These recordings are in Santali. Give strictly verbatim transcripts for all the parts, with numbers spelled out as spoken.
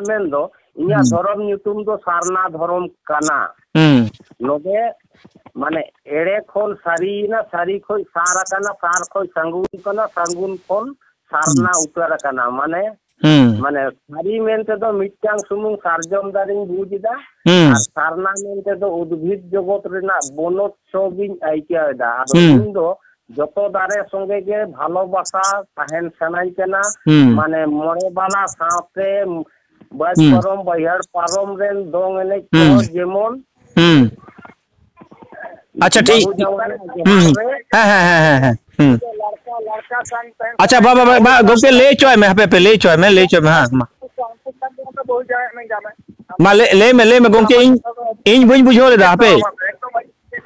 ᱢᱮᱱᱫᱚ ᱤᱧᱟᱹᱜ ᱦᱩᱸ᱾ ᱫᱷᱚᱨᱚᱢ ᱧᱩᱛᱩᱢ ᱫᱚ ᱥᱟᱨᱱᱟ ᱫᱷᱚᱨᱚᱢ ᱠᱟᱱᱟ᱾ ᱦᱩᱸ᱾ ᱱᱚᱰᱮ ᱢᱟᱱᱮ ᱮᱲᱮ ᱠᱷᱚᱱ ᱥᱟᱹᱨᱤᱭᱮᱱᱟ, ᱥᱟᱹᱨᱤ ᱠᱷᱚᱱ ᱥᱟᱨ ᱟᱠᱟᱱᱟ, ᱥᱟᱨ ᱠᱷᱚᱱ ᱥᱟᱹᱜᱩᱱ ᱠᱟᱱᱟ, ᱥᱟᱹᱜᱩᱱ ᱠᱷᱚᱱ ᱥᱟᱨᱱᱟ ᱦᱩᱸ᱾ ᱩᱛᱟᱹᱨ ᱟᱠᱟᱱᱟ᱾ ᱢᱟᱱᱮ, ᱦᱩᱸ᱾ ᱢᱟᱱᱮ ᱥᱟᱹᱨᱤ ᱢᱮᱱᱛᱮ ᱫᱚ ᱢᱤᱫᱴᱟᱝ ᱥᱩᱢᱩᱝ ᱥᱟᱨᱡᱚᱢ ᱫᱟᱨᱮᱧ ᱵᱩᱡᱽ ᱮᱫᱟ, ᱦᱩᱸ᱾ ᱟᱨ ᱥᱟᱨᱱᱟ ᱢᱮᱱᱛᱮ ᱫᱚ ᱩᱫᱽᱵᱷᱤᱫ ᱡᱚᱜᱚᱛ ᱨᱮᱱᱟᱜ ᱵᱚᱱᱚᱛ ᱥᱚᱵᱤᱧ ᱟᱹᱭᱠᱟᱹᱣ ᱮᱫᱟ᱾ ᱟᱫᱚ ᱦᱩᱸ᱾ ᱤᱧ ᱫᱚ ᱡᱚᱛᱚ ᱫᱟᱨᱮ ᱥᱚᱸᱜᱮ ᱜᱮ ᱵᱷᱟᱞᱚᱵᱟᱥᱟ ᱛᱟᱦᱮᱱ ᱥᱟᱱᱟᱧ ᱠᱟᱱᱟ᱾ ᱦᱩᱸ᱾ ᱢᱟᱱᱮ ᱢᱚᱬᱮ ᱵᱟᱞᱟ ᱥᱟᱶᱛᱮ ᱵᱟᱹᱫᱽ ᱦᱩᱸ᱾ ᱯᱟᱨᱚᱢ ᱵᱟᱹᱭᱦᱟᱹᱲ ᱯᱟᱨᱚᱢ ᱨᱮᱱ ᱫᱚᱝ ᱮᱱᱮᱡ ᱦᱩᱸ᱾ ᱠᱚᱦᱚᱸ ᱡᱮᱢᱚᱱ ᱦᱩᱸ᱾ ᱟᱪᱪᱷᱟ, ᱴᱷᱤᱠ᱾ ᱵᱟᱹᱦᱩ ᱡᱟᱶᱟᱭ ᱦᱩᱸ, ᱡᱚᱦᱟᱨ ᱦᱩᱸ᱾ ᱨᱮ ᱦᱮᱸ, ᱦᱮᱸ, ᱦᱮᱸ, ᱦᱮᱸ, ᱦᱮᱸ᱾ ᱦᱩᱸ᱾ ᱞᱟᱲᱠᱟ, ᱞᱟᱲᱠᱟ ᱠᱟᱱ ᱛᱟᱦᱮᱸᱱ ᱟᱪᱪᱷᱟ, ᱠᱟᱱᱟ᱾ ᱵᱟ, ᱵᱟ, ᱵᱟ, ᱵᱟ, ᱜᱚᱢᱠᱮ, ᱞᱟᱹᱭ ᱦᱚᱪᱚᱣᱟᱭ ᱢᱮ, ᱦᱟᱯᱮ, ᱦᱟᱯᱮ, ᱞᱟᱹᱭ ᱦᱚᱪᱚᱣᱟᱭ ᱢᱮ, ᱞᱟᱹᱭ ᱦᱚᱪᱚᱣᱟᱭ ᱢᱮ, ᱦᱮᱸ, ᱢᱟ᱾ ᱵᱟᱹᱦᱩ ᱡᱟᱶᱟᱭ ᱢᱮ ᱧᱟᱢᱮ᱾ ᱢᱟ, ᱞᱟᱹᱭ, ᱞᱟᱹᱭ ᱢᱮ, ᱞᱟᱹᱭ ᱢᱮ, ᱜᱚᱢᱠᱮ, ᱤᱧ, ᱤᱧ ᱵᱟᱹᱧ ᱵᱩᱡᱷᱟᱹᱣ ᱞᱮᱫᱟ, ᱦᱟᱯᱮ᱾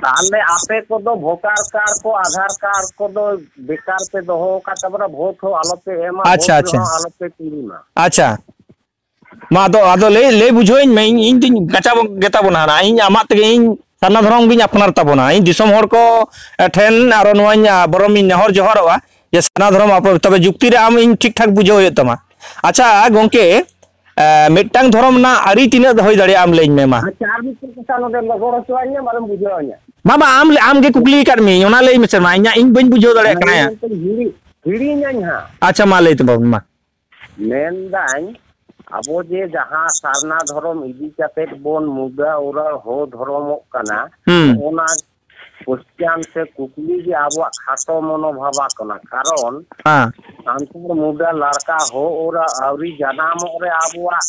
ᱛᱟᱦᱞᱮ ᱟᱯᱮ ᱠᱚᱫᱚ ᱵᱷᱳᱴᱟᱨ ᱠᱟᱨᱰ ᱠᱚ, ᱟᱫᱷᱟᱨ ᱠᱟᱨᱰ ᱠᱚᱫᱚ ᱵᱮᱠᱟᱨ ᱯᱮ ᱫᱚᱦᱚ ᱟᱠᱟᱫ ᱛᱟᱵᱚᱱᱟ, ᱵᱷᱳᱴ ᱦᱚᱸ ᱟᱞᱚᱯᱮ ᱮᱢᱟ, ᱟᱪᱪᱷᱟ, ᱵᱷᱳᱴ ᱟᱪᱪᱷᱟ᱾ ᱨᱮᱦᱚᱸ ᱟᱞᱚᱯᱮ ᱛᱤᱸᱜᱩᱱᱟ᱾ ᱟᱪᱪᱷᱟ᱾ ᱢᱟ ᱟᱫᱚ, ᱟᱫᱚ ᱞᱟᱹᱭ, ᱞᱟᱹᱭ ᱵᱩᱡᱷᱟᱹᱣᱟᱹᱧ ᱢᱮ, ᱤᱧ, ᱤᱧ ᱫᱩᱧ ᱠᱟᱪᱟ ᱜᱮᱛᱟ ᱵᱚᱱᱟ ᱦᱟᱸᱜ, ᱤᱧ ᱟᱢᱟᱜ ᱛᱮᱜᱮ ᱤᱧ ᱥᱟᱨᱱᱟ ᱫᱷᱚᱨᱚᱢ ᱜᱤᱧ ᱟᱯᱱᱟᱨ ᱛᱟᱵᱚᱱᱟ᱾ ᱤᱧ ᱫᱤᱥᱚᱢ ᱦᱚᱲ ᱠᱚ ᱴᱷᱮᱱ ᱟᱨᱚ ᱱᱚᱣᱟᱧ, ᱟ, ᱵᱚᱨᱚᱢᱤᱧ ᱱᱮᱦᱚᱨ ᱡᱚᱦᱟᱨᱚᱜᱼᱟ ᱡᱮ ᱥᱟᱨᱱᱟ ᱫᱷᱚᱨᱚᱢ ᱟᱯᱱᱟᱨ, ᱛᱚᱵᱮ ᱡᱩᱠᱛᱤ ᱨᱮ ᱟᱢ ᱤᱧ ᱴᱷᱤᱠ ᱴᱷᱟᱠ ᱵᱩᱡᱷᱟᱹᱣ ᱦᱩᱭᱩᱜ ᱛᱟᱢᱟ᱾ ᱟᱪᱪᱷᱟ ᱜᱚᱢᱠᱮ, ᱮ, ᱢᱤᱫᱴᱟᱝ ᱫᱷᱚᱨᱚᱢ ᱨᱮᱱᱟᱜ ᱟᱹᱨᱤ ᱛᱤᱱᱟᱹᱜ ᱦᱩᱭ ᱫᱟᱲᱮᱭᱟᱜᱼᱟ ᱟᱢ ᱞᱟᱹᱭᱟᱹᱧ ᱢᱮ ᱢᱟ᱾ ᱟᱪᱪᱷᱟ, ᱟᱨ ᱢᱤᱫᱴᱮᱱ ᱠᱟᱛᱷᱟ ᱱᱚᱰᱮ ᱨᱚᱲ ᱦᱚᱪᱚᱣᱟᱹᱧ ᱢᱮ, ᱵᱟᱞᱮᱢ ᱵᱩᱡᱷᱟᱹᱣᱟᱹᱧᱟ᱾ ᱵᱟᱵᱟ, ᱟᱢ, ᱟᱢ ᱜᱮ ᱠᱩᱠᱞᱤ ᱟᱠᱟᱫ ᱢᱤᱭᱟᱹᱧ, ᱚᱱᱟ ᱞᱟᱹᱭ ᱢᱮᱥᱮ ᱢᱟ, ᱤᱧᱟᱹᱜ, ᱤᱧ ᱵᱟᱹᱧ ᱵᱩᱡᱷᱟᱹᱣ ᱫᱟᱲᱮᱭᱟᱜ ᱚᱱᱟ ᱠᱟᱱᱟ ᱜᱮ ᱭᱟ᱾ ᱢᱮᱱᱛᱮ ᱦᱤᱲᱤ-, ᱦᱤᱲᱤᱧᱟᱹᱧ ᱦᱟᱸᱜ᱾ ᱟᱪᱪᱷᱟ, ᱢᱟ ᱞᱟᱹᱭ ᱛᱟᱵᱚᱱ ᱢᱟ᱾ ᱢᱮᱱᱫᱟᱹᱧ, ᱟᱵᱚ ᱡᱮ ᱡᱟᱦᱟᱸ ᱥᱟᱨᱱᱟ ᱫᱷᱚᱨᱚᱢ ᱤᱫᱤ ᱠᱟᱛᱮᱫ ᱵᱚᱱ ᱢᱩᱫᱟ ᱩᱨᱟ ᱦᱚ ᱫᱷᱚᱨᱚᱢᱚᱜ ᱠᱟᱱᱟ, ᱦᱩᱸ᱾ ᱚᱱᱟ question ᱥᱮ ᱠᱩᱠᱞᱤ ᱜᱮ ᱟᱵᱚᱣᱟᱜ ᱠᱷᱟᱴᱚ ᱢᱚᱱᱳᱵᱷᱟᱵᱟ ᱠᱟᱱᱟ᱾ ᱠᱟᱨᱚᱱ ᱦᱮᱸ᱾ ᱥᱟᱱᱛᱟᱲ ᱢᱩᱫᱟ ᱞᱟᱲᱠᱟ ᱦᱚ ᱩᱨᱟ ᱟᱹᱣᱨᱤ ᱡᱟᱱᱟᱢᱚᱜ ᱨᱮ ᱟᱵᱚᱣᱟᱜ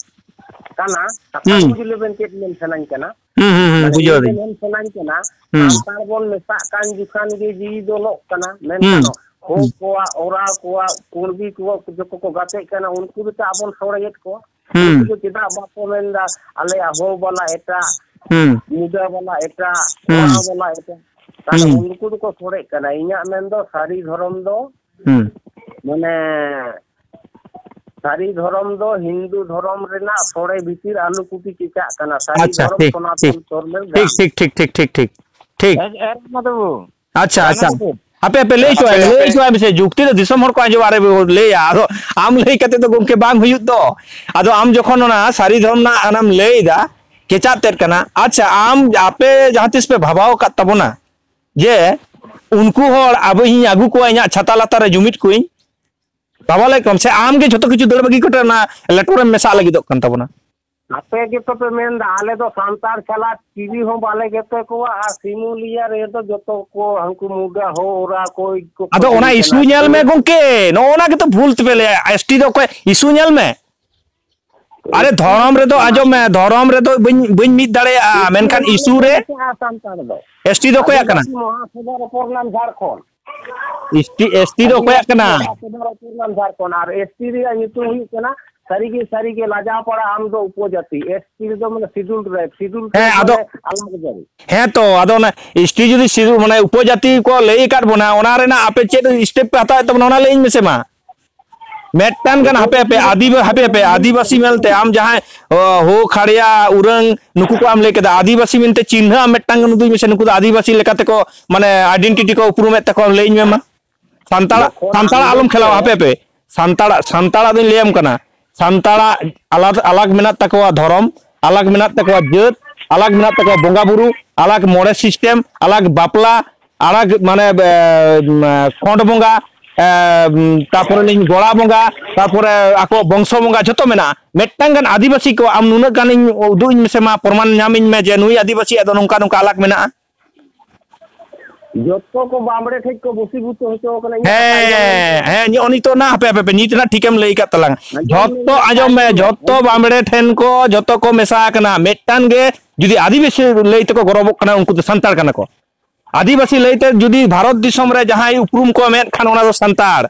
ᱠᱟᱱᱟ᱾ ᱠᱟᱛᱷᱟ ᱦᱩᱸ᱾ ᱵᱩᱡᱽ ᱞᱮᱵᱮᱱ ᱪᱮᱫ ᱢᱮᱱ ᱥᱟᱱᱟᱧ ᱠᱟᱱᱟ᱾ ᱦᱩᱸ, ᱦᱩᱸ, ᱦᱩᱸ, ᱢᱟᱱᱮ ᱵᱩᱡᱷᱟᱹᱣ ᱤᱧ ᱫᱚ ᱫᱟᱹᱧ᱾ ᱢᱮᱱ ᱥᱟᱱᱟᱧ ᱠᱟᱱᱟ, ᱦᱩᱸ᱾ ᱥᱟᱱᱛᱟᱲ ᱵᱚᱱ ᱢᱮᱥᱟᱜ ᱠᱟᱱ ᱡᱚᱠᱷᱟᱱ ᱜᱮ ᱡᱤᱣᱤ ᱫᱚ ᱞᱚᱜ ᱠᱟᱱᱟ᱾ ᱦᱩᱸ᱾ ᱢᱮᱱᱠᱷᱟᱱ ᱦᱚᱲ ᱠᱚᱣᱟᱜ, ᱚᱨᱟ ᱠᱚᱣᱟᱜ, ᱠᱩᱬᱵᱤ ᱠᱚᱣᱟᱜ ᱡᱚᱛᱚ ᱠᱚ ᱜᱟᱛᱮᱜ ᱠᱟᱱᱟ, ᱩᱱᱠᱩ ᱜᱮᱛᱚ ᱟᱵᱚᱱ ᱥᱚᱲᱮᱭᱮᱫ ᱠᱚᱣᱟ᱾ ᱦᱩᱸ᱾ ᱩᱱᱠᱩ ᱫᱚ ᱪᱮᱫᱟᱜ ᱵᱟᱠᱚ ᱢᱮᱱᱫᱟ, ᱟᱞᱮᱭᱟᱜ ᱦᱚ ᱵᱟᱞᱟ ᱮᱴᱟᱜ, ᱦᱩᱸ᱾ ᱢᱩᱫᱟ ᱵᱟᱞᱟ ᱮᱴᱟᱜ, ᱦᱩᱸ᱾ ᱚᱨᱟ ᱵᱟᱞᱟ ᱮᱴᱟᱜ? ᱛᱟᱦᱞᱮ ᱦᱩᱸ᱾ ᱩᱱᱠᱩ ᱫᱚᱠᱚ ᱥᱚᱲᱮᱜ ᱠᱟᱱᱟ᱾ ᱤᱧᱟᱹᱜ ᱢᱮᱱ ᱫᱚ ᱥᱟᱹᱨᱤ ᱫᱷᱚᱨᱚᱢ ᱫᱚ, ᱦᱩᱸ᱾ ᱢᱟᱱᱮ, ᱥᱟᱹᱨᱤ ᱫᱷᱚᱨᱚᱢ ᱫᱚ ᱦᱤᱱᱫᱩ ᱫᱷᱚᱨᱚᱢ ᱨᱮᱱᱟᱜ ᱥᱚᱲᱮ ᱵᱷᱤᱛᱤᱨ ᱟᱞᱩ ᱠᱩᱯᱤ ᱪᱮᱪᱟᱜ ᱠᱟᱱᱟ᱾ ᱥᱟᱹᱨᱤ ᱟᱪᱪᱷᱟ, ᱫᱷᱚᱨᱚᱢ ᱴᱷᱤᱠ, ᱥᱚᱱᱟᱛᱚᱱ ᱴᱷᱤᱠ᱾ ᱫᱷᱚᱨᱢᱮᱨ ᱴᱷᱤᱠ, ᱜᱟᱲ᱾ ᱴᱷᱤᱠ, ᱴᱷᱤᱠ, ᱴᱷᱤᱠ, ᱴᱷᱤᱠ, ᱴᱷᱤᱠ᱾ ᱴᱷᱤᱠ᱾ ᱮ, ᱮ, ᱨᱟᱢᱱᱟᱛᱷ ᱵᱟᱹᱵᱩ᱾ ᱟᱪᱪᱷᱟ, ᱨᱟᱢᱱᱟᱛᱷ ᱟᱪᱪᱷᱟ᱾ ᱵᱟᱹᱵᱩ᱾ ᱦᱟᱯᱮ ᱦᱟᱯᱮ ᱞᱟᱹᱭ ᱦᱚᱪᱚᱣᱟᱭ ᱢᱮ, ᱞᱟᱹᱭ ᱦᱚᱪᱚᱣᱟᱭ ᱢᱮᱥᱮ, ᱡᱩᱠᱛᱤ ᱫᱚ ᱫᱤᱥᱚᱢ ᱦᱚᱲ ᱠᱚ ᱟᱸᱡᱚᱢᱟ᱾ ᱟᱨᱮ ᱞᱟᱹᱭᱟ, ᱟᱫᱚ ᱟᱢ ᱞᱟᱹᱭ ᱠᱟᱛᱮ ᱫᱚ ᱜᱚᱢᱠᱮ ᱵᱟᱝ ᱦᱩᱭᱩᱜ ᱫᱚ᱾ ᱟᱫᱚ ᱟᱢ ᱡᱚᱠᱷᱚᱱ ᱚᱱᱟ ᱥᱟᱹᱨᱤ ᱫᱷᱚᱨᱚᱢ ᱨᱮᱱᱟᱜ ᱚᱱᱟᱢ ᱞᱟᱹᱭ ᱮᱫᱟ, ᱠᱮᱪᱟᱜ ᱛᱮᱫ ᱠᱟᱱᱟ᱾ ᱟᱪᱪᱷᱟ, ᱟᱢ, ᱟᱯᱮ ᱡᱟᱦᱟᱸ ᱛᱤᱥ ᱯᱮ ᱵᱷᱟᱵᱟᱣ ᱟᱠᱟᱫ ᱛᱟᱵᱚᱱᱟ ᱡᱮ ᱩᱱᱠᱩ ᱦᱚᱲ ᱟᱵᱚ, ᱤᱧ ᱟᱹᱜᱩ ᱠᱚᱣᱟ, ᱤᱧᱟᱹᱜ ᱪᱷᱟᱛᱟ ᱞᱟᱛᱟᱨ ᱨᱮ ᱡᱩᱢᱤᱫ ᱠᱚᱣᱟᱧ? ᱵᱷᱟᱵᱟᱣ ᱞᱮᱫ ᱠᱚᱣᱟᱢ ᱥᱮ ᱟᱢ ᱜᱮ ᱡᱷᱚᱛᱚ ᱠᱤᱪᱷᱩ ᱫᱟᱹᱲ ᱵᱟᱹᱜᱤ ᱠᱟᱛᱮ ᱚᱱᱟ ᱞᱮᱴᱚᱨ ᱨᱮᱢ ᱢᱮᱥᱟᱜ ᱞᱟᱹᱜᱤᱫᱚᱜ ᱠᱟᱱ ᱛᱟᱵᱚᱱᱟ? ᱟᱯᱮ ᱜᱮᱛᱚ ᱯᱮ ᱢᱮᱱᱫᱟ, ᱟᱞᱮ ᱫᱚ ᱥᱟᱱᱛᱟᱲ ᱪᱷᱟᱲᱟ ᱪᱤᱞᱤ ᱦᱚᱸ ᱵᱟᱞᱮ ᱜᱮᱛᱮ ᱠᱚᱣᱟ, ᱟᱨ ᱥᱤᱢᱩᱞᱤᱭᱟ ᱨᱮᱫᱚ ᱡᱚᱛᱚ ᱠᱚ ᱦᱟᱱᱠᱩ ᱢᱩᱰᱟ ᱦᱚ ᱚᱨᱟ ᱠᱚ ᱠᱚ ᱟᱫᱚ ᱚᱱᱟ ᱠᱷᱚᱡᱚᱜ ᱤᱥᱩ ᱠᱟᱱᱟ᱾ ᱧᱮᱞ ᱢᱮ ᱜᱚᱝᱠᱮ, ᱱᱚᱜᱼᱚ ᱱᱟ ᱜᱮᱛᱚ ᱵᱷᱩᱞ ᱛᱮᱯᱮ ᱞᱟᱹᱭᱟ, ᱮᱥᱴᱤ ᱫᱚ ᱚᱠᱚᱭ? ᱤᱥᱩ ᱧᱮᱞ ᱢᱮ᱾ ᱟᱨᱮ, ᱫᱷᱚᱨᱚᱢ ᱨᱮᱫᱚ ᱟᱸᱡᱚᱢ ᱢᱮ, ᱫᱷᱚᱨᱚᱢ ᱨᱮᱫᱚ ᱵᱟᱹᱧ, ᱵᱟᱹᱧ ᱢᱤᱫ ᱫᱟᱲᱮᱭᱟᱜᱼᱟ, ᱢᱮᱱᱠᱷᱟᱱ ᱤᱥᱩ ᱨᱮ ᱥᱟᱱᱛᱟᱲ ᱫᱚ᱾ ᱮᱥᱴᱤ ᱫᱚ ᱚᱠᱚᱭᱟᱜ ᱠᱟᱱᱟ? ᱟᱹᱫᱤᱵᱟᱹᱥᱤ ᱢᱚᱦᱟᱥᱚᱵᱷᱟ ᱨᱮ ᱯᱨᱚᱱᱟᱢ ᱡᱷᱟᱲᱠᱷᱚᱸᱰ᱾ ᱮᱥᱴᱤ, ᱮᱥᱴᱤ ᱫᱚ ᱚᱠᱚᱭᱟᱜ ᱟᱹᱫᱤᱵᱟᱹᱥᱤ ᱠᱟᱱᱟ? ᱢᱚᱦᱟᱥᱚᱵᱷᱟ ᱨᱮ ᱯᱨᱚᱱᱟᱢ ᱡᱷᱟᱲᱠᱷᱚᱸᱰ᱾ ᱟᱨ ᱮᱥᱴᱤ ᱨᱮᱭᱟᱜ ᱧᱩᱛᱩᱢ ᱦᱩᱭᱩᱜ ᱠᱟᱱᱟ ᱥᱟᱹᱨᱤᱜᱮ, ᱥᱟᱹᱨᱤᱜᱮ ᱞᱟᱡᱟᱣ ᱯᱟᱲᱟ ᱟᱢ ᱫᱚ ᱩᱯᱚᱡᱟᱹᱛᱤ᱾ ᱮᱥᱴᱤ ᱨᱮᱫᱚ ᱢᱟᱱᱮ ᱥᱤᱰᱩᱞ ᱴᱨᱟᱭᱤᱵ, ᱥᱤᱰᱩᱞ ᱦᱮᱸ, ᱴᱨᱟᱭᱤᱵ ᱟᱫᱚ ᱢᱟᱱᱮ ᱟᱞᱟᱜᱽ ᱡᱟᱹᱨᱤ᱾ ᱦᱮᱸ ᱛᱚ, ᱟᱫᱚ ᱚᱱᱟ ᱮᱥᱴᱤ ᱡᱩᱫᱤ ᱥᱤᱰᱩ-, ᱢᱟᱱᱮ ᱩᱯᱚᱡᱟᱹᱛᱤ ᱠᱚ ᱞᱟᱹᱭ ᱟᱠᱟᱫ ᱵᱚᱱᱟ, ᱚᱱᱟ ᱨᱮᱱᱟᱜ ᱟᱯᱮ ᱪᱮᱫ ᱥᱴᱮᱯ ᱯᱮ ᱦᱟᱛᱟᱣᱮᱫ ᱛᱟᱵᱚᱱᱟ, ᱚᱱᱟ ᱞᱟᱹᱭᱟᱹᱧ ᱢᱮᱥᱮ ᱢᱟ᱾ ᱢᱤᱫᱴᱟᱝ ᱜᱟᱱ ᱦᱟᱯᱮ ᱦᱟᱯᱮ ᱟᱹᱫᱤᱵᱟ-, ᱦᱟᱯᱮ ᱦᱟᱯᱮ ᱟᱹᱫᱤᱵᱟᱹᱥᱤ ᱢᱮᱱᱛᱮ ᱟᱢ ᱡᱟᱦᱟᱸᱭ, ᱚ, ᱦᱳ, ᱠᱷᱟᱲᱭᱟ, ᱩᱨᱟᱹᱝ, ᱱᱩᱠᱩ ᱠᱚ ᱟᱢ ᱞᱟᱹᱭ ᱠᱮᱫᱟ, ᱟᱹᱫᱤᱵᱟᱹᱥᱤ ᱢᱮᱱᱛᱮ ᱪᱤᱱᱦᱟᱹ ᱟᱢ ᱢᱤᱫᱴᱟᱝ ᱜᱟᱱ ᱩᱫᱩᱜ ᱢᱮᱥᱮ, ᱱᱩᱠᱩ ᱫᱚ ᱟᱹᱫᱤᱵᱟᱹᱥᱤ ᱞᱮᱠᱟᱛᱮ ᱠᱚ, ᱢᱟᱱᱮ, ᱟᱭᱰᱮᱱᱴᱤᱴᱤ ᱠᱚ ᱩᱯᱨᱩᱢᱮᱫ ᱛᱟᱠᱚᱣᱟ, ᱞᱟᱹᱭᱟᱹᱧ ᱢᱮ ᱢᱟ᱾ ᱥᱟᱱᱛᱟᱲᱟᱜ, ᱡᱚᱠᱷᱚᱱ ᱥᱟᱱᱛᱟᱲᱟᱜ ᱟᱢ ᱟᱞᱚᱢ ᱞᱟᱹᱭ ᱠᱷᱮᱞᱟᱣᱟ, ᱠᱮᱫ ᱦᱟᱯᱮ ᱦᱟᱯᱮ, ᱥᱟᱱᱛᱟᱲᱟᱜ, ᱥᱟᱱᱛᱟᱲᱟᱜ ᱫᱚᱧ ᱞᱟᱹᱭᱟᱢ ᱠᱟᱱᱟ, ᱥᱟᱱᱛᱟᱲᱟᱜ ᱟᱞᱟᱫᱟ, ᱟᱞᱟᱜᱽ ᱢᱮᱱᱟᱜ ᱛᱟᱠᱚᱣᱟ ᱫᱷᱚᱨᱚᱢ, ᱟᱞᱟᱜᱽ ᱢᱮᱱᱟᱜ ᱛᱟᱠᱚᱣᱟ ᱡᱟᱹᱛ, ᱟᱞᱟᱜᱽ ᱢᱮᱱᱟᱜ ᱛᱟᱠᱚᱣᱟ ᱵᱚᱸᱜᱟ ᱵᱩᱨᱩ, ᱟᱞᱟᱜᱽ ᱢᱚᱬᱮ ᱥᱤᱥᱴᱮᱢ, ᱟᱞᱟᱜᱽ ᱵᱟᱯᱞᱟ, ᱟᱲᱟᱜ ᱢᱟᱱᱮ, ᱮ, ᱢ, ᱠᱷᱚᱸᱰ ᱵᱚᱸᱜᱟ, ᱮ, ᱢ, ᱛᱟᱯᱚᱨᱮ ᱞᱤᱧ ᱜᱚᱲᱟ ᱵᱚᱸᱜᱟ, ᱛᱟᱯᱚᱨᱮ ᱟᱠᱚ ᱵᱚᱝᱥᱚ ᱵᱚᱸᱜᱟ ᱡᱷᱚᱛᱚ ᱢᱮᱱᱟᱜᱼᱟ᱾ ᱢᱤᱫᱴᱟᱝ ᱜᱟᱱ ᱟᱹᱫᱤᱵᱟᱹᱥᱤ ᱠᱚ ᱟᱢ ᱱᱩᱱᱟᱹᱜ ᱜᱟᱱᱤᱧ ᱩᱫᱩᱜ ᱟᱹᱧ ᱢᱮᱥᱮ ᱢᱟ, ᱯᱨᱚᱢᱟᱱ ᱧᱟᱢᱤᱧ ᱢᱮ ᱡᱮ ᱱᱩᱭ ᱟᱹᱫᱤᱵᱟᱹᱥᱤᱭᱟᱜ ᱫᱚ ᱱᱚᱝᱠᱟ ᱱᱚᱝᱠᱟ ᱟᱞᱟᱜᱽ ᱢᱮᱱᱟᱜᱼᱟ᱾ ᱡᱚᱛᱚ ᱠᱚ ᱵᱟᱢᱵᱲᱮ ᱴᱷᱮᱡ ᱠᱚ ᱵᱚᱥᱤᱵᱷᱩᱛᱚ ᱦᱚᱪᱚ ᱟᱠᱟᱱᱟ᱾ ᱤᱧᱟᱹᱜ ᱠᱟᱛᱷᱟ ᱟᱸᱡᱚᱢ ᱢᱮ᱾ ᱦᱮᱸ, ᱦᱮᱸ, ᱱᱤᱛᱚᱜ ᱱᱟ ᱦᱟᱯᱮ, ᱦᱟᱯᱮ, ᱦᱟᱯᱮ, ᱱᱤᱛ ᱱᱟ ᱴᱷᱤᱠᱮᱢ ᱞᱟᱹᱭ ᱟᱠᱟᱫ ᱛᱟᱞᱟᱝ᱾ ᱟᱸᱡᱚᱢ ᱢᱮ, ᱡᱷᱚᱛᱚ ᱟᱸᱡᱚᱢ ᱢᱮ, ᱟᱸᱡᱚᱢ ᱢᱮ᱾ ᱡᱷᱚᱛᱚ ᱵᱟᱢᱵᱲᱮ ᱴᱷᱮᱱ ᱠᱚ ᱡᱷᱚᱛᱚ ᱠᱚ ᱢᱮᱥᱟ ᱟᱠᱟᱱᱟ᱾ ᱢᱤᱫᱴᱟᱝ ᱜᱮ ᱡᱩᱫᱤ ᱟᱹᱫᱤᱵᱟᱹᱥᱤ ᱞᱟᱹᱭ ᱛᱮᱠᱚ ᱜᱚᱨᱚᱵᱚᱜ ᱠᱟᱱᱟ, ᱩᱱᱠᱩ ᱫᱚ ᱥᱟᱱᱛᱟᱲ ᱠᱟᱱᱟ ᱠᱚ᱾ ᱟᱹᱫᱤᱵᱟᱹᱥᱤ ᱞᱟᱹᱭᱛᱮ ᱡᱩᱫᱤ ᱵᱷᱟᱨᱚᱛ ᱫᱤᱥᱚᱢ ᱨᱮ ᱡᱟᱦᱟᱸᱭ ᱩᱯᱨᱩᱢ ᱠᱚ ᱮᱢᱮᱫ ᱠᱷᱟᱱ, ᱚᱱᱟ ᱫᱚ ᱥᱟᱱᱛᱟᱲ᱾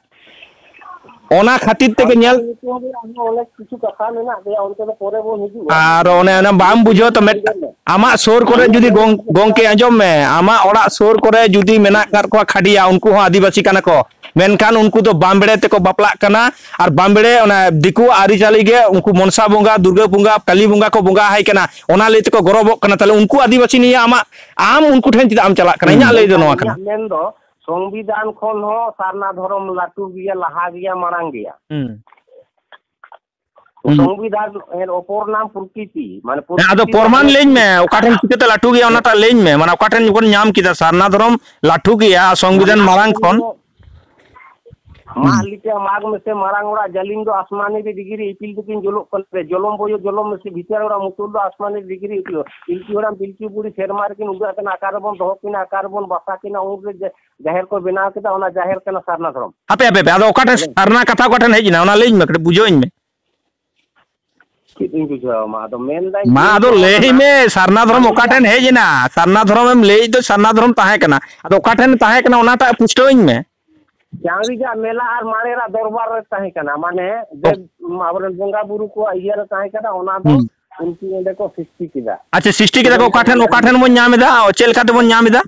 ᱚᱱᱟ ᱠᱷᱟᱹᱛᱤᱨ ᱛᱮᱜᱮ ᱧᱮᱞ ᱧᱩᱛᱩᱢ ᱨᱮ ᱟᱨᱦᱚᱸ ᱚᱱᱮᱠ ᱠᱤᱪᱷᱩ ᱠᱟᱛᱷᱟ ᱢᱮᱱᱟᱜ ᱜᱮᱭᱟ, ᱚᱱᱛᱮ ᱫᱚ ᱯᱚᱨᱮ ᱵᱚᱱ ᱦᱤᱡᱩᱜᱼᱟ᱾ ᱟᱨ ᱚᱱᱮ ᱚᱱᱟ ᱵᱟᱢ ᱵᱩᱡᱷᱟᱹᱣ ᱛᱚ, ᱢᱮᱫ-, ᱟᱸᱡᱚᱢ ᱢᱮ᱾ ᱟᱢᱟᱜ ᱥᱩᱨ ᱠᱚᱨᱮ ᱟᱸᱡᱚᱢ ᱡᱩᱫᱤ ᱢᱮ᱾ ᱜᱚᱝ-, ᱜᱚᱝᱠᱮ, ᱟᱸᱡᱚᱢ ᱢᱮ, ᱟᱢᱟᱜ ᱚᱲᱟᱜ ᱥᱩᱨ ᱠᱚᱨᱮ ᱡᱩᱫᱤ ᱢᱮᱱᱟᱜ ᱟᱠᱟᱫ ᱠᱚᱣᱟ ᱠᱷᱟᱰᱤᱭᱟ, ᱩᱱᱠᱩ ᱦᱚᱸ ᱟᱹᱫᱤᱵᱟᱹᱥᱤ ᱠᱟᱱᱟ ᱠᱚ, ᱢᱮᱱᱠᱷᱟᱱ ᱩᱱᱠᱩ ᱫᱚ ᱵᱟᱢᱵᱲᱮ ᱛᱮᱠᱚ ᱵᱟᱯᱞᱟᱜ ᱠᱟᱱᱟ᱾ ᱟᱨ ᱵᱟᱢᱵᱲᱮ, ᱚᱱᱟ ᱫᱤᱠᱩᱣᱟᱜ ᱟᱹᱨᱤᱪᱟᱹᱞᱤ ᱜᱮ, ᱩᱱᱠᱩ ᱢᱚᱱᱥᱟ ᱵᱚᱸᱜᱟ, ᱫᱩᱨᱜᱟᱹ ᱵᱚᱸᱜᱟ, ᱠᱟᱹᱞᱤ ᱵᱚᱸᱜᱟ ᱠᱚ ᱵᱚᱸᱜᱟ ᱟᱭ ᱠᱟᱱᱟ, ᱚᱱᱟ ᱞᱟᱹᱭ ᱛᱮᱠᱚ ᱜᱚᱨᱚᱵᱚᱜ ᱠᱟᱱᱟ᱾ ᱛᱟᱦᱞᱮ ᱩᱱᱠᱩ ᱟᱹᱫᱤᱵᱟᱹᱥᱤ ᱱᱤᱭᱮ ᱟᱢᱟᱜ, ᱟᱢ ᱩᱱᱠᱩ ᱴᱷᱮᱱ ᱪᱮᱫᱟᱜ ᱮᱢ ᱪᱟᱞᱟᱜ ᱠᱟᱱᱟ? ᱤᱧᱟᱹᱜ ᱞᱟᱹᱭ ᱫᱚ ᱱᱚᱣᱟ ᱠᱟᱱᱟ᱾ ᱤᱧᱟᱹᱜ ᱢᱮᱱ ᱫᱚ ᱥᱚᱝᱵᱤᱫᱷᱟᱱ ᱠᱷᱚᱱ ᱦᱚᱸ ᱥᱟᱨᱱᱟ ᱫᱷᱚᱨᱚᱢ ᱞᱟᱹᱴᱩ ᱜᱮᱭᱟ, ᱞᱟᱦᱟ ᱜᱮᱭᱟ, ᱢᱟᱲᱟᱝ ᱜᱮᱭᱟ᱾ ᱦᱩᱸ᱾ ᱦᱩᱸ᱾ ᱥᱚᱝᱵᱤᱫᱷᱟᱱ ᱮᱨ ᱚᱯᱚᱨ ᱱᱟᱢ ᱯᱨᱚᱠᱨᱤᱛᱤ, ᱢᱟᱱᱮ ᱦᱮᱸ, ᱟᱫᱚ ᱯᱨᱚᱠᱨᱤᱛᱤ ᱯᱨᱚᱢᱟᱱ ᱢᱟᱱᱮ ᱞᱟᱹᱭᱟᱹᱧ ᱢᱮ, ᱚᱠᱟ ᱴᱷᱮᱱ ᱪᱤᱠᱟᱹᱛᱮ ᱞᱟᱹᱴᱩ ᱜᱮᱭᱟ ᱚᱱᱟᱴᱟᱜ ᱞᱟᱹᱭᱟᱹᱧ ᱢᱮ, ᱢᱟᱱᱮ ᱚᱠᱟ ᱴᱷᱮᱱ ᱡᱚᱠᱷᱚᱱ ᱧᱟᱢ ᱠᱮᱫᱟ ᱥᱟᱨᱱᱟ ᱫᱷᱚᱨᱚᱢ ᱞᱟᱹᱴᱩ ᱜᱮᱭᱟ ᱥᱚᱝᱵᱤᱫᱷᱟᱱ ᱢᱟᱲᱟᱝ ᱠᱷᱚᱱ? ᱢᱟᱜ ᱦᱩᱸ᱾ ᱞᱤᱴᱟᱹ ᱢᱟᱜᱽ ᱢᱮᱥᱮ ᱢᱟᱨᱟᱝ ᱚᱲᱟᱜ ᱡᱟᱹᱞᱤᱢ ᱫᱚ ᱟᱥᱢᱟᱱᱤ ᱨᱮ ᱰᱤᱜᱽᱨᱤ ᱤᱯᱤᱞ ᱫᱚᱠᱤᱱ ᱡᱚᱞᱚᱜ ᱠᱟᱱ ᱨᱮ, ᱡᱚᱞᱚᱢ ᱵᱚᱭᱚ ᱡᱚᱞᱚᱢ ᱢᱮᱥᱮ ᱵᱷᱤᱛᱟᱹᱨ ᱚᱲᱟᱜ ᱢᱩᱠᱩᱞ ᱫᱚ ᱟᱥᱢᱟᱱᱤ ᱨᱮ ᱰᱤᱜᱽᱨᱤ ᱤᱯᱤᱞ᱾ ᱯᱤᱞᱪᱩ ᱦᱟᱲᱟᱢ ᱯᱤᱞᱪᱩ ᱵᱩᱲᱦᱤ ᱥᱮᱨᱢᱟ ᱨᱮᱠᱤᱱ ᱩᱰᱟᱹᱜ ᱠᱟᱱᱟ, ᱚᱠᱟ ᱨᱮᱵᱚᱱ ᱫᱚᱦᱚ ᱠᱤᱱᱟ, ᱚᱠᱟ ᱨᱮᱵᱚᱱ ᱵᱟᱥᱟ ᱠᱤᱱᱟ, ᱩᱱ ᱨᱮ ᱡᱟ-, ᱡᱟᱦᱮᱨ ᱠᱚ ᱵᱮᱱᱟᱣ ᱠᱮᱫᱟ, ᱚᱱᱟ ᱡᱟᱦᱮᱨ ᱠᱟᱱᱟ ᱥᱟᱨᱱᱟ ᱫᱷᱚᱨᱚᱢ᱾ ᱦᱟᱯᱮ, ᱦᱟᱯᱮ, ᱦᱟᱯᱮ, ᱟᱫᱚ ᱚᱠᱟ ᱴᱷᱮᱱ ᱦᱮᱸ᱾ ᱥᱟᱨᱱᱟ ᱠᱟᱛᱷᱟ ᱚᱠᱟ ᱴᱷᱮᱱ ᱦᱮᱡ ᱮᱱᱟ, ᱚᱱᱟ ᱞᱟᱹᱭᱟᱹᱧ ᱢᱮ, ᱠᱟᱹᱴᱤᱡ ᱵᱩᱡᱷᱟᱹᱣᱟᱹᱧ ᱢᱮ᱾ ᱪᱮᱫ ᱤᱧ ᱵᱩᱡᱷᱟᱹᱣᱟ ᱢᱟ, ᱟᱫᱚ ᱢᱮᱱᱫᱟᱹᱧ ᱢᱟ, ᱡᱮ ᱟᱫᱚ ᱤᱧ ᱫᱚ ᱞᱟᱹᱭ ᱚᱱᱟ ᱢᱮ, ᱥᱟᱨᱱᱟ ᱫᱷᱚᱨᱚᱢ ᱚᱠᱟ ᱴᱷᱮᱱ ᱦᱮᱡ ᱮᱱᱟ? ᱥᱟᱨᱱᱟ ᱫᱷᱚᱨᱚᱢ ᱮᱢ ᱞᱟᱹᱭᱮᱫ ᱫᱚ ᱥᱟᱨᱱᱟ ᱫᱷᱚᱨᱚᱢ ᱛᱟᱦᱮᱸ ᱠᱟᱱᱟ, ᱟᱫᱚ ᱚᱠᱟ ᱴᱷᱮᱱ ᱛᱟᱦᱮᱸ ᱠᱟᱱᱟ ᱚᱱᱟᱴᱟᱜ ᱯᱩᱥᱴᱟᱹᱣᱟᱹᱧ ᱢᱮ᱾ ᱪᱟᱣᱨᱤᱡᱟᱜ ᱢᱮᱞᱟ ᱟᱨ ᱢᱟᱲᱮᱨᱟᱜ ᱫᱚᱨᱵᱟᱨ ᱨᱮ ᱛᱟᱦᱮᱸ ᱠᱟᱱᱟ, ᱢᱟᱱᱮ ᱡᱮ ᱚ᱾ ᱟᱵᱚᱨᱮᱱ ᱵᱚᱸᱜᱟ ᱵᱩᱨᱩ ᱠᱚᱣᱟᱜ ᱤᱭᱟᱹ ᱨᱮ ᱛᱟᱦᱮᱸ ᱠᱟᱱᱟ, ᱚᱱᱟ ᱫᱚ ᱦᱩᱸ᱾ ᱩᱱᱠᱩ ᱚᱸᱰᱮ ᱠᱚ ᱥᱨᱤᱥᱴᱤ ᱠᱮᱫᱟ᱾ ᱟᱪᱪᱷᱟ, ᱥᱨᱤᱥᱴᱤ ᱠᱮᱫᱟ ᱠᱚ ᱚᱠᱟ ᱴᱷᱮᱱ, ᱚᱠᱟ ᱴᱷᱮᱱ ᱵᱚᱱ ᱧᱟᱢ ᱮᱫᱟ? ᱚ, ᱪᱮᱫ ᱞᱮᱠᱟ ᱛᱮᱵᱚᱱ ᱧᱟᱢ ᱮᱫᱟ?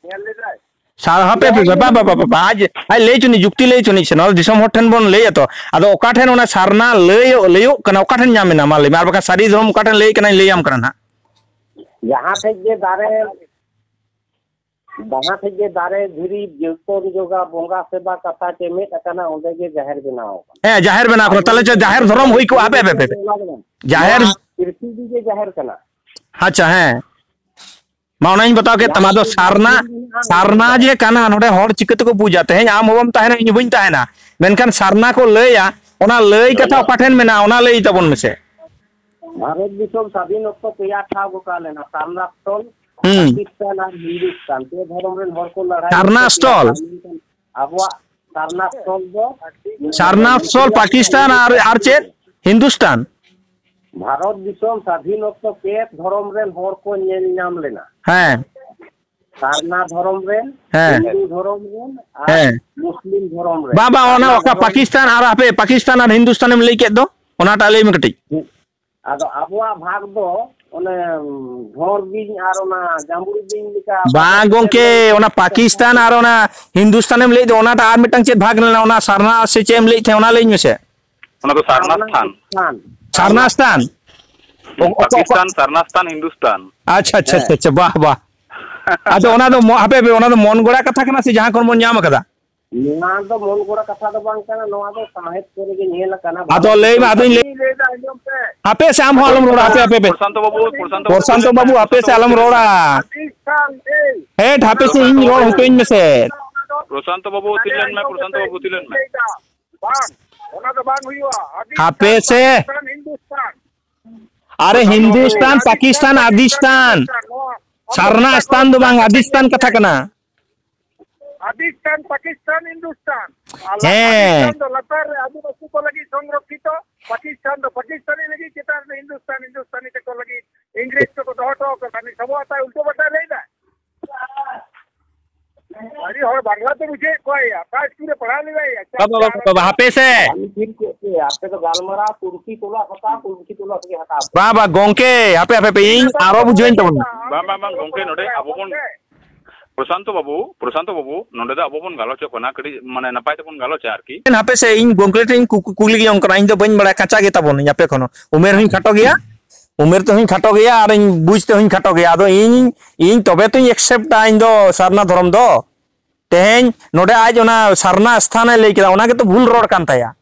ᱧᱮᱞ ᱞᱮᱫᱟᱭ᱾ ᱥᱟ-, ᱦᱟᱯᱮ, ᱦᱟᱯᱮ, ᱵᱟ, ᱵᱟ, ᱵᱟ, ᱵᱟ, ᱵᱟ, ᱟᱡ, ᱟᱡ ᱞᱟᱹᱭ ᱦᱚᱪᱚᱱᱤᱡ, ᱡᱩᱠᱛᱤ ᱞᱟᱹᱭ ᱦᱚᱪᱚᱱᱤᱡ ᱥᱮ, ᱱᱚᱣᱟ ᱫᱚ ᱫᱤᱥᱚᱢ ᱦᱚᱲ ᱴᱷᱮᱱ ᱵᱚᱱ ᱞᱟᱹᱭᱟ ᱛᱚ᱾ ᱟᱫᱚ ᱚᱠᱟ ᱴᱷᱮᱱ ᱚᱱᱟ ᱥᱟᱨᱱᱟ ᱞᱟᱹᱭᱚᱜ, ᱞᱟᱹᱭᱚᱜ ᱠᱟᱱᱟ, ᱚᱠᱟ ᱴᱷᱮᱱ ᱧᱟᱢ ᱮᱱᱟ? ᱢᱟ ᱞᱟᱹᱭ ᱢᱮ, ᱟᱨ ᱵᱟᱠᱷᱟᱱ ᱥᱟᱹᱨᱤ ᱫᱷᱚᱨᱚᱢ ᱚᱠᱟ ᱴᱷᱮᱱ ᱞᱟᱹᱭ ᱠᱟᱱᱟᱧ ᱞᱟᱹᱭᱟᱢ ᱠᱟᱱᱟ ᱱᱟᱦᱟᱜ᱾ ᱡᱟᱦᱟᱸ ᱴᱷᱮᱡ ᱜᱮ ᱫᱟᱨᱮ, ᱡᱟᱦᱟᱸ ᱴᱷᱮᱡ ᱜᱮ ᱫᱟᱨᱮ, ᱫᱷᱤᱨᱤ, ᱡᱚᱛᱚᱱ ᱡᱚᱜᱟᱣ, ᱵᱚᱸᱜᱟ ᱥᱮᱵᱟ ᱠᱟᱛᱷᱟ ᱪᱮᱢᱮᱫ ᱟᱠᱟᱱᱟ, ᱚᱸᱰᱮ ᱜᱮ ᱡᱟᱦᱮᱨ ᱵᱮᱱᱟᱣ ᱟᱠᱟᱱᱟ᱾ ᱦᱮᱸ, ᱡᱟᱦᱮᱨ ᱵᱮᱱᱟᱣ ᱟᱠᱟᱱᱟ᱾ ᱛᱟᱦᱞᱮ ᱪᱮᱫ ᱡᱟᱦᱮᱨ ᱫᱷᱚᱨᱚᱢ ᱦᱩᱭ ᱠᱚᱜᱼᱟ? ᱦᱟᱯᱮ, ᱦᱟᱯᱮ, ᱦᱟᱯᱮ᱾ ᱚᱱᱟ ᱫᱚ ᱵᱟᱝ᱾ ᱡᱟᱦᱮᱨ ᱱᱚᱣᱟ ᱯᱨᱤᱛᱷᱤᱵᱤ ᱜᱮ ᱡᱟᱦᱮᱨ ᱠᱟᱱᱟ᱾ ᱟᱪᱪᱷᱟ, ᱦᱮᱸ᱾ ᱢᱟ ᱚᱱᱟᱧ ᱵᱟᱛᱟᱣ ᱠᱮᱫ ᱛᱟᱢᱟ᱾ ᱡᱟᱦᱟᱸ ᱟᱫᱚ ᱛᱤᱱᱟᱹᱜ ᱥᱟᱨᱱᱟ, ᱫᱷᱤᱨᱤ ᱢᱮᱱᱟᱜᱼᱟ, ᱥᱟᱨᱱᱟ ᱡᱟᱦᱮᱨ᱾ ᱡᱮ ᱠᱟᱱᱟ, ᱱᱚᱰᱮ ᱦᱚᱲ ᱪᱤᱠᱟᱹ ᱛᱮᱠᱚ ᱵᱩᱡᱟ? ᱛᱮᱦᱮᱧ ᱟᱢ ᱦᱚᱸ ᱵᱟᱢ ᱛᱟᱦᱮᱱᱟ, ᱤᱧ ᱦᱚᱸ ᱵᱟᱹᱧ ᱛᱟᱦᱮᱱᱟ, ᱢᱮᱱᱠᱷᱟᱱ ᱥᱟᱨᱱᱟ ᱠᱚ ᱞᱟᱹᱭᱟ, ᱚᱱᱟ ᱞᱟᱹᱭ ᱠᱟᱛᱷᱟ ᱚᱠᱟ ᱴᱷᱮᱱ ᱢᱮᱱᱟᱜᱼᱟ, ᱚᱱᱟ ᱞᱟᱹᱭ ᱛᱟᱵᱚᱱ ᱢᱮᱥᱮ᱾ ᱵᱷᱟᱨᱚᱛ ᱫᱤᱥᱚᱢ ᱥᱟᱫᱷᱤᱱ ᱚᱠᱛᱚ ᱯᱮᱭᱟ ᱴᱷᱟᱶ ᱜᱚᱴᱟ ᱞᱮᱱᱟ, ᱥᱟᱨᱱᱟ ᱥᱛᱷᱚᱞ, ᱦᱩᱸ᱾ ᱯᱟᱠᱤᱥᱛᱟᱱ ᱟᱨ ᱦᱤᱱᱫᱩᱥᱛᱟᱱ᱾ ᱯᱮ ᱫᱷᱚᱨᱚᱢ ᱨᱮᱱ ᱦᱚᱲ ᱠᱚ ᱞᱟᱹᱲᱦᱟᱹᱭ ᱥᱟᱨᱱᱟ ᱞᱮᱫᱟ, ᱥᱛᱷᱚᱞ᱾ ᱢᱮᱱᱠᱷᱟᱱ ᱟᱵᱚᱣᱟᱜ ᱥᱟᱨᱱᱟ ᱥᱛᱷᱚᱞ ᱫᱚ ᱥᱟᱨᱱᱟ ᱥᱛᱷᱚᱞ ᱯᱟᱠᱤᱥᱛᱟᱱ ᱟᱨ, ᱟᱨ ᱪᱮᱫ? ᱦᱤᱱᱫᱩᱥᱛᱟᱱ᱾ ᱵᱷᱟᱨᱚᱛ ᱫᱤᱥᱚᱢ ᱥᱟᱫᱷᱤᱱ ᱚᱠᱛᱚ ᱯᱮ ᱫᱷᱚᱨᱚᱢ ᱨᱮᱱ ᱦᱚᱲ ᱠᱚ ᱧᱮᱞ ᱧᱟᱢ ᱞᱮᱱᱟ᱾ ᱦᱮᱸ᱾ ᱥᱟᱨᱱᱟ ᱫᱷᱚᱨᱚᱢ ᱨᱮᱱ, ᱦᱮᱸ᱾ ᱦᱤᱱᱫᱩ ᱫᱷᱚᱨᱚᱢ ᱨᱮᱱ ᱟᱨ ᱦᱮᱸ᱾ ᱢᱩᱥᱞᱤᱢ ᱫᱷᱚᱨᱚᱢ ᱨᱮᱱ᱾ ᱵᱟᱝ, ᱵᱟᱝ, ᱚᱱᱟ ᱥᱟᱨᱱᱟ ᱚᱠᱟ ᱫᱷᱚᱨᱚᱢ ᱯᱟᱠᱤᱥᱛᱟᱱ ᱟᱨ, ᱦᱟᱯᱮ, ᱯᱟᱠᱤᱥᱛᱟᱱ ᱟᱨ ᱦᱤᱱᱫᱩᱥᱛᱟᱱᱮᱢ ᱞᱟᱹᱭ ᱠᱮᱫ ᱫᱚ, ᱚᱱᱟᱴᱟᱜ ᱞᱟᱹᱭ ᱢᱮ ᱠᱟᱹᱴᱤᱡ᱾ ᱟᱫᱚ ᱟᱵᱚᱣᱟᱜ ᱵᱷᱟᱜᱽ ᱫᱚ ᱚᱱᱮ ᱵᱷᱚᱸᱣᱨ ᱵᱤᱧ ᱟᱨ ᱚᱱᱟ ᱡᱟᱸᱵᱽᱲᱩ ᱵᱤᱧ ᱞᱮᱠᱟ ᱵᱟᱝ ᱵᱟᱵᱚᱱ ᱜᱚᱝᱠᱮ, ᱧᱮᱞ ᱚᱱᱟ ᱯᱟᱠᱤᱥᱛᱟᱱ ᱟᱨ ᱚᱱᱟ ᱦᱤᱱᱫᱩᱥᱛᱟᱱᱮᱢ ᱞᱟᱹᱭᱮᱫ ᱫᱚ, ᱚᱱᱟᱴᱟᱜ ᱟᱨ ᱢᱤᱫᱴᱟᱝ ᱪᱮᱫ ᱵᱷᱟᱜᱽ ᱞᱮᱱᱟ? ᱚᱱᱟ ᱥᱟᱨᱱᱟ ᱥᱮ ᱪᱮᱫ ᱮᱢ ᱞᱟᱹᱭᱮᱫ ᱛᱟᱦᱮᱸᱫ, ᱚᱱᱟ ᱞᱟᱹᱭᱟᱹᱧ ᱢᱮᱥᱮ᱾ ᱚᱱᱟ ᱫᱚ ᱥᱟᱨᱱᱟ ᱥᱛᱷᱟᱱ᱾ ᱥᱟᱨᱱᱟ ᱥᱛᱷᱟᱱ᱾ ᱚ-, ᱚᱠᱟ, ᱚᱠᱟ? ᱯᱟᱠᱤᱥᱛᱟᱱ, ᱥᱟᱨᱱᱟ ᱥᱛᱷᱟᱱ, ᱦᱤᱱᱫᱩᱥᱛᱟᱱ᱾ ᱟᱪᱪᱷᱟ, ᱟᱪᱪᱷᱟ, ᱦᱮᱸ᱾ ᱟᱪᱪᱷᱟ, ᱟᱪᱪᱷᱟ, ᱵᱟᱦ, ᱵᱟᱦ᱾ ᱟᱫᱚ ᱚᱱᱟ ᱫᱚ ᱢᱚ-, ᱦᱟᱯᱮ, ᱦᱟᱯᱮ, ᱚᱱᱟ ᱫᱚ ᱢᱚᱱ ᱜᱚᱲᱟ ᱠᱟᱛᱷᱟ ᱠᱟᱱᱟ ᱥᱮ ᱡᱟᱦᱟᱸ ᱠᱷᱚᱱ ᱵᱚᱱ ᱧᱟᱢ ᱟᱠᱟᱫᱟ? ᱱᱚᱣᱟ ᱫᱚ ᱢᱚᱱ ᱜᱚᱲᱟ ᱠᱟᱛᱷᱟ ᱫᱚ ᱵᱟᱝ ᱠᱟᱱᱟ, ᱱᱚᱣᱟ ᱫᱚ ᱥᱟᱶᱦᱮᱫ ᱠᱚᱨᱮ ᱜᱮ ᱧᱮᱞ ᱟᱠᱟᱱᱟ᱾ ᱟᱫᱚ ᱞᱟᱹᱭ ᱢᱮ, ᱟᱫᱚᱧ ᱞᱟᱹᱭ ᱞᱟᱹᱭᱫᱟ, ᱟᱸᱡᱚᱢ ᱯᱮ᱾ ᱦᱟᱯᱮ ᱥᱮ, ᱟᱢ ᱦᱚᱸ ᱟᱞᱚᱢ ᱨᱚᱲᱟ, ᱦᱟᱯᱮ, ᱦᱟᱯᱮ, ᱦᱟᱯᱮ᱾ ᱯᱨᱚᱥᱟᱱᱛᱚ ᱵᱟᱹᱵᱩ, ᱯᱨᱚᱥᱟᱱᱛᱚ ᱵᱟᱹᱵᱩ, ᱯᱨᱚᱥᱟᱱᱛᱚ ᱵᱟᱹᱵᱩ, ᱦᱟᱯᱮ ᱥᱮ, ᱟᱞᱚᱢ ᱨᱚᱲᱟ᱾ ᱦᱮᱸ, ᱦᱟᱯᱮ ᱥᱮ, ᱤᱧ ᱨᱚᱲ ᱦᱚᱪᱚᱧ ᱢᱮᱥᱮ᱾ ᱯᱨᱚᱥᱟᱱᱛᱚ ᱵᱟᱹᱵᱩ, ᱛᱤᱨᱞᱟᱹᱱ ᱢᱮ, ᱯᱨᱚᱥᱟᱱᱛᱚ ᱵᱟᱹᱵᱩ, ᱛᱤᱨᱞᱟᱹᱱ ᱢᱮ᱾ ᱵᱟᱝ, ᱚᱱᱟ ᱫᱚ ᱵᱟᱝ ᱦᱩᱭᱩᱜᱼᱟ᱾ ᱟᱫᱤᱥᱛᱟᱱ, ᱦᱟᱯᱮ ᱥᱮ᱾ ᱯᱟᱠᱤᱥᱛᱟᱱ, ᱦᱤᱱᱫᱩᱥᱛᱟᱱ᱾ ᱟᱨᱮ, ᱯᱨᱚᱥᱟᱱᱛᱚ ᱵᱟᱹᱵᱩ᱾ ᱦᱤᱱᱫᱩᱥᱛᱟᱱ, ᱯᱟᱠᱤᱥᱛᱟᱱ, ᱟᱫᱤᱥᱛᱟᱱ᱾ ᱱᱚᱣᱟ ᱥᱟᱨᱱᱟ ᱥᱛᱷᱟᱱ ᱫᱚ ᱵᱟᱝ, ᱟᱫᱤᱥᱛᱟᱱ ᱠᱟᱛᱷᱟ ᱠᱟᱱᱟ᱾ ᱟᱫᱤᱥᱛᱟᱱ, ᱯᱟᱠᱤᱥᱛᱟᱱ, ᱦᱤᱱᱫᱩᱥᱛᱟᱱ᱾ ᱟᱨ ᱦᱮᱸ᱾ ᱟᱫᱤᱥᱛᱟᱱ ᱫᱚ ᱞᱟᱛᱟᱨ ᱨᱮ ᱟᱹᱫᱤᱵᱟᱹᱥᱤ ᱠᱚ ᱞᱟᱹᱜᱤᱫ ᱥᱚᱝᱨᱚᱠᱠᱷᱤᱛᱚ, ᱯᱟᱠᱤᱥᱛᱟᱱ ᱫᱚ ᱯᱟᱠᱤᱥᱛᱟᱱᱤ ᱞᱟᱹᱜᱤᱫ, ᱪᱮᱛᱟᱱ ᱨᱮ ᱦᱤᱱᱫᱩᱥᱛᱟᱱ, ᱦᱤᱱᱫᱩᱥᱛᱟᱱᱤ ᱛᱟᱠᱚ ᱞᱟᱹᱜᱤᱫ ᱤᱝᱨᱮᱡᱽ ᱠᱚᱠᱚ ᱫᱚᱦᱚ ᱦᱚᱴᱚ ᱠᱟᱫᱟ᱾ ᱱᱩᱭ ᱥᱟᱵᱚ ᱟᱛᱟᱭ ᱩᱞᱴᱟᱹ ᱯᱟᱞᱴᱟ ᱞᱟᱹᱭᱫᱟ᱾ ᱟᱹᱰᱤ ᱦᱚᱲ ᱵᱟᱝᱞᱟ ᱛᱮ ᱵᱩᱡᱷᱟᱹᱣᱮᱫ ᱠᱚᱣᱟᱭ, ᱚᱠᱟ ᱥᱠᱩᱞ ᱨᱮ ᱯᱟᱲᱦᱟᱣ ᱞᱮᱫᱟᱭ? ᱵᱟᱵᱟ, ᱵᱟᱵᱟ, ᱵᱟᱵᱟ, ᱦᱟᱯᱮ ᱥᱮ᱾ ᱟᱹᱞᱤᱧ ᱴᱷᱤᱠ ᱠᱮᱫ ᱯᱮ, ᱟᱯᱮ ᱫᱚ ᱜᱟᱞᱢᱟᱨᱟᱣ ᱛᱩᱨᱠᱤ ᱛᱚᱞᱟ ᱠᱚ ᱛᱟ ᱛᱩᱨᱠᱤ ᱛᱚᱞᱟ ᱛᱮᱜᱮ ᱦᱟᱛᱟᱣ ᱯᱮ᱾ ᱵᱟᱝ, ᱵᱟᱝ, ᱜᱚᱝᱠᱮ, ᱦᱟᱯᱮ, ᱦᱟᱯᱮ, ᱦᱟᱯᱮ, ᱤᱧ ᱟᱨᱚ ᱵᱩᱡᱷᱟᱹᱣᱤᱧ ᱛᱟᱵᱚᱱ ᱢᱮ᱾ ᱵᱟᱝ, ᱵᱟᱝ, ᱵᱟᱝ, ᱜᱚᱝᱠᱮ, ᱱᱚᱰᱮ ᱟᱵᱚ ᱵᱚᱱ ᱯᱨᱚᱥᱟᱱᱛᱚ ᱵᱟᱹᱵᱩ, ᱯᱨᱚᱥᱟᱱᱛᱚ ᱵᱟᱹᱵᱩ, ᱱᱚᱰᱮ ᱫᱚ ᱟᱵᱚ ᱵᱚᱱ ᱜᱟᱞᱚᱪᱚᱜ ᱠᱟᱱᱟ, ᱠᱟᱹᱴᱤᱡ ᱢᱟᱱᱮ ᱱᱟᱯᱟᱭ ᱛᱮᱵᱚᱱ ᱜᱟᱞᱚᱪᱟ ᱟᱨᱠᱤ᱾ ᱦᱟᱯᱮ ᱥᱮ, ᱤᱧ ᱜᱚᱝᱠᱮ ᱴᱷᱮᱱ ᱠᱩ-, ᱠᱩ-, ᱠᱩᱞᱤ ᱜᱮ ᱚᱱᱠᱟᱱᱟ, ᱤᱧ ᱫᱚ ᱵᱟᱹᱧ ᱵᱟᱲᱟᱭᱟ, ᱠᱟᱸᱪᱟ ᱜᱮ ᱛᱟᱵᱚᱱᱟᱹᱧ ᱟᱯᱮ ᱠᱷᱚᱱ ᱦᱚᱸ᱾ ᱩᱢᱮᱨ ᱦᱚᱸᱧ ᱠᱷᱟᱴᱚ ᱜᱮᱭᱟ, ᱩᱢᱮᱨ ᱛᱮᱦᱚᱸᱧ ᱠᱷᱟᱴᱚ ᱜᱮᱭᱟ, ᱟᱨ ᱤᱧ ᱵᱩᱡᱽ ᱛᱮᱦᱚᱸᱧ ᱠᱷᱟᱴᱚ ᱜᱮᱭᱟ᱾ ᱟᱫᱚ ᱤᱧ, ᱤᱧ ᱛᱚᱵᱮ ᱛᱚᱧ accept ᱟ ᱤᱧ ᱫᱚ ᱥᱟᱨᱱᱟ ᱫᱷᱚᱨᱚᱢ ᱫᱚ᱾ ᱛᱮᱦᱮᱧ ᱱᱚᱰᱮ ᱟᱡ ᱚᱱᱟ ᱥᱟᱨᱱᱟ ᱥᱛᱷᱟᱱᱮ ᱞᱟᱹᱭ ᱠᱮᱫᱟ, ᱚᱱᱟ ᱜᱮᱛᱚ ᱵᱷᱩᱞ ᱨᱚᱲ ᱠᱟᱱ ᱛᱟᱭᱟ᱾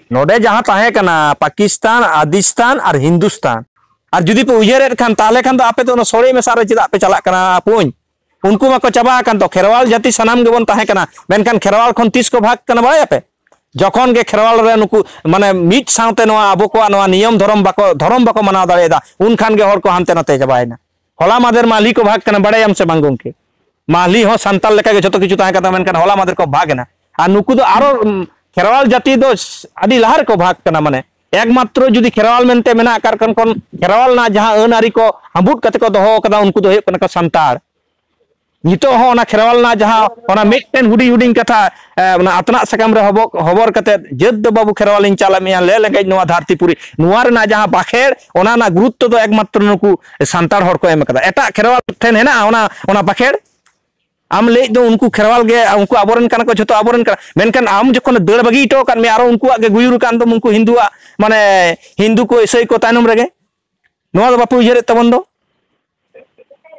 ᱱᱚᱰᱮ ᱡᱟᱦᱟᱸ ᱛᱟᱦᱮᱸ ᱠᱟᱱᱟ ᱯᱟᱠᱤᱥᱛᱟᱱ, ᱟᱫᱤᱥᱛᱟᱱ ᱟᱨ ᱦᱤᱱᱫᱩᱥᱛᱟᱱ, ᱟᱨ ᱡᱩᱫᱤ ᱯᱮ ᱩᱭᱦᱟᱹᱨᱮᱫ ᱠᱷᱟᱱ, ᱛᱟᱦᱚᱞᱮ ᱠᱷᱟᱱ ᱫᱚ ᱟᱯᱮ ᱫᱚ ᱚᱱᱟ ᱥᱚᱲᱮ ᱢᱮᱥᱟ ᱨᱮ ᱪᱮᱫᱟᱜ ᱯᱮ ᱪᱟᱞᱟᱜ ᱠᱟᱱᱟ ᱟᱯᱩᱧ? ᱩᱱᱠᱩ ᱢᱟᱠᱚ ᱪᱟᱵᱟ ᱟᱠᱟᱱ ᱫᱚ, ᱠᱷᱮᱨᱣᱟᱞ ᱡᱟᱹᱛᱤ ᱥᱟᱱᱟᱢ ᱜᱮᱵᱚᱱ ᱛᱟᱦᱮᱸ ᱠᱟᱱᱟ, ᱢᱮᱱᱠᱷᱟᱱ ᱠᱷᱮᱨᱣᱟᱞ ᱠᱷᱚᱱ ᱛᱤᱥ ᱠᱚ ᱵᱷᱟᱜᱽ ᱠᱟᱱᱟ ᱵᱟᱲᱟᱭᱟᱯᱮ? ᱡᱚᱠᱷᱚᱱ ᱜᱮ ᱠᱷᱮᱨᱣᱟᱞ ᱨᱮ ᱱᱩᱠᱩ ᱢᱟᱱᱮ ᱢᱤᱫ ᱥᱟᱶᱛᱮ ᱱᱚᱣᱟ ᱟᱵᱚ ᱠᱚᱣᱟᱜ ᱱᱚᱣᱟ ᱱᱤᱭᱚᱢ ᱫᱷᱚᱨᱚᱢ ᱵᱟᱠᱚ, ᱫᱷᱚᱨᱚᱢ ᱵᱟᱠᱚ ᱢᱟᱱᱟᱣ ᱫᱟᱲᱮᱭᱟᱫᱟ, ᱩᱱ ᱠᱷᱟᱱ ᱜᱮ ᱦᱚᱲ ᱠᱚ ᱦᱟᱱᱛᱮ ᱱᱟᱛᱮ ᱪᱟᱵᱟᱭᱮᱱᱟ᱾ ᱦᱚᱞᱟ ᱢᱟᱫᱷᱮᱨ ᱢᱟᱞᱦᱤ ᱠᱚ ᱵᱷᱟᱜᱽ ᱠᱟᱱᱟ, ᱵᱟᱲᱟᱭᱟᱢ ᱥᱮ ᱵᱟᱝ ᱜᱚᱝᱠᱮ? ᱢᱟᱞᱦᱤ ᱦᱚᱸ ᱥᱟᱱᱛᱟᱲ ᱞᱮᱠᱟᱜᱮ ᱡᱚᱛᱚ ᱠᱤᱪᱷᱩ ᱛᱟᱦᱮᱸ ᱠᱟᱱ ᱛᱟᱠᱚᱣᱟ, ᱢᱮᱱᱠᱷᱟᱱ ᱦᱚᱞᱟ ᱢᱟᱫᱷᱮᱨ ᱠᱚ ᱵᱷᱟᱜᱽ ᱮᱱᱟ᱾ ᱟᱨ ᱱᱩᱠᱩ ᱫᱚ ᱟᱨᱚ, ᱩᱢ, ᱠᱷᱮᱨᱣᱟᱞ ᱡᱟᱹᱛᱤ ᱫᱚ ᱥ-, ᱟᱹᱰᱤ ᱞᱟᱦᱟ ᱨᱮᱠᱚ ᱵᱷᱟᱜᱽ ᱠᱟᱱᱟ᱾ ᱢᱟᱱᱮ ᱮᱠᱢᱟᱛᱨᱚ ᱡᱩᱫᱤ ᱠᱷᱮᱨᱣᱟᱞ ᱢᱮᱱᱛᱮ ᱢᱮᱱᱟᱜ ᱟᱠᱟᱫ ᱠᱷᱟᱱ, ᱠᱷᱚᱱ ᱠᱷᱮᱨᱣᱟᱞ ᱨᱮᱱᱟᱜ ᱡᱟᱦᱟᱸ ᱟᱹᱱ ᱟᱹᱨᱤ ᱠᱚ ᱦᱟᱸᱵᱩᱫ ᱠᱟᱛᱮ ᱠᱚ ᱫᱚᱦᱚ ᱟᱠᱟᱫᱟ, ᱩᱱᱠᱩ ᱫᱚ ᱦᱩᱭᱩᱜ ᱠᱟᱱᱟ ᱠᱚ ᱥᱟᱱᱛᱟᱲ᱾ ᱱᱤᱛᱚᱜ ᱦᱚᱸ ᱚᱱᱟ ᱠᱷᱮᱨᱣᱟᱞ ᱨᱮᱱᱟᱜ ᱡᱟᱦᱟᱸ ᱚᱱᱟ ᱢᱤᱫᱴᱮᱱ ᱦᱩᱰᱤᱧ ᱦᱩᱰᱤᱧ ᱠᱟᱛᱷᱟ, ᱮ, ᱚᱱᱟ ᱟᱛᱱᱟᱜ ᱥᱟᱠᱟᱢ ᱨᱮ ᱦᱚᱵᱚ-, ᱦᱚᱵᱚᱨ ᱠᱟᱛᱮ, "ᱡᱟᱹᱛ ᱫᱚ ᱵᱟᱹᱵᱩ ᱠᱷᱮᱨᱣᱟᱞᱤᱧ ᱪᱟᱞᱟᱜ ᱢᱮᱭᱟ, ᱞᱮ ᱞᱮᱸᱜᱮᱡ ᱱᱚᱣᱟ ᱫᱷᱟᱹᱨᱛᱤ ᱯᱩᱨᱤ", ᱱᱚᱣᱟ ᱨᱮᱱᱟᱜ ᱡᱟᱦᱟᱸ ᱵᱟᱠᱷᱮᱲ, ᱚᱱᱟ ᱨᱮᱱᱟᱜ ᱜᱩᱨᱩᱛᱛᱚ ᱫᱚ ᱮᱠᱢᱟᱛᱨᱚ ᱱᱩᱠᱩ ᱥᱟᱱᱛᱟᱲ ᱦᱚᱲ ᱠᱚ ᱮᱢ ᱟᱠᱟᱫᱟ᱾ ᱮᱴᱟᱜ ᱠᱷᱮᱨᱣᱟᱞ ᱴᱷᱮᱱ ᱦᱮᱱᱟᱜᱼᱟ ᱚᱱᱟ, ᱚᱱᱟ ᱵᱟᱠᱷᱮᱲ? ᱟᱢ ᱞᱟᱹᱭᱮᱫ ᱫᱚ ᱩᱱᱠᱩ ᱠᱷᱮᱨᱣᱟᱞ ᱜᱮ, ᱩᱱᱠᱩ ᱟᱵᱚᱨᱮᱱ ᱠᱟᱱᱟ ᱠᱚ, ᱡᱷᱚᱛᱚ ᱟᱵᱚᱨᱮᱱ ᱠᱟᱱᱟ, ᱢᱮᱱᱠᱷᱟᱱ ᱟᱢ ᱡᱚᱠᱷᱚᱱ ᱫᱟᱹᱲ ᱵᱟᱹᱜᱤ ᱦᱚᱴᱚ ᱟᱠᱟᱫ ᱢᱮᱭᱟ, ᱟᱨᱚ ᱩᱱᱠᱩᱣᱟᱜ ᱜᱮ ᱜᱩᱭᱩᱨ ᱟᱠᱟᱱ ᱫᱚᱢ, ᱩᱱᱠᱩ ᱦᱤᱱᱫᱩᱣᱟᱜ, ᱢᱟᱱᱮ ᱦᱤᱱᱫᱩ ᱠᱚ ᱤᱥᱟᱹᱭ ᱠᱚ ᱛᱟᱭᱱᱚᱢ ᱨᱮᱜᱮ᱾ ᱱᱚᱣᱟ ᱫᱚ ᱵᱟᱯᱮ ᱩᱭᱦᱟᱹᱨᱮᱫ ᱛᱟᱵᱚᱱ ᱫᱚ?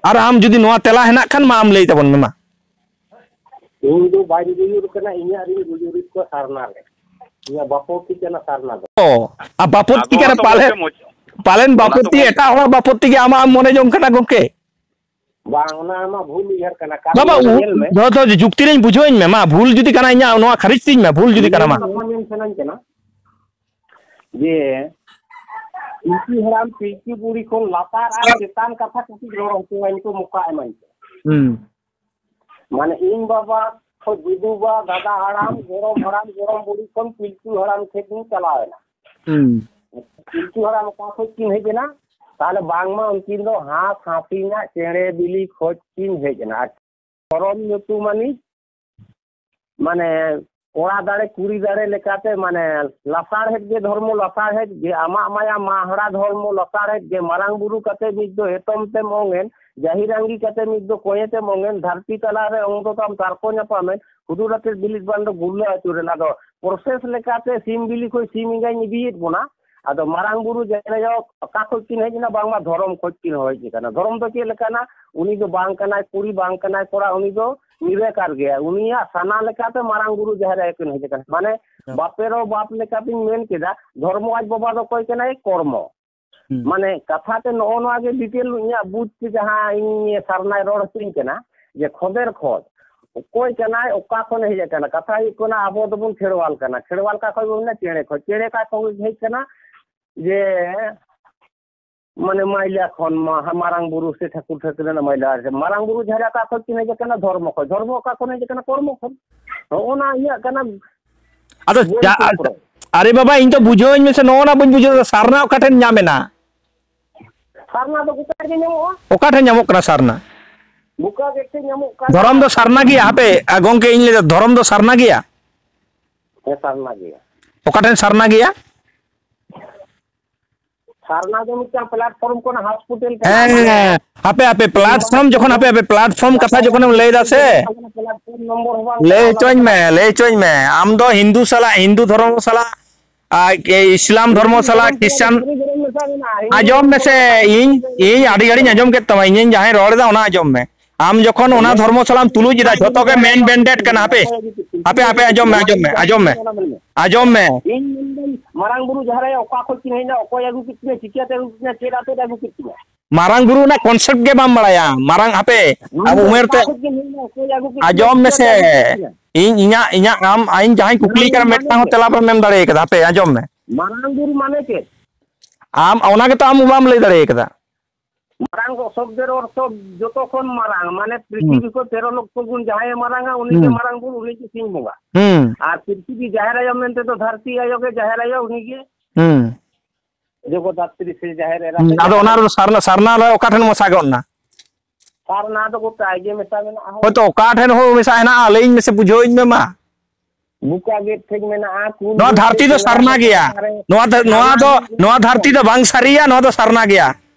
ᱟᱨ ᱟᱢ ᱡᱩᱫᱤ ᱱᱚᱣᱟ ᱛᱮᱞᱟ ᱦᱮᱱᱟᱜ ᱠᱷᱟᱱ ᱢᱟ ᱟᱢ ᱞᱟᱹᱭ ᱛᱟᱵᱚᱱ ᱢᱮ ᱢᱟ᱾ ᱤᱧ ᱫᱚ ᱵᱟᱹᱧ ᱜᱩᱡᱩᱨ ᱠᱟᱱᱟ, ᱤᱧᱟᱹᱜ ᱨᱤᱧ ᱜᱩᱡᱩᱨᱤᱡ ᱠᱚ ᱥᱟᱨᱱᱟ ᱨᱮ᱾ ᱤᱧᱟᱹᱜ ᱵᱟᱯᱚᱛᱤ ᱠᱟᱱᱟ ᱥᱟᱨᱱᱟ ᱫᱚ᱾ ᱚ, ᱟᱨ ᱵᱟᱯᱚᱛᱤ ᱟᱫᱚ ᱠᱟᱱᱟ ᱚᱱᱟ ᱫᱚ ᱯᱟᱞᱮ, ᱜᱚᱢᱠᱮ ᱢᱚᱡᱽ-, ᱯᱟᱞᱮᱱ ᱚᱱᱟ ᱫᱚ ᱵᱟᱯᱚᱛᱤ ᱜᱚᱢᱠᱮ ᱮᱴᱟᱜ ᱦᱚᱲᱟᱜ ᱵᱟᱯᱚᱛᱤ ᱜᱮ ᱟᱢᱟᱜ ᱮᱢ ᱢᱚᱱᱮ ᱡᱚᱝ ᱠᱟᱱᱟ ᱜᱚᱢᱠᱮ᱾ ᱵᱟᱝ, ᱚᱱᱟ ᱟᱢᱟᱜ ᱵᱷᱩᱞ ᱩᱭᱦᱟᱹᱨ ᱠᱟᱱᱟ᱾ ᱠᱟᱨᱚᱱ ᱵᱟᱵᱟ, ᱩ-, ᱧᱮᱞ ᱢᱮ᱾ ᱫᱚ, ᱫᱚ ᱡᱩᱠᱛᱤ ᱨᱮᱧ ᱵᱩᱡᱷᱟᱹᱣᱟᱹᱧ ᱢᱮ ᱢᱟ, ᱵᱷᱩᱞ ᱡᱩᱫᱤ ᱠᱟᱱᱟ ᱤᱧᱟᱹᱜ ᱱᱚᱣᱟ ᱠᱷᱟᱹᱨᱤᱡ ᱛᱤᱧ ᱢᱮ, ᱵᱷᱩᱞ ᱡᱩᱫᱤ ᱠᱟᱱᱟ ᱢᱟ᱾ ᱤᱧ ᱠᱟᱛᱷᱟ ᱢᱮᱱ ᱥᱟᱱᱟᱧ ᱠᱟᱱᱟ ᱡᱮ ᱯᱤᱞᱪᱩ ᱦᱟᱲᱟᱢ ᱯᱤᱞᱪᱩ ᱵᱩᱲᱦᱤ ᱠᱷᱚᱱ ᱞᱟᱛᱟᱨ ᱟᱨ ᱪᱮᱛᱟᱱ ᱠᱟᱛᱷᱟ ᱠᱟᱹᱴᱤᱡ ᱨᱚᱲ ᱦᱚᱪᱚᱣᱟᱹᱧ ᱠᱚ, ᱢᱚᱠᱟ ᱮᱢᱟᱹᱧ ᱠᱚ᱾ ᱦᱩᱸ᱾ ᱢᱟᱱᱮ ᱤᱧ ᱵᱟᱵᱟ ᱠᱷᱚᱱ ᱫᱩᱫᱩ ᱵᱟ, ᱫᱟᱫᱟ ᱦᱟᱲᱟᱢ, ᱜᱚᱲᱚᱢ ᱦᱟᱲᱟᱢ, ᱜᱚᱲᱚᱢ ᱵᱩᱲᱦᱤ ᱠᱷᱚᱱ ᱯᱤᱞᱪᱩ ᱦᱟᱲᱟᱢ ᱴᱷᱮᱱ ᱤᱧ ᱪᱟᱞᱟᱣ ᱮᱱᱟ᱾ ᱦᱩᱸ᱾ ᱯᱤᱞᱪᱩ ᱦᱟᱲᱟᱢ ᱚᱠᱟ ᱠᱷᱚᱡ ᱠᱤᱱ ᱦᱮᱡ ᱮᱱᱟ? ᱛᱟᱦᱞᱮ ᱵᱟᱝᱢᱟ ᱩᱱᱠᱤᱱ ᱫᱚ ᱦᱟᱸᱥ ᱦᱟᱹᱥᱤᱧᱟᱜ ᱪᱮᱬᱮ ᱵᱤᱞᱤ ᱠᱷᱚᱡ ᱠᱤᱱ ᱦᱮᱡ ᱮᱱᱟ᱾ ᱟᱨ ᱫᱷᱚᱨᱚᱢ ᱧᱩᱛᱩᱢᱟᱱᱤᱡ, ᱢᱟᱱᱮ, ᱠᱚᱲᱟ ᱫᱟᱲᱮ ᱠᱩᱲᱤ ᱫᱟᱲᱮ ᱞᱮᱠᱟᱛᱮ, ᱢᱟᱱᱮ, ᱞᱟᱥᱟᱲᱦᱮᱫ ᱜᱮ ᱫᱷᱚᱨᱢᱚ ᱞᱟᱥᱟᱲᱦᱮᱫ ᱜᱮ, ᱟᱢᱟᱜ ᱢᱟᱭᱟ ᱢᱟᱦᱲᱟ ᱫᱷᱚᱨᱢᱚ ᱞᱟᱥᱟᱲᱦᱮᱫ ᱜᱮ, ᱢᱟᱨᱟᱝ ᱵᱩᱨᱩ ᱠᱟᱛᱮ ᱱᱤᱛ ᱫᱚ ᱮᱛᱚᱢ ᱛᱮᱢ ᱚᱝ ᱮᱱ, ᱡᱟᱹᱦᱤᱨ ᱟᱸᱜᱤ ᱠᱟᱛᱮ ᱱᱤᱛ ᱫᱚ ᱠᱚᱭᱮᱛᱮᱢ ᱚᱝ ᱮᱱ, ᱫᱷᱟᱹᱨᱛᱤ ᱛᱟᱞᱟ ᱨᱮ ᱚᱝ ᱫᱚ ᱛᱟᱢ ᱛᱟᱨᱠᱚ ᱧᱟᱯᱟᱢ ᱮᱱ, ᱦᱩᱫᱩᱲ ᱟᱛᱮ ᱵᱤᱞᱤᱫ ᱵᱟᱱ ᱫᱚ ᱜᱩᱨᱞᱟᱹ ᱟᱹᱪᱩᱨ ᱮᱱ᱾ ᱟᱫᱚ process ᱞᱮᱠᱟᱛᱮ ᱥᱤᱢ ᱵᱤᱞᱤ ᱠᱷᱚᱡ ᱥᱤᱢ ᱮᱸᱜᱟᱧ ᱤᱫᱤᱭᱮᱫ ᱵᱚᱱᱟ, ᱟᱫᱚ ᱢᱟᱨᱟᱝ ᱵᱩᱨᱩ ᱡᱟᱦᱮᱨ ᱟᱭᱳ ᱚᱠᱟ ᱠᱷᱚᱡ ᱠᱤᱱ ᱦᱮᱡ ᱮᱱᱟ? ᱵᱟᱝᱢᱟ ᱫᱷᱚᱨᱚᱢ ᱠᱷᱚᱡ ᱠᱤᱱ ᱦᱮᱡ ᱟᱠᱟᱱᱟ᱾ ᱫᱷᱚᱨᱚᱢ ᱫᱚ ᱪᱮᱫ ᱞᱮᱠᱟᱱᱟ? ᱩᱱᱤ ᱫᱚ ᱵᱟᱝ ᱠᱟᱱᱟᱭ ᱠᱩᱲᱤ, ᱵᱟᱝ ᱠᱟᱱᱟᱭ ᱠᱚᱲᱟ, ᱩᱱᱤ ᱫᱚ ᱱᱤᱨᱟᱠᱟᱨ ᱜᱮᱭᱟ᱾ ᱩᱱᱤᱭᱟᱜ ᱥᱟᱱᱟ ᱞᱮᱠᱟᱛᱮ ᱢᱟᱨᱟᱝ ᱵᱩᱨᱩ ᱡᱟᱦᱮᱨ ᱟᱭᱳ ᱠᱤᱱ ᱦᱮᱡ ᱟᱠᱟᱱᱟ᱾ ᱢᱟᱱᱮ ᱦᱮᱸ᱾ ᱵᱟᱯᱮᱨᱚ ᱵᱟᱯ ᱞᱮᱠᱟᱛᱤᱧ ᱢᱮᱱ ᱠᱮᱫᱟ, ᱫᱷᱚᱨᱢᱚ ᱟᱡ ᱵᱟᱵᱟ ᱫᱚ ᱚᱠᱚᱭ ᱠᱟᱱᱟᱭ? ᱠᱚᱨᱢᱚ᱾ ᱦᱩᱸ᱾ ᱢᱟᱱᱮ ᱠᱟᱛᱷᱟ ᱛᱮ ᱱᱚᱜᱼᱚ ᱱᱚᱣᱟ ᱜᱮ detail ᱤᱧᱟᱹᱜ ᱵᱩᱡᱽ ᱛᱮ ᱡᱟᱦᱟᱸ ᱤᱧ ᱥᱟᱨᱱᱟᱭ ᱨᱚᱲ ᱦᱚᱪᱚᱧ ᱠᱟᱱᱟ, ᱡᱮ ᱠᱷᱚᱫᱮᱨ ᱠᱷᱚᱫ ᱚᱠᱚᱭ ᱠᱟᱱᱟᱭ, ᱚᱠᱟ ᱠᱷᱚᱱᱮ ᱦᱮᱡ ᱟᱠᱟᱱᱟ? ᱠᱟᱛᱷᱟ ᱦᱩᱭᱩᱜ ᱠᱟᱱᱟ, ᱟᱵᱚ ᱫᱚᱵᱚᱱ ᱠᱷᱮᱲᱣᱟᱞ ᱠᱟᱱᱟ᱾ ᱠᱷᱮᱲᱣᱟᱞ ᱚᱠᱟ ᱠᱷᱚᱱ ᱵᱚᱱ ᱢᱮᱱᱟ? ᱪᱮᱬᱮ ᱠᱷᱚᱱ᱾ ᱪᱮᱬᱮ ᱚᱠᱟ ᱠᱷᱚᱱ ᱦᱮᱡ ᱟᱠᱟᱱᱟ? ᱡᱮ ᱢᱟᱱᱮ ᱢᱟᱭᱞᱟ ᱠᱷᱚᱱ, ᱢᱟ-, ᱢᱟᱨᱟᱝ ᱵᱩᱨᱩ ᱥᱮ ᱴᱷᱟᱹᱠᱩᱨ ᱴᱷᱟᱹᱠᱨᱟᱹᱱ ᱢᱟᱭᱞᱟ, ᱢᱟᱨᱟᱝ ᱵᱩᱨᱩ ᱡᱟᱦᱮᱨ ᱚᱠᱟ ᱠᱷᱚᱱ ᱠᱤᱱ ᱦᱮᱡ ᱟᱠᱟᱱᱟ? ᱫᱷᱚᱨᱢᱚ ᱠᱷᱚᱱ᱾ ᱫᱷᱚᱨᱢᱚ ᱚᱠᱟ ᱠᱷᱚᱱ ᱦᱮᱡ ᱟᱠᱟᱱᱟ? ᱠᱚᱨᱢᱚ ᱠᱷᱚᱱ᱾ ᱱᱚᱜᱼᱚ ᱱᱟ ᱤᱧᱟᱹᱜ ᱠᱟᱱᱟ᱾ ᱟᱫᱚ ᱵᱳᱞ ᱪᱟ-, ᱪᱤᱛᱨᱚ᱾ ᱟᱨᱮ ᱵᱟᱵᱟ, ᱤᱧ ᱫᱚ ᱵᱩᱡᱷᱟᱹᱣᱟᱹᱧ ᱢᱮᱥᱮ, ᱱᱚᱜᱼᱚ ᱱᱟ ᱵᱟᱹᱧ ᱵᱩᱡᱷᱟᱹᱣ ᱫᱟ, ᱥᱟᱨᱱᱟ ᱚᱠᱟ ᱴᱷᱮᱱ ᱧᱟᱢ ᱮᱱᱟ? ᱥᱟᱨᱱᱟ ᱫᱚ ᱜᱚᱴᱟ ᱨᱮᱜᱮ ᱧᱟᱢᱚᱜᱼᱟ᱾ ᱚᱠᱟ ᱴᱷᱮᱱ ᱧᱟᱢᱚᱜ ᱠᱟᱱᱟ ᱥᱟᱨᱱᱟ? ᱜᱚᱴᱟ ᱜᱮ ᱴᱷᱮᱱ ᱧᱟᱢᱚᱜ ᱠᱟᱱᱟ᱾ ᱫᱷᱚᱨᱚᱢ ᱫᱚ ᱥᱟᱨᱱᱟ ᱜᱮᱭᱟ? ᱦᱟᱯᱮ, ᱟ, ᱜᱚᱝᱠᱮ, ᱤᱧ ᱞᱟᱹᱭ ᱫᱟ, ᱫᱷᱚᱨᱚᱢ ᱫᱚ ᱥᱟᱨᱱᱟ ᱜᱮᱭᱟ? ᱦᱮᱸ, ᱥᱟᱨᱱᱟ ᱜᱮᱭᱟ᱾ ᱚᱠᱟ ᱴᱷᱮᱱ ᱥᱟᱨᱱᱟ ᱜᱮᱭᱟ? ᱥᱟᱨᱱᱟ ᱫᱚ ᱢᱤᱫᱴᱟᱝ platform ᱠᱟᱱᱟ, hospital ᱠᱟᱱᱟ᱾ ᱦᱮᱸ, ᱢᱟᱱᱮ ᱦᱮᱸ, ᱦᱟᱯᱮ, ᱦᱟᱯᱮ, platform ᱡᱚᱠᱷᱚᱱ, ᱦᱟᱯᱮ, ᱦᱟᱯᱮ, platform ᱠᱟᱛᱷᱟ ᱡᱚᱠᱷᱚᱱᱮᱢ ᱞᱟᱹᱭ ᱫᱟ ᱥᱮ, platform ᱱᱚᱢᱵᱚᱨ ᱦᱚᱸ ᱵᱟᱝ ᱞᱟᱹᱭ ᱠᱟᱱᱟ, ᱚᱱᱟ ᱫᱚ ᱦᱚᱪᱚᱧ ᱢᱮ, ᱠᱟᱱᱟ᱾ ᱞᱟᱹᱭ ᱦᱚᱪᱚᱧ ᱢᱮ᱾ ᱟᱢ ᱫᱚ ᱦᱤᱱᱫᱩ ᱥᱟᱞᱟᱜ, ᱦᱤᱱᱫᱩ ᱫᱷᱚᱨᱚᱢ ᱥᱟᱞᱟᱜ, ᱟᱨ ᱤᱥᱞᱟᱢ ᱫᱷᱚᱨᱢᱚ ᱥᱟᱞᱟᱜ, ᱠᱷᱨᱤᱥᱴᱟᱱ, ᱟᱸᱡᱚᱢ ᱢᱮᱥᱮ, ᱤᱧ, ᱤᱧ ᱟᱹᱰᱤ ᱜᱷᱟᱹᱲᱤᱡ ᱟᱸᱡᱚᱢ ᱠᱮᱫ ᱛᱟᱢᱟ, ᱤᱧᱤᱧ ᱡᱟᱦᱟᱸᱭ ᱨᱚᱲ ᱮᱫᱟ ᱚᱱᱟ ᱟᱸᱡᱚᱢ ᱢᱮ᱾ ᱟᱢ ᱡᱚᱠᱷᱚᱱ ᱚᱱᱟ ᱫᱷᱚᱨᱢᱚ ᱥᱟᱞᱟᱜ ᱮᱢ ᱛᱩᱞᱩᱡ ᱮᱫᱟ, ᱡᱷᱚᱛᱚ ᱜᱮ ᱢᱮᱱ ᱵᱮᱱᱰᱮᱰ ᱠᱟᱱᱟ᱾ ᱦᱟᱯᱮ, ᱦᱟᱯᱮ, ᱦᱟᱯᱮ, ᱟᱸᱡᱚᱢ ᱢᱮ, ᱟᱸᱡᱚᱢ ᱢᱮ, ᱟᱸᱡᱚᱢ ᱢᱮ, ᱟᱸᱡᱚᱢ ᱢᱮ᱾ ᱤᱧ ᱢᱮᱱᱫᱟᱹᱧ, ᱢᱟᱨᱟᱝ ᱵᱩᱨᱩ ᱡᱟᱦᱮᱨ ᱟᱭᱳ ᱚᱠᱟ ᱠᱷᱚᱡ ᱠᱤᱱ ᱦᱮᱡ ᱮᱱᱟ, ᱚᱠᱚᱭ ᱟᱹᱜᱩ ᱠᱮᱫ ᱠᱤᱱᱟ, ᱪᱤᱠᱟᱹᱛᱮ ᱟᱹᱜᱩ ᱠᱮᱫ ᱠᱤᱱᱟ, ᱪᱮᱫ ᱟᱛᱮᱫ ᱟᱹᱜᱩ ᱠᱮᱫ ᱠᱤᱱᱟ? ᱢᱟᱨᱟᱝ ᱵᱩᱨᱩ ᱨᱮᱱᱟᱜ concept ᱜᱮ ᱵᱟᱢ ᱵᱟᱲᱟᱭᱟ᱾ ᱢᱟᱨᱟᱝ, ᱦᱟᱯᱮ, ᱟᱵᱚ ᱩᱢᱮᱨ ᱛᱮ ᱚᱠᱟ ᱠᱷᱚᱡ ᱠᱤᱱ ᱦᱮᱡ ᱮᱱᱟ, ᱚᱠᱚᱭ ᱟᱹᱜᱩ ᱠᱮᱫ ᱠᱤᱱᱟ, ᱟᱸᱡᱚᱢ ᱪᱤᱠᱟᱹᱛᱮ ᱢᱮᱥᱮ᱾ ᱟᱹᱜᱩ ᱠᱮᱫ ᱠᱤᱱᱟ? ᱤᱧ, ᱤᱧᱟᱹᱜ, ᱤᱧᱟᱹᱜ ᱟᱢ, ᱤᱧ ᱡᱟᱦᱟᱸᱧ ᱠᱩᱠᱞᱤ ᱠᱟᱱᱟ, ᱢᱤᱫᱴᱟᱝ ᱦᱚᱸ ᱛᱮᱞᱟ ᱵᱟᱢ ᱮᱢ ᱫᱟᱲᱮ ᱠᱟᱫᱟ᱾ ᱦᱟᱯᱮ, ᱟᱸᱡᱚᱢ ᱢᱮ᱾ ᱢᱟᱨᱟᱝ ᱵᱩᱨᱩ ᱢᱟᱱᱮ ᱪᱮᱫ? ᱟᱢ ᱚᱱᱟ ᱜᱮᱛᱚ ᱟᱢ ᱵᱟᱢ ᱞᱟᱹᱭ ᱫᱟᱲᱮ ᱠᱟᱫᱟ᱾ ᱢᱟᱨᱟᱝ ᱥᱚᱵᱫᱮᱨ ᱚᱨᱛᱷᱚ ᱡᱚᱛᱚ ᱠᱷᱚᱱ ᱢᱟᱨᱟᱝ, ᱢᱟᱱᱮ ᱦᱩᱸ᱾ ᱯᱨᱤᱛᱷᱤᱵᱤ ᱠᱷᱚᱱ ᱛᱮᱨᱚ ᱞᱚᱠᱠᱷᱚ ᱜᱩᱱ ᱡᱟᱦᱟᱸᱭᱮ ᱢᱟᱨᱟᱝᱟ, ᱩᱱᱤᱜᱮ ᱦᱩᱸ᱾ ᱢᱟᱨᱟᱝ ᱵᱩᱨᱩ, ᱩᱱᱤᱜᱮ ᱥᱤᱧ ᱵᱚᱸᱜᱟ᱾ ᱦᱩᱸ᱾ ᱟᱨ ᱯᱨᱤᱛᱷᱤᱵᱤ ᱡᱟᱦᱮᱨ ᱟᱭᱳ ᱢᱮᱱᱛᱮ ᱫᱚ ᱫᱷᱟᱹᱨᱛᱤ ᱟᱭᱳ ᱜᱮ ᱡᱟᱦᱮᱨ ᱟᱭᱳ, ᱩᱱᱤᱜᱮ ᱦᱩᱸ᱾ ᱡᱚᱜᱚᱛ ᱫᱷᱟᱛᱨᱤ ᱥᱮ ᱡᱟᱦᱮᱨ ᱮᱨᱟ ᱦᱩᱸ᱾ ᱥᱮ ᱟᱫᱚ ᱚᱱᱟ ᱡᱟᱦᱟᱸ ᱨᱮᱫᱚ ᱥᱟᱨᱱᱟ, ᱥᱟᱨᱱᱟ ᱨᱮ ᱚᱠᱟ ᱴᱷᱮᱱ ᱢᱮᱥᱟ ᱜᱚᱫ ᱮᱱᱟ? ᱥᱟᱨᱱᱟ ᱫᱚ ᱜᱚᱴᱟ ᱜᱮ ᱢᱮᱥᱟ ᱢᱮᱱᱟᱜᱼᱟ᱾ ᱦᱳᱭᱛᱚ ᱚᱠᱟ ᱴᱷᱮᱱ ᱦᱚᱸ ᱢᱮᱥᱟ ᱦᱮᱱᱟᱜᱼᱟ, ᱞᱟᱹᱭᱟᱹᱧ ᱢᱮᱥᱮ, ᱵᱩᱡᱷᱟᱹᱣᱟᱹᱧ ᱢᱮ ᱢᱟ᱾ ᱵᱩᱠᱟ ᱜᱮᱴ ᱴᱷᱮᱡ ᱢᱮᱱᱟᱜᱼᱟ, ᱠᱩᱞ ᱱᱚᱣᱟ ᱜᱮᱴ ᱫᱷᱟᱹᱨᱛᱤ ᱴᱷᱮᱡ ᱫᱚ ᱢᱮᱱᱟᱜᱼᱟ, ᱥᱟᱨᱱᱟ ᱜᱮᱭᱟ᱾ ᱥᱟᱨᱱᱟ ᱨᱮ ᱱᱚᱣᱟ ᱫᱷᱟᱹ-, ᱱᱚᱣᱟ ᱥᱟᱨᱱᱟ ᱫᱚ, ᱜᱮ ᱱᱚᱣᱟ ᱢᱮᱱᱟᱜᱼᱟ᱾ ᱫᱷᱟᱹᱨᱛᱤ ᱫᱚ ᱵᱟᱝ ᱥᱟᱹᱨᱤᱭᱟ, ᱱᱚᱣᱟ ᱫᱚ ᱥᱟᱨᱱᱟ ᱜᱮᱭᱟ᱾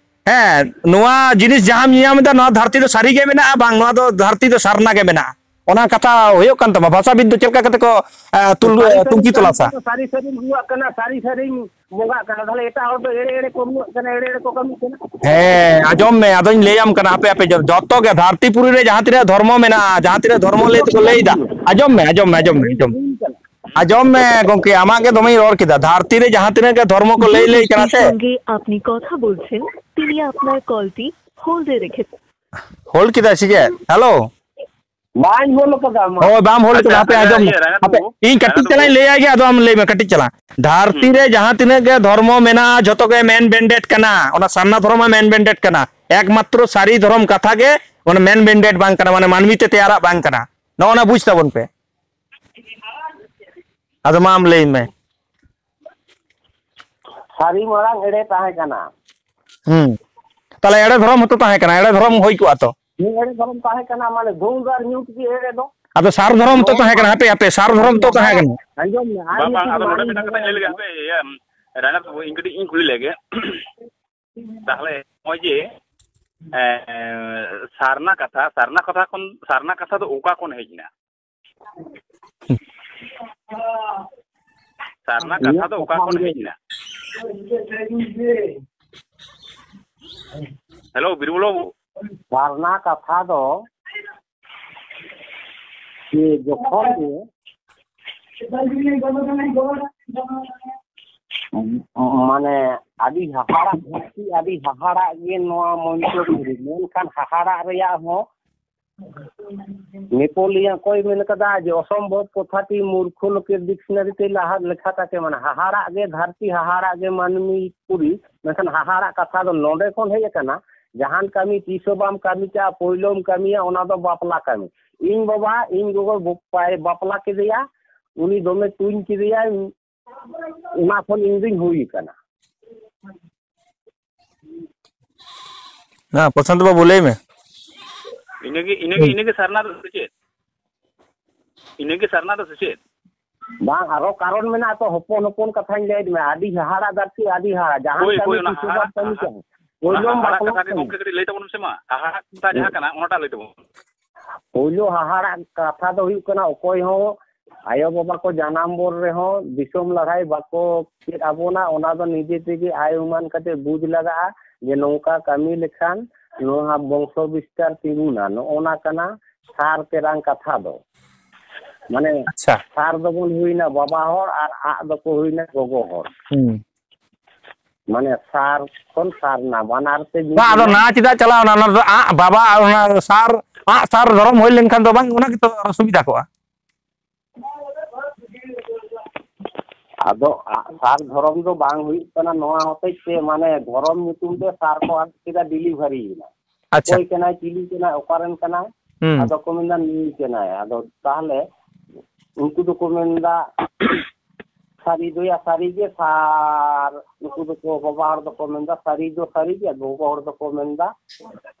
ᱦᱮᱸ, ᱱᱚᱣᱟ ᱡᱤᱱᱤᱥ ᱡᱟᱦᱟᱸᱢ ᱧᱮᱧᱟᱢ ᱮᱫᱟ, ᱱᱚᱣᱟ ᱫᱷᱟᱹᱨᱛᱤ ᱫᱚ ᱥᱟᱹᱨᱤ ᱜᱮ ᱢᱮᱱᱟᱜᱼᱟ, ᱵᱟᱝ, ᱱᱚᱣᱟ ᱫᱚ ᱫᱷᱟᱹᱨᱛᱤ ᱫᱚ ᱥᱟᱨᱱᱟ ᱜᱮ ᱢᱮᱱᱟᱜᱼᱟ᱾ ᱚᱱᱟ ᱠᱟᱛᱷᱟ ᱦᱩᱭᱩᱜ ᱠᱟᱱ ᱛᱟᱢᱟ᱾ ᱵᱷᱟᱥᱟᱵᱤᱫ ᱫᱚ ᱪᱮᱫ ᱞᱮᱠᱟ ᱠᱟᱛᱮ ᱠᱚ, ᱮ, ᱛᱩᱞ-, ᱥᱟᱹᱨᱤ ᱥᱟᱹᱨᱤ ᱛᱩᱱᱠᱷᱤ ᱠᱟᱹᱢᱤ ᱛᱚᱞᱟᱥᱟ? ᱠᱚᱫᱚ ᱥᱟᱹᱨᱤ ᱥᱟᱹᱨᱤᱢ ᱨᱩᱣᱟᱹᱜ ᱠᱟᱱᱟ, ᱥᱟᱹᱨᱤ ᱥᱟᱹᱨᱤᱢ ᱵᱚᱸᱜᱟᱜ ᱠᱟᱱᱟ, ᱛᱟᱦᱞᱮ ᱮᱴᱟᱜ ᱦᱚᱲ ᱫᱚ ᱮᱲᱮ ᱮᱲᱮ ᱠᱚ ᱨᱩᱣᱟᱹᱜ ᱠᱟᱱᱟ, ᱮᱲᱮ ᱮᱲᱮ ᱠᱚ ᱠᱟᱹᱢᱤᱜ ᱠᱟᱱᱟ᱾ ᱦᱮᱸ, ᱟᱸᱡᱚᱢ ᱢᱮ, ᱟᱫᱚᱧ ᱞᱟᱹᱭᱟᱢ ᱠᱟᱱᱟ, ᱟᱯᱮ, ᱟᱯᱮ ᱡᱚ-, ᱡᱚᱛᱚ ᱜᱮ ᱫᱷᱟᱹᱨᱛᱤ ᱯᱩᱨᱤ ᱨᱮ ᱡᱟᱦᱟᱸ ᱛᱤᱱᱟᱹᱜ ᱫᱷᱚᱨᱢᱚ ᱢᱮᱱᱟᱜᱼᱟ, ᱡᱟᱦᱟᱸ ᱛᱤᱱᱟᱹᱜ ᱫᱷᱚᱨᱢᱚ ᱞᱟᱹᱭ ᱛᱮᱠᱚ ᱞᱟᱹᱭ ᱮᱫᱟ, ᱟᱸᱡᱚᱢ ᱢᱮ, ᱟᱸᱡᱚᱢ ᱢᱮ, ᱟᱸᱡᱚᱢ ᱢᱮ, ᱟᱸᱡᱚᱢ ᱢᱮ᱾ ᱟᱸᱡᱚᱢ ᱢᱮ ᱜᱚᱢᱠᱮ, ᱟᱢᱟᱜ ᱜᱮ ᱫᱚᱢᱮᱧ ᱨᱚᱲ ᱠᱮᱫᱟ᱾ ᱫᱷᱟᱹᱨᱛᱤ ᱨᱮ ᱡᱟᱦᱟᱸ ᱛᱤᱱᱟᱹᱜ ᱜᱮ ᱫᱷᱚᱨᱢᱚ ᱠᱚ ᱞᱟᱹᱭ ᱞᱟᱹᱭ ᱠᱟᱱᱟ ᱥᱮ᱾ সঙ্গে আপনি কথা বলছেন, তিনি আপনার কলটি হোল্ডে রেখে ᱦᱳᱞᱰ ᱠᱮᱫᱟ ᱥᱮ ᱪᱮᱫ? ᱦᱮᱞᱳ᱾ ᱵᱟᱹᱧ ᱦᱳᱞ ᱠᱟᱫᱟ ᱢᱟ᱾ ᱦᱳᱭ, ᱵᱟᱢ ᱦᱳᱞ ᱟᱪᱪᱷᱟ, ᱠᱟᱫᱟ, ᱦᱟᱯᱮ ᱟᱪᱪᱷᱟ, ᱟᱸᱡᱚᱢ ᱢᱮ᱾ ᱤᱭᱟᱹ, ᱨᱟᱭᱱᱟ ᱦᱟᱯᱮ, ᱵᱟᱹᱵᱩ, ᱤᱧ ᱨᱟᱭᱱᱟ ᱠᱟᱹᱴᱤᱡ ᱵᱟᱹᱵᱩ᱾ ᱪᱟᱞᱟᱝ ᱤᱧ ᱞᱟᱹᱭᱟᱭ ᱜᱮ, ᱟᱫᱚ ᱟᱢ ᱞᱟᱹᱭ ᱢᱮ ᱠᱟᱹᱴᱤᱡ ᱪᱟᱞᱟᱝ᱾ ᱫᱷᱟᱹᱨᱛᱤ ᱦᱩᱸ᱾ ᱨᱮ ᱡᱟᱦᱟᱸ ᱛᱤᱱᱟᱹᱜ ᱜᱮ ᱫᱷᱚᱨᱢᱚ ᱢᱮᱱᱟᱜᱼᱟ, ᱡᱷᱚᱛᱚ ᱜᱮ ᱢᱮᱱ ᱵᱮᱱᱰᱮᱰ ᱠᱟᱱᱟ᱾ ᱚᱱᱟ ᱥᱟᱨᱱᱟ ᱫᱷᱚᱨᱚᱢ ᱢᱟ ᱢᱮᱱ ᱵᱮᱱᱰᱮᱰ ᱠᱟᱱᱟ᱾ ᱮᱠᱢᱟᱛᱨᱚ ᱥᱟᱹᱨᱤ ᱫᱷᱚᱨᱚᱢ ᱠᱟᱛᱷᱟ ᱜᱮ ᱚᱱᱟ ᱢᱮᱱ ᱵᱮᱱᱰᱮᱰ ᱵᱟᱝ ᱠᱟᱱᱟ, ᱢᱟᱱᱮ ᱢᱟᱹᱱᱢᱤ ᱛᱮ ᱛᱮᱭᱟᱨᱟᱜ ᱵᱟᱝ ᱠᱟᱱᱟ᱾ ᱱᱚᱜᱼᱚ ᱱᱟ ᱵᱩᱡᱽ ᱛᱟᱵᱚᱱ ᱯᱮ᱾ ᱟᱫᱚ ᱢᱟ ᱟᱢ ᱞᱟᱹᱭ ᱢᱮ᱾ ᱥᱟᱹᱨᱤ ᱢᱟᱲᱟᱝ ᱮᱲᱮ ᱛᱟᱦᱮᱸ ᱠᱟᱱᱟ᱾ ᱦᱩᱸ᱾ ᱛᱟᱦᱞᱮ ᱮᱲᱮ ᱫᱷᱚᱨᱚᱢ ᱦᱚᱸᱛᱚ ᱛᱟᱦᱮᱸ ᱠᱟᱱᱟ, ᱮᱲᱮ ᱫᱷᱚᱨᱚᱢ ᱦᱩᱭ ᱠᱚᱜᱼᱟ ᱛᱚ᱾ ᱦᱮᱸ, ᱮᱲᱮ ᱫᱷᱚᱨᱚᱢ ᱛᱟᱦᱮᱸ ᱠᱟᱱᱟ, ᱢᱟᱱᱮ ᱫᱷᱩᱞ ᱟᱨ ᱧᱩᱛ ᱜᱮ ᱮᱲᱮ ᱫᱚ᱾ ᱟᱫᱚ ᱥᱟᱨ ᱫᱷᱚᱨᱚᱢ ᱛᱚ ᱱᱚᱣᱟ ᱛᱟᱦᱮᱸ ᱠᱟᱱᱟ, ᱦᱟᱯᱮ, ᱦᱟᱯᱮ, ᱥᱟᱨ ᱫᱷᱚᱨᱚᱢ ᱛᱚ ᱛᱟᱦᱮᱸ ᱠᱟᱱᱟ᱾ ᱟᱸᱡᱚᱢ ᱢᱮ, ᱟᱨ ᱵᱟᱝ, ᱵᱟᱝ, ᱢᱤᱫᱴᱤᱡ ᱟᱫᱚ ᱱᱚᱰᱮ ᱢᱟᱨᱟᱝ ᱢᱤᱫᱴᱟᱝ ᱠᱟᱛᱷᱟᱧ ᱞᱟᱹᱭ ᱞᱮᱜᱮ, ᱦᱟᱯᱮ, ᱤᱭᱟᱹ, ᱨᱟᱭᱱᱟ ᱵᱟᱹᱵᱩ, ᱤᱧ ᱠᱟᱹᱴᱤᱡ ᱤᱧ ᱠᱩᱞᱤ ᱞᱮᱜᱮ᱾ ᱛᱟᱦᱞᱮ ᱱᱚᱜᱼᱚᱭ ᱡᱮ, ᱮᱸ, ᱥᱟᱨᱱᱟ ᱠᱟᱛᱷᱟ, ᱥᱟᱨᱱᱟ ᱠᱟᱛᱷᱟ ᱠᱷᱚᱱ, ᱥᱟᱨᱱᱟ ᱠᱟᱛᱷᱟ ᱫᱚ ᱚᱠᱟ ᱠᱷᱚᱱ ᱦᱮᱡ ᱮᱱᱟ? ᱥᱟᱨᱱᱟ ᱠᱟᱛᱷᱟ ᱫᱚ ᱚᱠᱟ ᱠᱷᱚᱱ ᱦᱮᱡ ᱮᱱᱟ? ᱦᱮᱞᱳ, ᱵᱤᱨᱵᱚᱞ ᱵᱟᱹᱵᱩ᱾ ᱥᱟᱨᱱᱟ ᱠᱟᱛᱷᱟ ᱫᱚ ᱡᱮ ᱡᱚᱠᱷᱚᱱ ᱜᱮ ᱢᱟᱱᱮ ᱟᱹᱰᱤ ᱦᱟᱦᱟᱲᱟᱜ, ᱫᱷᱟᱹᱨᱛᱤ ᱟᱹᱰᱤ ᱦᱟᱦᱟᱲᱟᱜ ᱜᱮ ᱱᱚᱣᱟ ᱢᱚᱧᱪᱚᱯᱩᱨᱤ᱾ ᱢᱮᱱᱠᱷᱟᱱ ᱦᱟᱦᱟᱲᱟᱜ ᱨᱮᱭᱟᱜ ᱦᱚᱸ ᱱᱮᱯᱳᱞᱤᱭᱚᱱ ᱚᱠᱚᱭ ᱢᱮᱱ ᱠᱟᱫᱟ ᱡᱮ ᱚᱥᱚᱢᱵᱷᱚᱵ ᱠᱚᱛᱷᱟᱴᱤ ᱢᱩᱨᱠᱷᱚ ᱞᱳᱠᱮᱨ ᱰᱤᱠᱥᱱᱟᱨᱤ ᱛᱮ ᱞᱟᱦᱟ ᱞᱮᱠᱷᱟ ᱛᱟᱠᱮ, ᱢᱟᱱᱮ ᱦᱟᱦᱟᱲᱟᱜ ᱜᱮ ᱫᱷᱟᱹᱨᱛᱤ, ᱦᱟᱦᱟᱲᱟᱜ ᱜᱮ ᱢᱟᱹᱱᱢᱤ ᱯᱩᱨᱤ᱾ ᱢᱮᱱᱠᱷᱟᱱ ᱦᱟᱦᱟᱲᱟᱜ ᱠᱟᱛᱷᱟ ᱫᱚ ᱱᱚᱰᱮ ᱠᱷᱚᱱ ᱦᱮᱡ ᱟᱠᱟᱱᱟ, ᱡᱟᱦᱟᱱ ᱠᱟᱹᱢᱤ ᱛᱤᱥ ᱦᱚᱸ ᱵᱟᱢ ᱠᱟᱹᱢᱤ ᱠᱟᱜᱼᱟ, ᱯᱳᱭᱞᱳᱢ ᱠᱟᱹᱢᱤᱭᱟ ᱚᱱᱟ ᱫᱚ ᱵᱟᱯᱞᱟ ᱠᱟᱹᱢᱤ᱾ ᱤᱧ ᱵᱟᱵᱟ, ᱤᱧ ᱜᱚᱜᱚ ᱵᱚ-, ᱵᱟᱭ ᱵᱟᱯᱞᱟ ᱠᱮᱫᱮᱭᱟ, ᱩᱱᱤ ᱫᱚᱢᱮ ᱛᱩᱧ ᱠᱮᱫᱮᱭᱟᱭ, ᱚᱱᱟ ᱠᱷᱚᱱ ᱤᱧ ᱫᱩᱧ ᱦᱩᱭ ᱟᱠᱟᱱᱟ᱾ ᱦᱮᱸ, ᱯᱨᱚᱥᱟᱱᱛ ᱵᱟᱹᱵᱩ, ᱞᱟᱹᱭ ᱢᱮ᱾ ᱤᱱᱟᱹᱜᱮ, ᱤᱱᱟᱹᱜᱮ, ᱤᱱᱟᱹᱜᱮ ᱥᱟᱨᱱᱟ ᱫᱚ ᱥᱮ ᱪᱮᱫ? ᱤᱱᱟᱹᱜᱮ ᱥᱟᱨᱱᱟ ᱫᱚ ᱥᱮ ᱪᱮᱫ? ᱵᱟᱝ, ᱟᱨᱚ ᱠᱟᱨᱚᱱ ᱢᱮᱱᱟᱜᱼᱟ ᱛᱚ, ᱦᱚᱯᱚᱱ ᱦᱚᱯᱚᱱ ᱠᱟᱛᱷᱟᱧ ᱞᱟᱹᱭᱟᱫ ᱢᱮᱭᱟ, ᱟᱹᱰᱤ ᱦᱟᱦᱟᱲᱟ ᱫᱷᱟᱹᱨᱛᱤ, ᱟᱹᱰᱤ ᱦᱟᱦᱟᱲᱟ, ᱡᱟᱦᱟᱱ ᱦᱳᱭ, ᱠᱟᱹᱢᱤ ᱦᱳᱭ, ᱚᱱᱟ ᱛᱤᱥ ᱦᱚᱸ ᱵᱟᱢ ᱦᱟᱦᱟᱲᱟᱜ, ᱠᱟᱹᱢᱤ ᱠᱟᱜᱼᱟ᱾ ᱚᱱᱟ ᱯᱳᱭᱞᱳᱢ ᱦᱟᱦᱟᱲᱟᱜ ᱵᱟᱯᱞᱟᱜ ᱠᱟᱛᱷᱟ ᱜᱮ ᱠᱟᱱᱟ᱾ ᱜᱚᱢᱠᱮ ᱠᱟᱹᱴᱤᱡ ᱞᱟᱹᱭ ᱛᱟᱵᱚᱱ ᱢᱮᱥᱮ ᱢᱟ, ᱦᱟᱦᱟᱲᱟᱜ ᱠᱟᱛᱷᱟ ᱡᱟᱦᱟᱸ ᱠᱟᱱᱟ ᱚᱱᱟᱴᱟᱜ ᱞᱟᱹᱭ ᱛᱟᱵᱚᱱ᱾ ᱯᱳᱭᱞᱳ ᱦᱟᱦᱟᱲᱟᱜ ᱠᱟᱛᱷᱟ ᱫᱚ ᱦᱩᱭᱩᱜ ᱠᱟᱱᱟ, ᱚᱠᱚᱭ ᱦᱚᱸ ᱟᱭᱳ ᱵᱟᱵᱟ ᱠᱚ ᱡᱟᱱᱟᱢ ᱵᱷᱳᱨ ᱨᱮᱦᱚᱸ ᱫᱤᱥᱚᱢ ᱞᱟᱹᱲᱦᱟᱹᱭ ᱵᱟᱠᱚ ᱪᱮᱫ ᱟᱵᱚᱱᱟ, ᱚᱱᱟ ᱫᱚ ᱱᱤᱡᱮ ᱛᱮᱜᱮ ᱟᱭ ᱩᱢᱟᱱ ᱠᱟᱛᱮ ᱵᱩᱡᱽ ᱞᱟᱜᱟᱜᱼᱟ ᱡᱮ ᱱᱚᱝᱠᱟ ᱠᱟᱹᱢᱤ ᱞᱮᱠᱷᱟᱱ ᱱᱚᱣᱟ ᱵᱚᱝᱥᱚ ᱵᱤᱥᱛᱟᱨ ᱛᱤᱸᱜᱩᱱᱟ᱾ ᱱᱚᱜᱼᱚ ᱱᱟ ᱠᱟᱱᱟ ᱥᱟᱨ ᱛᱮᱨᱟᱝ ᱠᱟᱛᱷᱟ ᱫᱚ᱾ ᱢᱟᱱᱮ ᱟᱪᱪᱷᱟ᱾ ᱥᱟᱨ ᱫᱚᱵᱚᱱ ᱦᱩᱭᱱᱟ ᱵᱟᱵᱟ ᱦᱚᱲ ᱟᱨ ᱟᱜ ᱫᱚᱠᱚ ᱦᱩᱭᱱᱟ ᱜᱚᱜᱚ ᱦᱚᱲ᱾ ᱦᱩᱸ᱾ ᱢᱟᱱᱮ ᱥᱟᱨ ᱠᱷᱚᱱ ᱥᱟᱨᱱᱟ ᱵᱟᱱᱟᱨ ᱛᱮ ᱢᱤᱫ ᱵᱟᱝ, ᱟᱫᱚ ᱮᱱᱟ᱾ ᱱᱟ ᱪᱮᱫᱟᱜ ᱪᱟᱞᱟᱣᱱᱟ? ᱚᱱᱟ ᱫᱚ ᱟᱜ ᱵᱟᱵᱟ ᱟᱨ ᱚᱱᱟ ᱥᱟᱨ, ᱟᱜ ᱥᱟᱨ ᱫᱷᱚᱨᱚᱢ ᱦᱩᱭ ᱞᱮᱱᱠᱷᱟᱱ ᱫᱚ ᱵᱟᱝ, ᱚᱱᱟ ᱜᱮᱛᱚ ᱟᱨᱚ ᱥᱩᱵᱤᱫᱷᱟ ᱠᱚᱜᱼᱟ᱾ ᱟᱫᱚ ᱟᱜ ᱥᱟᱨ ᱫᱷᱚᱨᱚᱢ ᱫᱚ ᱵᱟᱝ ᱦᱩᱭᱩᱜ ᱠᱟᱱᱟ ᱱᱚᱣᱟ ᱦᱚᱛᱮᱡ ᱛᱮ, ᱢᱟᱱᱮ ᱫᱷᱚᱨᱚᱢ ᱧᱩᱛᱩᱢ ᱛᱮ ᱥᱟᱨ ᱠᱚ ᱟᱫ ᱠᱮᱫᱟ, ᱰᱮᱞᱤᱵᱷᱟᱨᱤ ᱭᱮᱱᱟ᱾ ᱟᱪᱪᱷᱟ᱾ ᱚᱠᱚᱭ ᱠᱟᱱᱟᱭ, ᱪᱤᱞᱤ ᱠᱟᱱᱟᱭ, ᱚᱠᱟᱨᱮᱱ ᱠᱟᱱᱟᱭ? ᱦᱩᱸ᱾ ᱟᱫᱚ ᱠᱚ ᱢᱮᱱᱫᱟ ᱱᱩᱭ ᱠᱟᱱᱟᱭ᱾ ᱟᱫᱚ ᱛᱟᱦᱚᱞᱮ ᱩᱱᱠᱩ ᱫᱚᱠᱚ ᱢᱮᱱᱫᱟ ᱥᱟᱹᱨᱤ ᱫᱚᱭᱟ ᱥᱟᱹᱨᱤ ᱜᱮ ᱥᱟᱨ, ᱱᱩᱠᱩ ᱫᱚᱠᱚ, ᱵᱟᱵᱟ ᱦᱚᱲ ᱫᱚᱠᱚ ᱢᱮᱱᱫᱟ ᱥᱟᱹᱨᱤ ᱫᱚ ᱥᱟᱹᱨᱤ ᱜᱮ, ᱜᱚᱜᱚ ᱦᱚᱲ ᱫᱚᱠᱚ ᱢᱮᱱᱫᱟ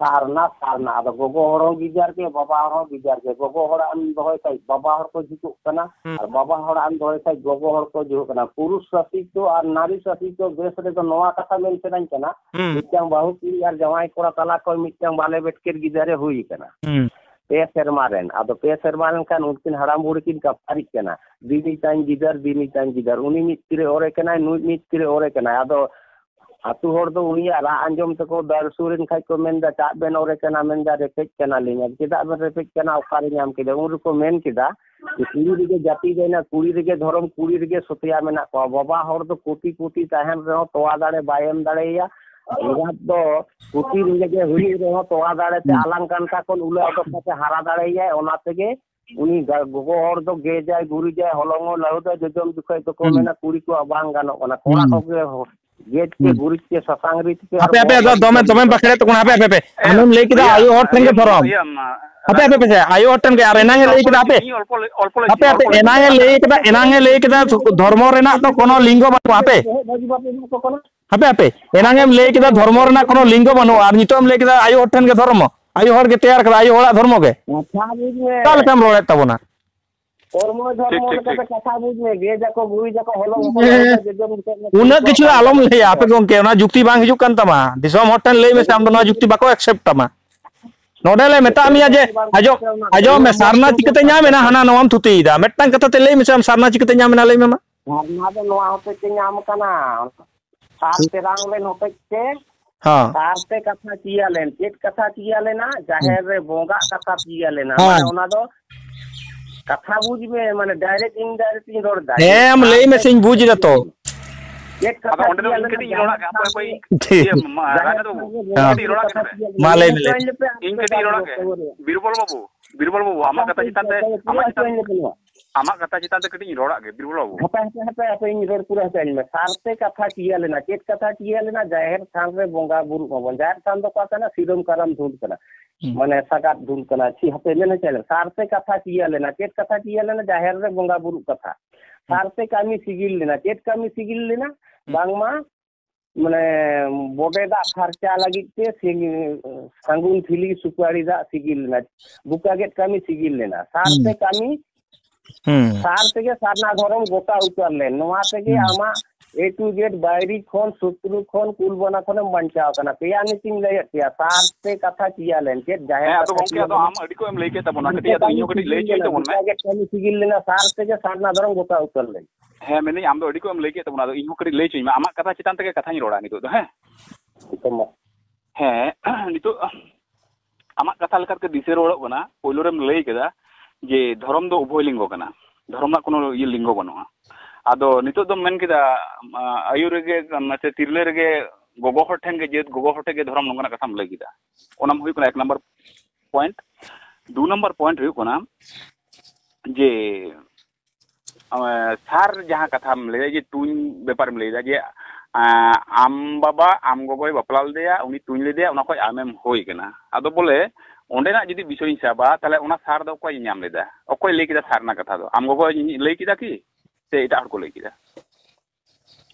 ᱥᱟᱨᱱᱟ, ᱥᱟᱨᱱᱟ᱾ ᱟᱫᱚ ᱜᱚᱜᱚ ᱦᱚᱲ ᱦᱚᱸ ᱵᱮᱡᱟᱨ ᱜᱮ, ᱵᱟᱵᱟ ᱦᱚᱲ ᱦᱚᱸ ᱵᱮᱡᱟᱨ ᱜᱮ᱾ ᱜᱚᱜᱚ ᱦᱚᱲᱟᱜ ᱮᱢ ᱫᱚᱦᱚᱭ ᱠᱷᱟᱡ ᱵᱟᱵᱟ ᱦᱚᱲ ᱠᱚ ᱡᱷᱩᱠᱚᱜ ᱠᱟᱱᱟ, ᱦᱩᱸ᱾ ᱟᱨ ᱵᱟᱵᱟ ᱦᱚᱲᱟᱜ ᱮᱢ ᱫᱚᱦᱚᱭ ᱠᱷᱟᱡ ᱜᱚᱜᱚ ᱦᱚᱲ ᱠᱚ ᱡᱷᱩᱠᱚᱜ ᱠᱟᱱᱟ᱾ ᱯᱩᱨᱩᱥ ᱥᱟᱥᱤᱛᱚ ᱟᱨ ᱱᱟᱨᱤ ᱥᱟᱥᱤᱛᱚ ᱫᱮᱥ ᱨᱮᱫᱚ ᱱᱚᱣᱟ ᱠᱟᱛᱷᱟ ᱢᱮᱱ ᱥᱟᱱᱟᱧ ᱠᱟᱱᱟ, ᱦᱩᱸ᱾ ᱢᱤᱫᱴᱟᱝ ᱵᱟᱹᱦᱩ ᱠᱩᱲᱤ ᱟᱨ ᱡᱟᱶᱟᱭ ᱠᱚᱲᱟ ᱛᱟᱞᱟ ᱠᱷᱚᱱ ᱢᱤᱫᱴᱟᱝ ᱵᱟᱞᱮ ᱵᱮᱴᱠᱮᱨ ᱜᱤᱫᱟᱹᱨᱮ ᱦᱩᱭ ᱠᱟᱱᱟ᱾ ᱦᱩᱸ᱾ ᱯᱮ ᱥᱮᱨᱢᱟ ᱨᱮᱱ᱾ ᱟᱫᱚ ᱯᱮ ᱥᱮᱨᱢᱟ ᱞᱮᱱᱠᱷᱟᱱ ᱩᱱᱠᱤᱱ ᱦᱟᱲᱟᱢ ᱵᱩᱲᱦᱤ ᱠᱤᱱ ᱠᱟᱯᱟᱨᱤᱜ ᱠᱟᱱᱟ, ᱫᱤᱱᱤ ᱛᱟᱧ ᱜᱤᱫᱟᱹᱨ, ᱫᱤᱱᱤ ᱛᱟᱧ ᱜᱤᱫᱟᱹᱨ, ᱩᱱᱤ ᱢᱤᱫ ᱛᱤᱨᱮ ᱚᱨᱮ ᱠᱟᱱᱟᱭ, ᱱᱩᱭ ᱢᱤᱫ ᱛᱤᱨᱮ ᱚᱨᱮ ᱠᱟᱱᱟᱭ᱾ ᱟᱫᱚ ᱟᱹᱛᱩ ᱦᱚᱲ ᱫᱚ ᱩᱱᱤᱭᱟᱜ ᱨᱟᱜ ᱟᱸᱡᱚᱢ ᱛᱮᱠᱚ ᱫᱟᱹᱲ ᱥᱩᱨ ᱮᱱ ᱠᱷᱟᱡ ᱠᱚ ᱢᱮᱱᱫᱟ, "ᱪᱟᱜ ᱵᱮᱱ ᱚᱨᱮ ᱠᱟᱱᱟ?" ᱢᱮᱱᱫᱟ, "ᱨᱮᱯᱮᱡ ᱠᱟᱱᱟᱞᱤᱧ᱾" "ᱟᱨ ᱪᱮᱫᱟᱜ ᱵᱮᱱ ᱨᱮᱯᱮᱡ ᱠᱟᱱᱟ? ᱚᱠᱟᱨᱮ ᱧᱟᱢ ᱠᱮᱫᱟ?" ᱩᱱ ᱨᱮᱠᱚ ᱢᱮᱱ ᱠᱮᱫᱟ, ᱠᱩᱲᱤ ᱨᱮᱜᱮ ᱡᱟᱹᱛᱤ ᱫᱚᱭᱱᱟ, ᱠᱩᱲᱤ ᱨᱮᱜᱮ ᱫᱷᱚᱨᱚᱢ, ᱠᱩᱲᱤ ᱨᱮᱜᱮ ᱥᱚᱛᱭᱟ ᱢᱮᱱᱟᱜ ᱠᱚᱣᱟ᱾ ᱵᱟᱵᱟ ᱦᱚᱲ ᱫᱚ ᱠᱳᱴᱤ ᱠᱳᱴᱤ ᱛᱟᱦᱮᱱ ᱨᱮᱦᱚᱸ ᱛᱚᱣᱟ ᱫᱟᱲᱮ ᱵᱟᱭ ᱮᱢ ᱫᱟᱲᱮᱭᱟᱭᱟ᱾ ᱮᱸᱜᱟᱛ ᱫᱚ ᱠᱳᱴᱤ ᱨᱮᱸᱜᱮᱡ ᱮ ᱦᱩᱭᱩᱜ ᱨᱮᱦᱚᱸ ᱛᱚᱣᱟ ᱫᱟᱲᱮ ᱛᱮ ᱦᱩᱸ᱾ ᱟᱞᱟᱝ ᱠᱟᱱᱴᱟ ᱠᱷᱚᱱ ᱩᱞᱟᱹ ᱚᱰᱚᱠ ᱠᱟᱛᱮ ᱦᱟᱨᱟ ᱫᱟᱲᱮᱭᱟᱭ᱾ ᱚᱱᱟ ᱛᱮᱜᱮ ᱩᱱᱤ ᱜᱟ-, ᱜᱚᱜᱚ ᱦᱚᱲ ᱫᱚ ᱜᱮᱡᱟᱭ, ᱜᱩᱨᱤᱡᱟᱭ, ᱦᱚᱞᱚᱝ ᱦᱚᱸ ᱞᱟᱹᱦᱩᱫᱟᱭ, ᱡᱚᱡᱚᱢ ᱡᱚᱠᱷᱚᱡ ᱫᱚᱠᱚ ᱦᱩᱸ᱾ ᱢᱮᱱᱟ ᱠᱩᱲᱤ ᱠᱚᱣᱟᱜ ᱵᱟᱝ ᱜᱟᱱᱚᱜ ᱠᱟᱱᱟ, ᱠᱚᱲᱟ ᱦᱩᱸ᱾ ᱠᱚᱜᱮ ᱦᱚ-, ᱜᱮᱡ ᱛᱮ, ᱦᱩᱸ᱾ ᱜᱩᱨᱤᱡ ᱛᱮ, ᱥᱟᱥᱟᱝ ᱨᱤᱫ ᱛᱮ ᱟᱨ ᱦᱟᱯᱮ, ᱦᱟᱯᱮ, ᱵᱚᱦᱚᱜ ᱟᱫᱚ ᱨᱮ ᱫᱚᱢᱮ, ᱥᱩᱛᱟᱹᱢ ᱫᱚᱢᱮ ᱨᱤᱫ ᱵᱟᱠᱷᱮᱲᱮᱫ ᱠᱟᱛᱮ᱾ ᱛᱟᱵᱚᱱᱟ, ᱦᱟᱯᱮ, ᱦᱟᱯᱮ, ᱦᱟᱯᱮ᱾ ᱮ, ᱟᱢᱮᱢ ᱞᱟᱹᱭ ᱠᱮᱫᱟ ᱤᱭᱟᱹ, ᱟᱭᱳ ᱦᱚᱲ ᱴᱷᱮᱱ ᱜᱮ ᱤᱭᱟᱹ, ᱫᱷᱚᱨᱚᱢ᱾ ᱤᱭᱟᱹ, ᱦᱟᱯᱮ, ᱦᱟᱯᱮ, ᱦᱟᱯᱮ, ᱟᱭᱳ ᱦᱚᱲ ᱴᱷᱮᱱ ᱜᱮ, ᱟᱨ ᱤᱧ ᱮᱱᱟᱝ ᱮ ᱚᱞᱯᱚ ᱞᱟᱹᱭ ᱠᱮᱫᱟ, ᱞᱤ-, ᱟᱯᱮ, ᱤᱧ ᱦᱟᱯᱮ, ᱚᱞᱯᱚ ᱞᱟᱹᱭ, ᱚᱞᱯᱚ ᱞᱟᱹᱭ, ᱮᱱᱟᱝ ᱮ ᱚᱞᱯᱚ ᱞᱟᱹᱭ ᱞᱟᱹᱭ ᱠᱮᱫᱟ, ᱠᱮᱫᱟ, ᱟᱯᱮ, ᱟᱯᱮ, ᱚᱞᱯᱚ ᱞᱟᱹᱭ ᱮᱱᱟᱝ ᱮ ᱠᱮᱫᱟ᱾ ᱞᱟᱹᱭ ᱠᱮᱫᱟ, ᱥᱩ-, ᱫᱷᱚᱨᱢᱚ ᱨᱮᱱᱟᱜ ᱫᱚ ᱠᱳᱱᱳ ᱞᱤᱝᱜᱚ ᱵᱟᱹᱱᱩᱜᱼᱟ, ᱦᱟᱯᱮ᱾ ᱦᱟᱯᱮ, ᱦᱟᱯᱮ, ᱮᱱᱟᱝ ᱮᱢ ᱞᱟᱹᱭ ᱠᱮᱫᱟ ᱫᱷᱚᱨᱢᱚ ᱨᱮᱱᱟᱜ ᱠᱳᱱᱳ ᱞᱤᱝᱜᱚ ᱵᱟᱹᱱᱩᱜᱼᱟ, ᱟᱨ ᱱᱤᱛᱚᱜ ᱮᱢ ᱞᱟᱹᱭ ᱠᱮᱫᱟ ᱟᱭᱳ ᱦᱚᱲ ᱴᱷᱮᱱ ᱜᱮ ᱫᱷᱚᱨᱢᱚ, ᱟᱭᱳ ᱦᱚᱲ ᱜᱮ ᱛᱮᱭᱟᱨ ᱠᱟᱫᱟ, ᱟᱭᱳ ᱦᱚᱲᱟᱜ ᱫᱷᱚᱨᱢᱚ ᱜᱮ᱾ ᱠᱟᱛᱷᱟ ᱵᱩᱡᱽ ᱢᱮ᱾ ᱚᱠᱟ ᱞᱮᱠᱟᱢ ᱨᱚᱲᱮᱫ ᱛᱟᱵᱚᱱᱟ? ᱦᱚᱲᱢᱚ ᱴᱷᱤᱠ, ᱫᱷᱚᱨᱢᱚ ᱴᱷᱤᱠ, ᱞᱮᱠᱟᱛᱮ ᱴᱷᱤᱠ᱾ ᱠᱟᱛᱷᱟ ᱵᱩᱡᱽ ᱢᱮ, ᱜᱮᱡ ᱟᱠᱚ, ᱜᱩᱨᱤᱡ ᱟᱠᱚ, ᱦᱚᱞᱚᱝ ᱦᱚᱸᱠᱚ ᱞᱟᱹᱦᱩᱫᱟ, ᱡᱚᱡᱚᱢ ᱡᱚᱠᱷᱚᱡ ᱢᱟ ᱩᱱᱟᱹᱜ ᱠᱩᱲᱤ ᱠᱤᱪᱷᱩ ᱠᱚᱣᱟᱜ ᱫᱚ ᱵᱟᱝ ᱟᱞᱚᱢ ᱜᱟᱱᱚᱜ ᱞᱟᱹᱭᱟ, ᱟᱯᱮ ᱠᱟᱱᱟ᱾ ᱜᱚᱝᱠᱮ, ᱚᱱᱟ ᱡᱩᱠᱛᱤ ᱵᱟᱝ ᱦᱤᱡᱩᱜ ᱠᱟᱱ ᱛᱟᱢᱟ᱾ ᱫᱤᱥᱚᱢ ᱦᱚᱲ ᱴᱷᱮᱱ ᱞᱟᱹᱭ ᱢᱮᱥᱮ, ᱟᱢ ᱫᱚ ᱱᱚᱣᱟ ᱡᱩᱠᱛᱤ ᱵᱟᱠᱚ accept ᱛᱟᱢᱟ᱾ ᱱᱚᱰᱮ ᱞᱮ ᱢᱮᱛᱟᱜ ᱢᱮᱭᱟ ᱡᱮ, ᱟᱸᱡᱚᱢ, ᱟᱸᱡᱚᱢ ᱢᱮ, ᱥᱟᱨᱱᱟ ᱪᱤᱠᱟᱹᱛᱮ ᱧᱟᱢ ᱮᱱᱟ? ᱦᱟᱱᱟ ᱱᱚᱣᱟᱢ ᱛᱷᱩᱛᱤᱭᱮᱫᱟ᱾ ᱢᱤᱫᱴᱟᱝ ᱠᱟᱛᱷᱟ ᱛᱮ ᱞᱟᱹᱭ ᱢᱮᱥᱮ, ᱟᱢ ᱥᱟᱨᱱᱟ ᱪᱤᱠᱟᱹᱛᱮ ᱧᱟᱢ ᱮᱱᱟ, ᱞᱟᱹᱭ ᱢᱮ ᱢᱟ? ᱥᱟᱨᱱᱟ ᱫᱚ ᱱᱚᱣᱟ ᱦᱚᱛᱮᱡ ᱛᱮ ᱧᱟᱢ ᱠᱟᱱᱟ, ᱥᱟᱨ ᱛᱮᱨᱟᱝ ᱞᱮᱱ ᱦᱚᱛᱮᱡ ᱛᱮ᱾ ᱦᱮᱸ᱾ ᱥᱟᱨ ᱛᱮ ᱠᱟᱛᱷᱟ ᱪᱤᱭᱟ ᱞᱮᱱ, ᱪᱮᱫ ᱠᱟᱛᱷᱟ ᱪᱤᱭᱟ ᱞᱮᱱᱟ? ᱦᱩᱸ᱾ ᱡᱟᱦᱮᱨ ᱨᱮ ᱵᱚᱸᱜᱟᱜ ᱠᱟᱛᱷᱟ ᱪᱤᱭᱟ ᱞᱮᱱᱟ᱾ ᱦᱮᱸ᱾ ᱢᱟᱱᱮ ᱚᱱᱟ ᱫᱚ ᱠᱟᱛᱷᱟ ᱵᱩᱡᱽ ᱢᱮ, ᱢᱟᱱᱮ direct indirect ᱤᱧ ᱨᱚᱲ ᱮᱫᱟ᱾ ᱦᱮᱸ, ᱟᱢ ᱥᱟᱨ ᱞᱟᱹᱭ ᱛᱮ ᱢᱮᱥᱮ, ᱤᱧ ᱵᱩᱡᱽ ᱠᱟᱛᱷᱟ ᱮᱫᱟ ᱪᱤᱭᱟ ᱛᱚ᱾ ᱞᱮᱱᱟ᱾ ᱪᱮᱫ ᱟᱫᱚ ᱠᱟᱛᱷᱟ ᱚᱸᱰᱮ ᱫᱚ ᱪᱤᱭᱟ ᱤᱧ ᱞᱮᱱᱟ? ᱠᱟᱹᱴᱤᱡ ᱤᱧ ᱡᱟᱦᱮᱨ ᱨᱚᱲᱟᱜ ᱜᱮ, ᱦᱟᱯᱳᱭ, ᱛᱷᱟᱱ ᱦᱟᱯᱳᱭ, ᱨᱮ ᱤᱭᱟᱹ, ᱢᱟ, ᱡᱟᱦᱮᱨ ᱨᱟᱡᱽ ᱵᱟᱹᱵᱩ, ᱛᱷᱟᱱ ᱨᱮ ᱤᱧ ᱵᱚᱸᱜᱟ ᱠᱟᱹᱴᱤᱡ ᱵᱩᱨᱩ ᱨᱚᱲᱟᱜ ᱜᱮ ᱠᱟᱛᱷᱟ ᱛᱚᱵᱮ᱾ ᱪᱤᱭᱟ ᱞᱮᱱᱟ᱾ ᱤᱧ ᱠᱟᱹᱴᱤᱡ ᱤᱧ ᱨᱚᱲᱟᱜ ᱜᱮ᱾ ᱦᱟᱯᱮ, ᱵᱤᱨᱵᱚᱞ ᱵᱟᱹᱵᱩ, ᱵᱤᱨᱵᱚᱞ ᱵᱟᱹᱵᱩ, ᱟᱢᱟᱜ ᱦᱟᱯᱮ, ᱠᱟᱛᱷᱟ ᱪᱮᱛᱟᱱ ᱛᱮ, ᱦᱟᱯᱮ, ᱟᱢᱟᱜ ᱦᱟᱯᱮ, ᱪᱮᱛᱟᱱ, ᱦᱟᱯᱮ, ᱦᱟᱯᱮ, ᱟᱢᱟᱜ ᱠᱟᱛᱷᱟ ᱪᱮᱛᱟᱱ ᱛᱮ ᱠᱟᱹᱴᱤᱡ ᱤᱧ ᱨᱚᱲᱟᱜ ᱜᱮ, ᱵᱤᱨᱵᱚᱞ ᱵᱟᱹᱵᱩ᱾ ᱦᱟᱯᱮ, ᱦᱟᱯᱮ, ᱦᱟᱯᱮ, ᱦᱟᱯᱮ, ᱤᱧ ᱨᱚᱲ ᱯᱩᱨᱟᱹ ᱦᱚᱪᱚᱧ ᱢᱮ᱾ ᱥᱟᱨ ᱛᱮ ᱠᱟᱛᱷᱟ ᱪᱤᱭᱟ ᱞᱮᱱᱟ᱾ ᱪᱮᱫ ᱠᱟᱛᱷᱟ ᱪᱤᱭᱟ ᱞᱮᱱᱟ? ᱡᱟᱦᱮᱨ ᱛᱷᱟᱱ ᱨᱮ ᱵᱚᱸᱜᱟ ᱵᱩᱨᱩᱜ ᱢᱟᱵᱚᱱ᱾ ᱡᱟᱦᱮᱨ ᱛᱷᱟᱱ ᱫᱚ ᱚᱠᱟ ᱠᱟᱱᱟ? ᱥᱤᱨᱚᱢ ᱠᱟᱨᱟᱢ ᱫᱷᱩᱱ ᱠᱟᱱᱟ᱾ ᱦᱩᱸ᱾ ᱢᱟᱱᱮ ᱥᱟᱜᱟᱫ ᱫᱷᱩᱱ ᱠᱟᱱᱟ᱾ ᱪᱮᱫ ᱦᱟᱯᱮ ᱢᱮᱱ ᱦᱚᱪᱚᱭ ᱞᱮᱱᱟ? ᱥᱟᱨ ᱛᱮ ᱠᱟᱛᱷᱟ ᱪᱤᱭᱟ ᱞᱮᱱᱟ᱾ ᱪᱮᱫ ᱠᱟᱛᱷᱟ ᱪᱤᱭᱟ ᱞᱮᱱᱟ? ᱡᱟᱦᱮᱨ ᱨᱮ ᱵᱚᱸᱜᱟ ᱵᱩᱨᱩᱜ ᱠᱟᱛᱷᱟ᱾ ᱦᱩᱸ᱾ ᱥᱟᱨ ᱛᱮ ᱠᱟᱹᱢᱤ ᱥᱤᱜᱤᱞ ᱞᱮᱱᱟ᱾ ᱪᱮᱫ ᱠᱟᱹᱢᱤ ᱥᱤᱜᱤᱞ ᱞᱮᱱᱟ? ᱦᱩᱸ᱾ ᱵᱟᱝᱢᱟ ᱢᱟᱱᱮ ᱵᱚᱰᱮ ᱫᱟᱜ ᱯᱷᱟᱨᱪᱟ ᱞᱟᱹᱜᱤᱫ ᱛᱮ ᱥᱤ-, ᱥᱟᱹᱜᱩᱱ ᱴᱷᱤᱞᱤ ᱥᱩᱯᱟᱹᱲᱤ ᱫᱟᱜ ᱥᱤᱜᱤᱞ ᱞᱮᱱᱟ, ᱵᱩᱠᱟ ᱜᱮᱫ ᱠᱟᱹᱢᱤ ᱥᱤᱜᱤᱞ ᱞᱮᱱᱟ᱾ ᱥᱟᱨ ᱦᱩᱸ᱾ ᱛᱮ ᱠᱟᱹᱢᱤ, ᱦᱩᱸ᱾ ᱥᱟᱨ ᱛᱮᱜᱮ ᱥᱟᱨᱱᱟ ᱫᱷᱚᱨᱚᱢ ᱜᱚᱴᱟ ᱩᱛᱟᱹᱨ ᱞᱮᱱ᱾ ᱱᱚᱣᱟ ᱛᱮᱜᱮ ᱦᱩᱸ᱾ ᱟᱢᱟᱜ A to Z ᱵᱟᱭᱨᱤ ᱠᱷᱚᱱ, ᱥᱚᱛᱨᱩ ᱠᱷᱚᱱ, ᱠᱩᱞᱵᱚᱱᱟ ᱠᱷᱚᱱᱮᱢ ᱵᱟᱧᱪᱟᱣ ᱠᱟᱱᱟ᱾ ᱯᱮᱭᱟ ᱱᱤᱛᱤᱧ ᱞᱟᱹᱭᱮᱫ ᱯᱮᱭᱟ, ᱥᱟᱨ ᱛᱮ ᱠᱟᱛᱷᱟ ᱪᱤᱭᱟ ᱞᱮᱱ ᱪᱮᱫ ᱡᱟᱦᱮᱨ ᱦᱮᱸ, ᱟᱫᱚ ᱠᱟᱛᱷᱟ ᱜᱚᱝᱠᱮ, ᱪᱤᱭᱟ ᱟᱫᱚ ᱞᱮᱱ? ᱟᱢ ᱟᱹᱰᱤ ᱠᱚ ᱮᱢ ᱞᱟᱹᱭ ᱠᱮᱫ ᱛᱟᱵᱚᱱᱟ, ᱠᱟᱹᱴᱤᱡ ᱟᱫᱚ ᱤᱧ ᱦᱚᱸ ᱠᱟᱹᱴᱤᱡ ᱞᱟᱹᱭ ᱦᱚᱪᱚᱧ ᱛᱟᱵᱚᱱ ᱢᱮ᱾ ᱡᱟᱜᱮ ᱠᱟᱹᱢᱤ ᱥᱤᱜᱤᱞ ᱞᱮᱱᱟ, ᱥᱟᱨ ᱛᱮᱜᱮ ᱥᱟᱨᱱᱟ ᱫᱷᱚᱨᱚᱢ ᱜᱚᱴᱟ ᱩᱛᱟᱹᱨ ᱞᱮᱱ᱾ ᱦᱮᱸ, ᱢᱮᱱᱫᱟᱹᱧ ᱟᱢ ᱫᱚ ᱟᱹᱰᱤ ᱠᱚ ᱮᱢ ᱞᱟᱹᱭ ᱠᱮᱫ ᱛᱟᱵᱚᱱᱟ, ᱟᱫᱚ ᱤᱧ ᱦᱚᱸ ᱠᱟᱹᱴᱤᱡ ᱞᱟᱹᱭ ᱦᱚᱪᱚᱧ ᱢᱮ, ᱟᱢᱟᱜ ᱠᱟᱛᱷᱟ ᱪᱮᱛᱟᱱ ᱛᱮᱜᱮ ᱠᱟᱛᱷᱟᱧ ᱨᱚᱲᱟ ᱱᱤᱛᱚᱜ ᱫᱚ, ᱦᱮᱸ? ᱱᱤᱛᱚᱜ ᱢᱟ᱾ ᱦᱮᱸ, ᱱᱤᱛᱚᱜ ᱟᱢᱟᱜ ᱠᱟᱛᱷᱟ ᱞᱮᱠᱟᱛᱮ ᱫᱤᱥᱟᱹ ᱨᱩᱣᱟᱹᱲᱚᱜ ᱠᱟᱱᱟ, ᱯᱳᱭᱞᱳ ᱨᱮᱢ ᱞᱟᱹᱭ ᱠᱮᱫᱟ ᱡᱮ ᱫᱷᱚᱨᱚᱢ ᱫᱚ ᱩᱵᱷᱚᱭ ᱞᱤᱝᱜᱚ ᱠᱟᱱᱟ, ᱫᱷᱚᱨᱚᱢ ᱨᱮᱱᱟᱜ ᱠᱳᱱᱳ ᱤᱭᱟᱹ ᱞᱤᱝᱜᱚ ᱵᱟᱹᱱᱩᱜᱼᱟ᱾ ᱟᱫᱚ ᱱᱤᱛᱚᱜ ᱫᱚᱢ ᱢᱮᱱ ᱠᱮᱫᱟ, ᱟ, ᱟᱭᱩ ᱨᱮᱜᱮ, ᱢᱟᱥᱮ ᱛᱤᱨᱞᱟᱹ ᱨᱮᱜᱮ ᱜᱚᱜᱚ ᱦᱚᱲ ᱴᱷᱮᱱ ᱜᱮ ᱡᱟᱹᱛ, ᱜᱚᱜᱚ ᱦᱚᱲ ᱴᱷᱮᱱ ᱜᱮ ᱫᱷᱚᱨᱚᱢ, ᱱᱚᱝᱠᱟᱱᱟᱜ ᱠᱟᱛᱷᱟᱢ ᱞᱟᱹᱭ ᱠᱮᱫᱟ᱾ ᱚᱱᱟ ᱦᱩᱭᱩᱜ ᱠᱟᱱᱟ ᱮᱠ ᱱᱟᱢᱵᱟᱨ ᱯᱚᱭᱮᱱᱴ᱾ ᱫᱩ ᱱᱟᱢᱵᱟᱨ ᱯᱚᱭᱮᱱᱴ ᱦᱩᱭᱩᱜ ᱠᱟᱱᱟ ᱡᱮ, ᱮᱸ, ᱥᱟᱨ ᱡᱟᱦᱟᱸ ᱠᱟᱛᱷᱟᱢ ᱞᱟᱹᱭᱫᱟ, ᱡᱮ ᱛᱩᱧ ᱵᱮᱯᱟᱨᱮᱢ ᱞᱟᱹᱭᱫᱟ, ᱡᱮ, ᱮᱸ, ᱟᱢ ᱵᱟᱵᱟ ᱟᱢ ᱜᱚᱜᱚᱭ ᱵᱟᱯᱞᱟ ᱞᱮᱫᱮᱭᱟ, ᱩᱱᱤ ᱛᱩᱧ ᱞᱮᱫᱮᱭᱟ, ᱚᱱᱟ ᱠᱷᱚᱡ ᱟᱢᱮᱢ ᱦᱩᱭ ᱠᱟᱱᱟ᱾ ᱟᱫᱚ ᱵᱚᱞᱮ ᱚᱸᱰᱮᱱᱟᱜ ᱡᱩᱫᱤ ᱵᱤᱥᱚᱭᱤᱧ ᱥᱟᱵᱟ, ᱛᱟᱦᱞᱮ ᱚᱱᱟ ᱥᱟᱨ ᱫᱚ ᱚᱠᱚᱭ ᱧᱟᱢ ᱞᱮᱫᱟ? ᱚᱠᱚᱭ ᱞᱟᱹᱭ ᱠᱮᱫᱟ ᱥᱟᱨ ᱨᱮᱱᱟᱜ ᱠᱟᱛᱷᱟ ᱫᱚ? ᱟᱢ ᱜᱚᱜᱚᱭ ᱞᱟᱹᱭ ᱠᱮᱫᱟ ᱠᱤ, ᱥᱮ ᱮᱴᱟᱜ ᱦᱚᱲ ᱠᱚ ᱞᱟᱹᱭ ᱠᱮᱫᱟ?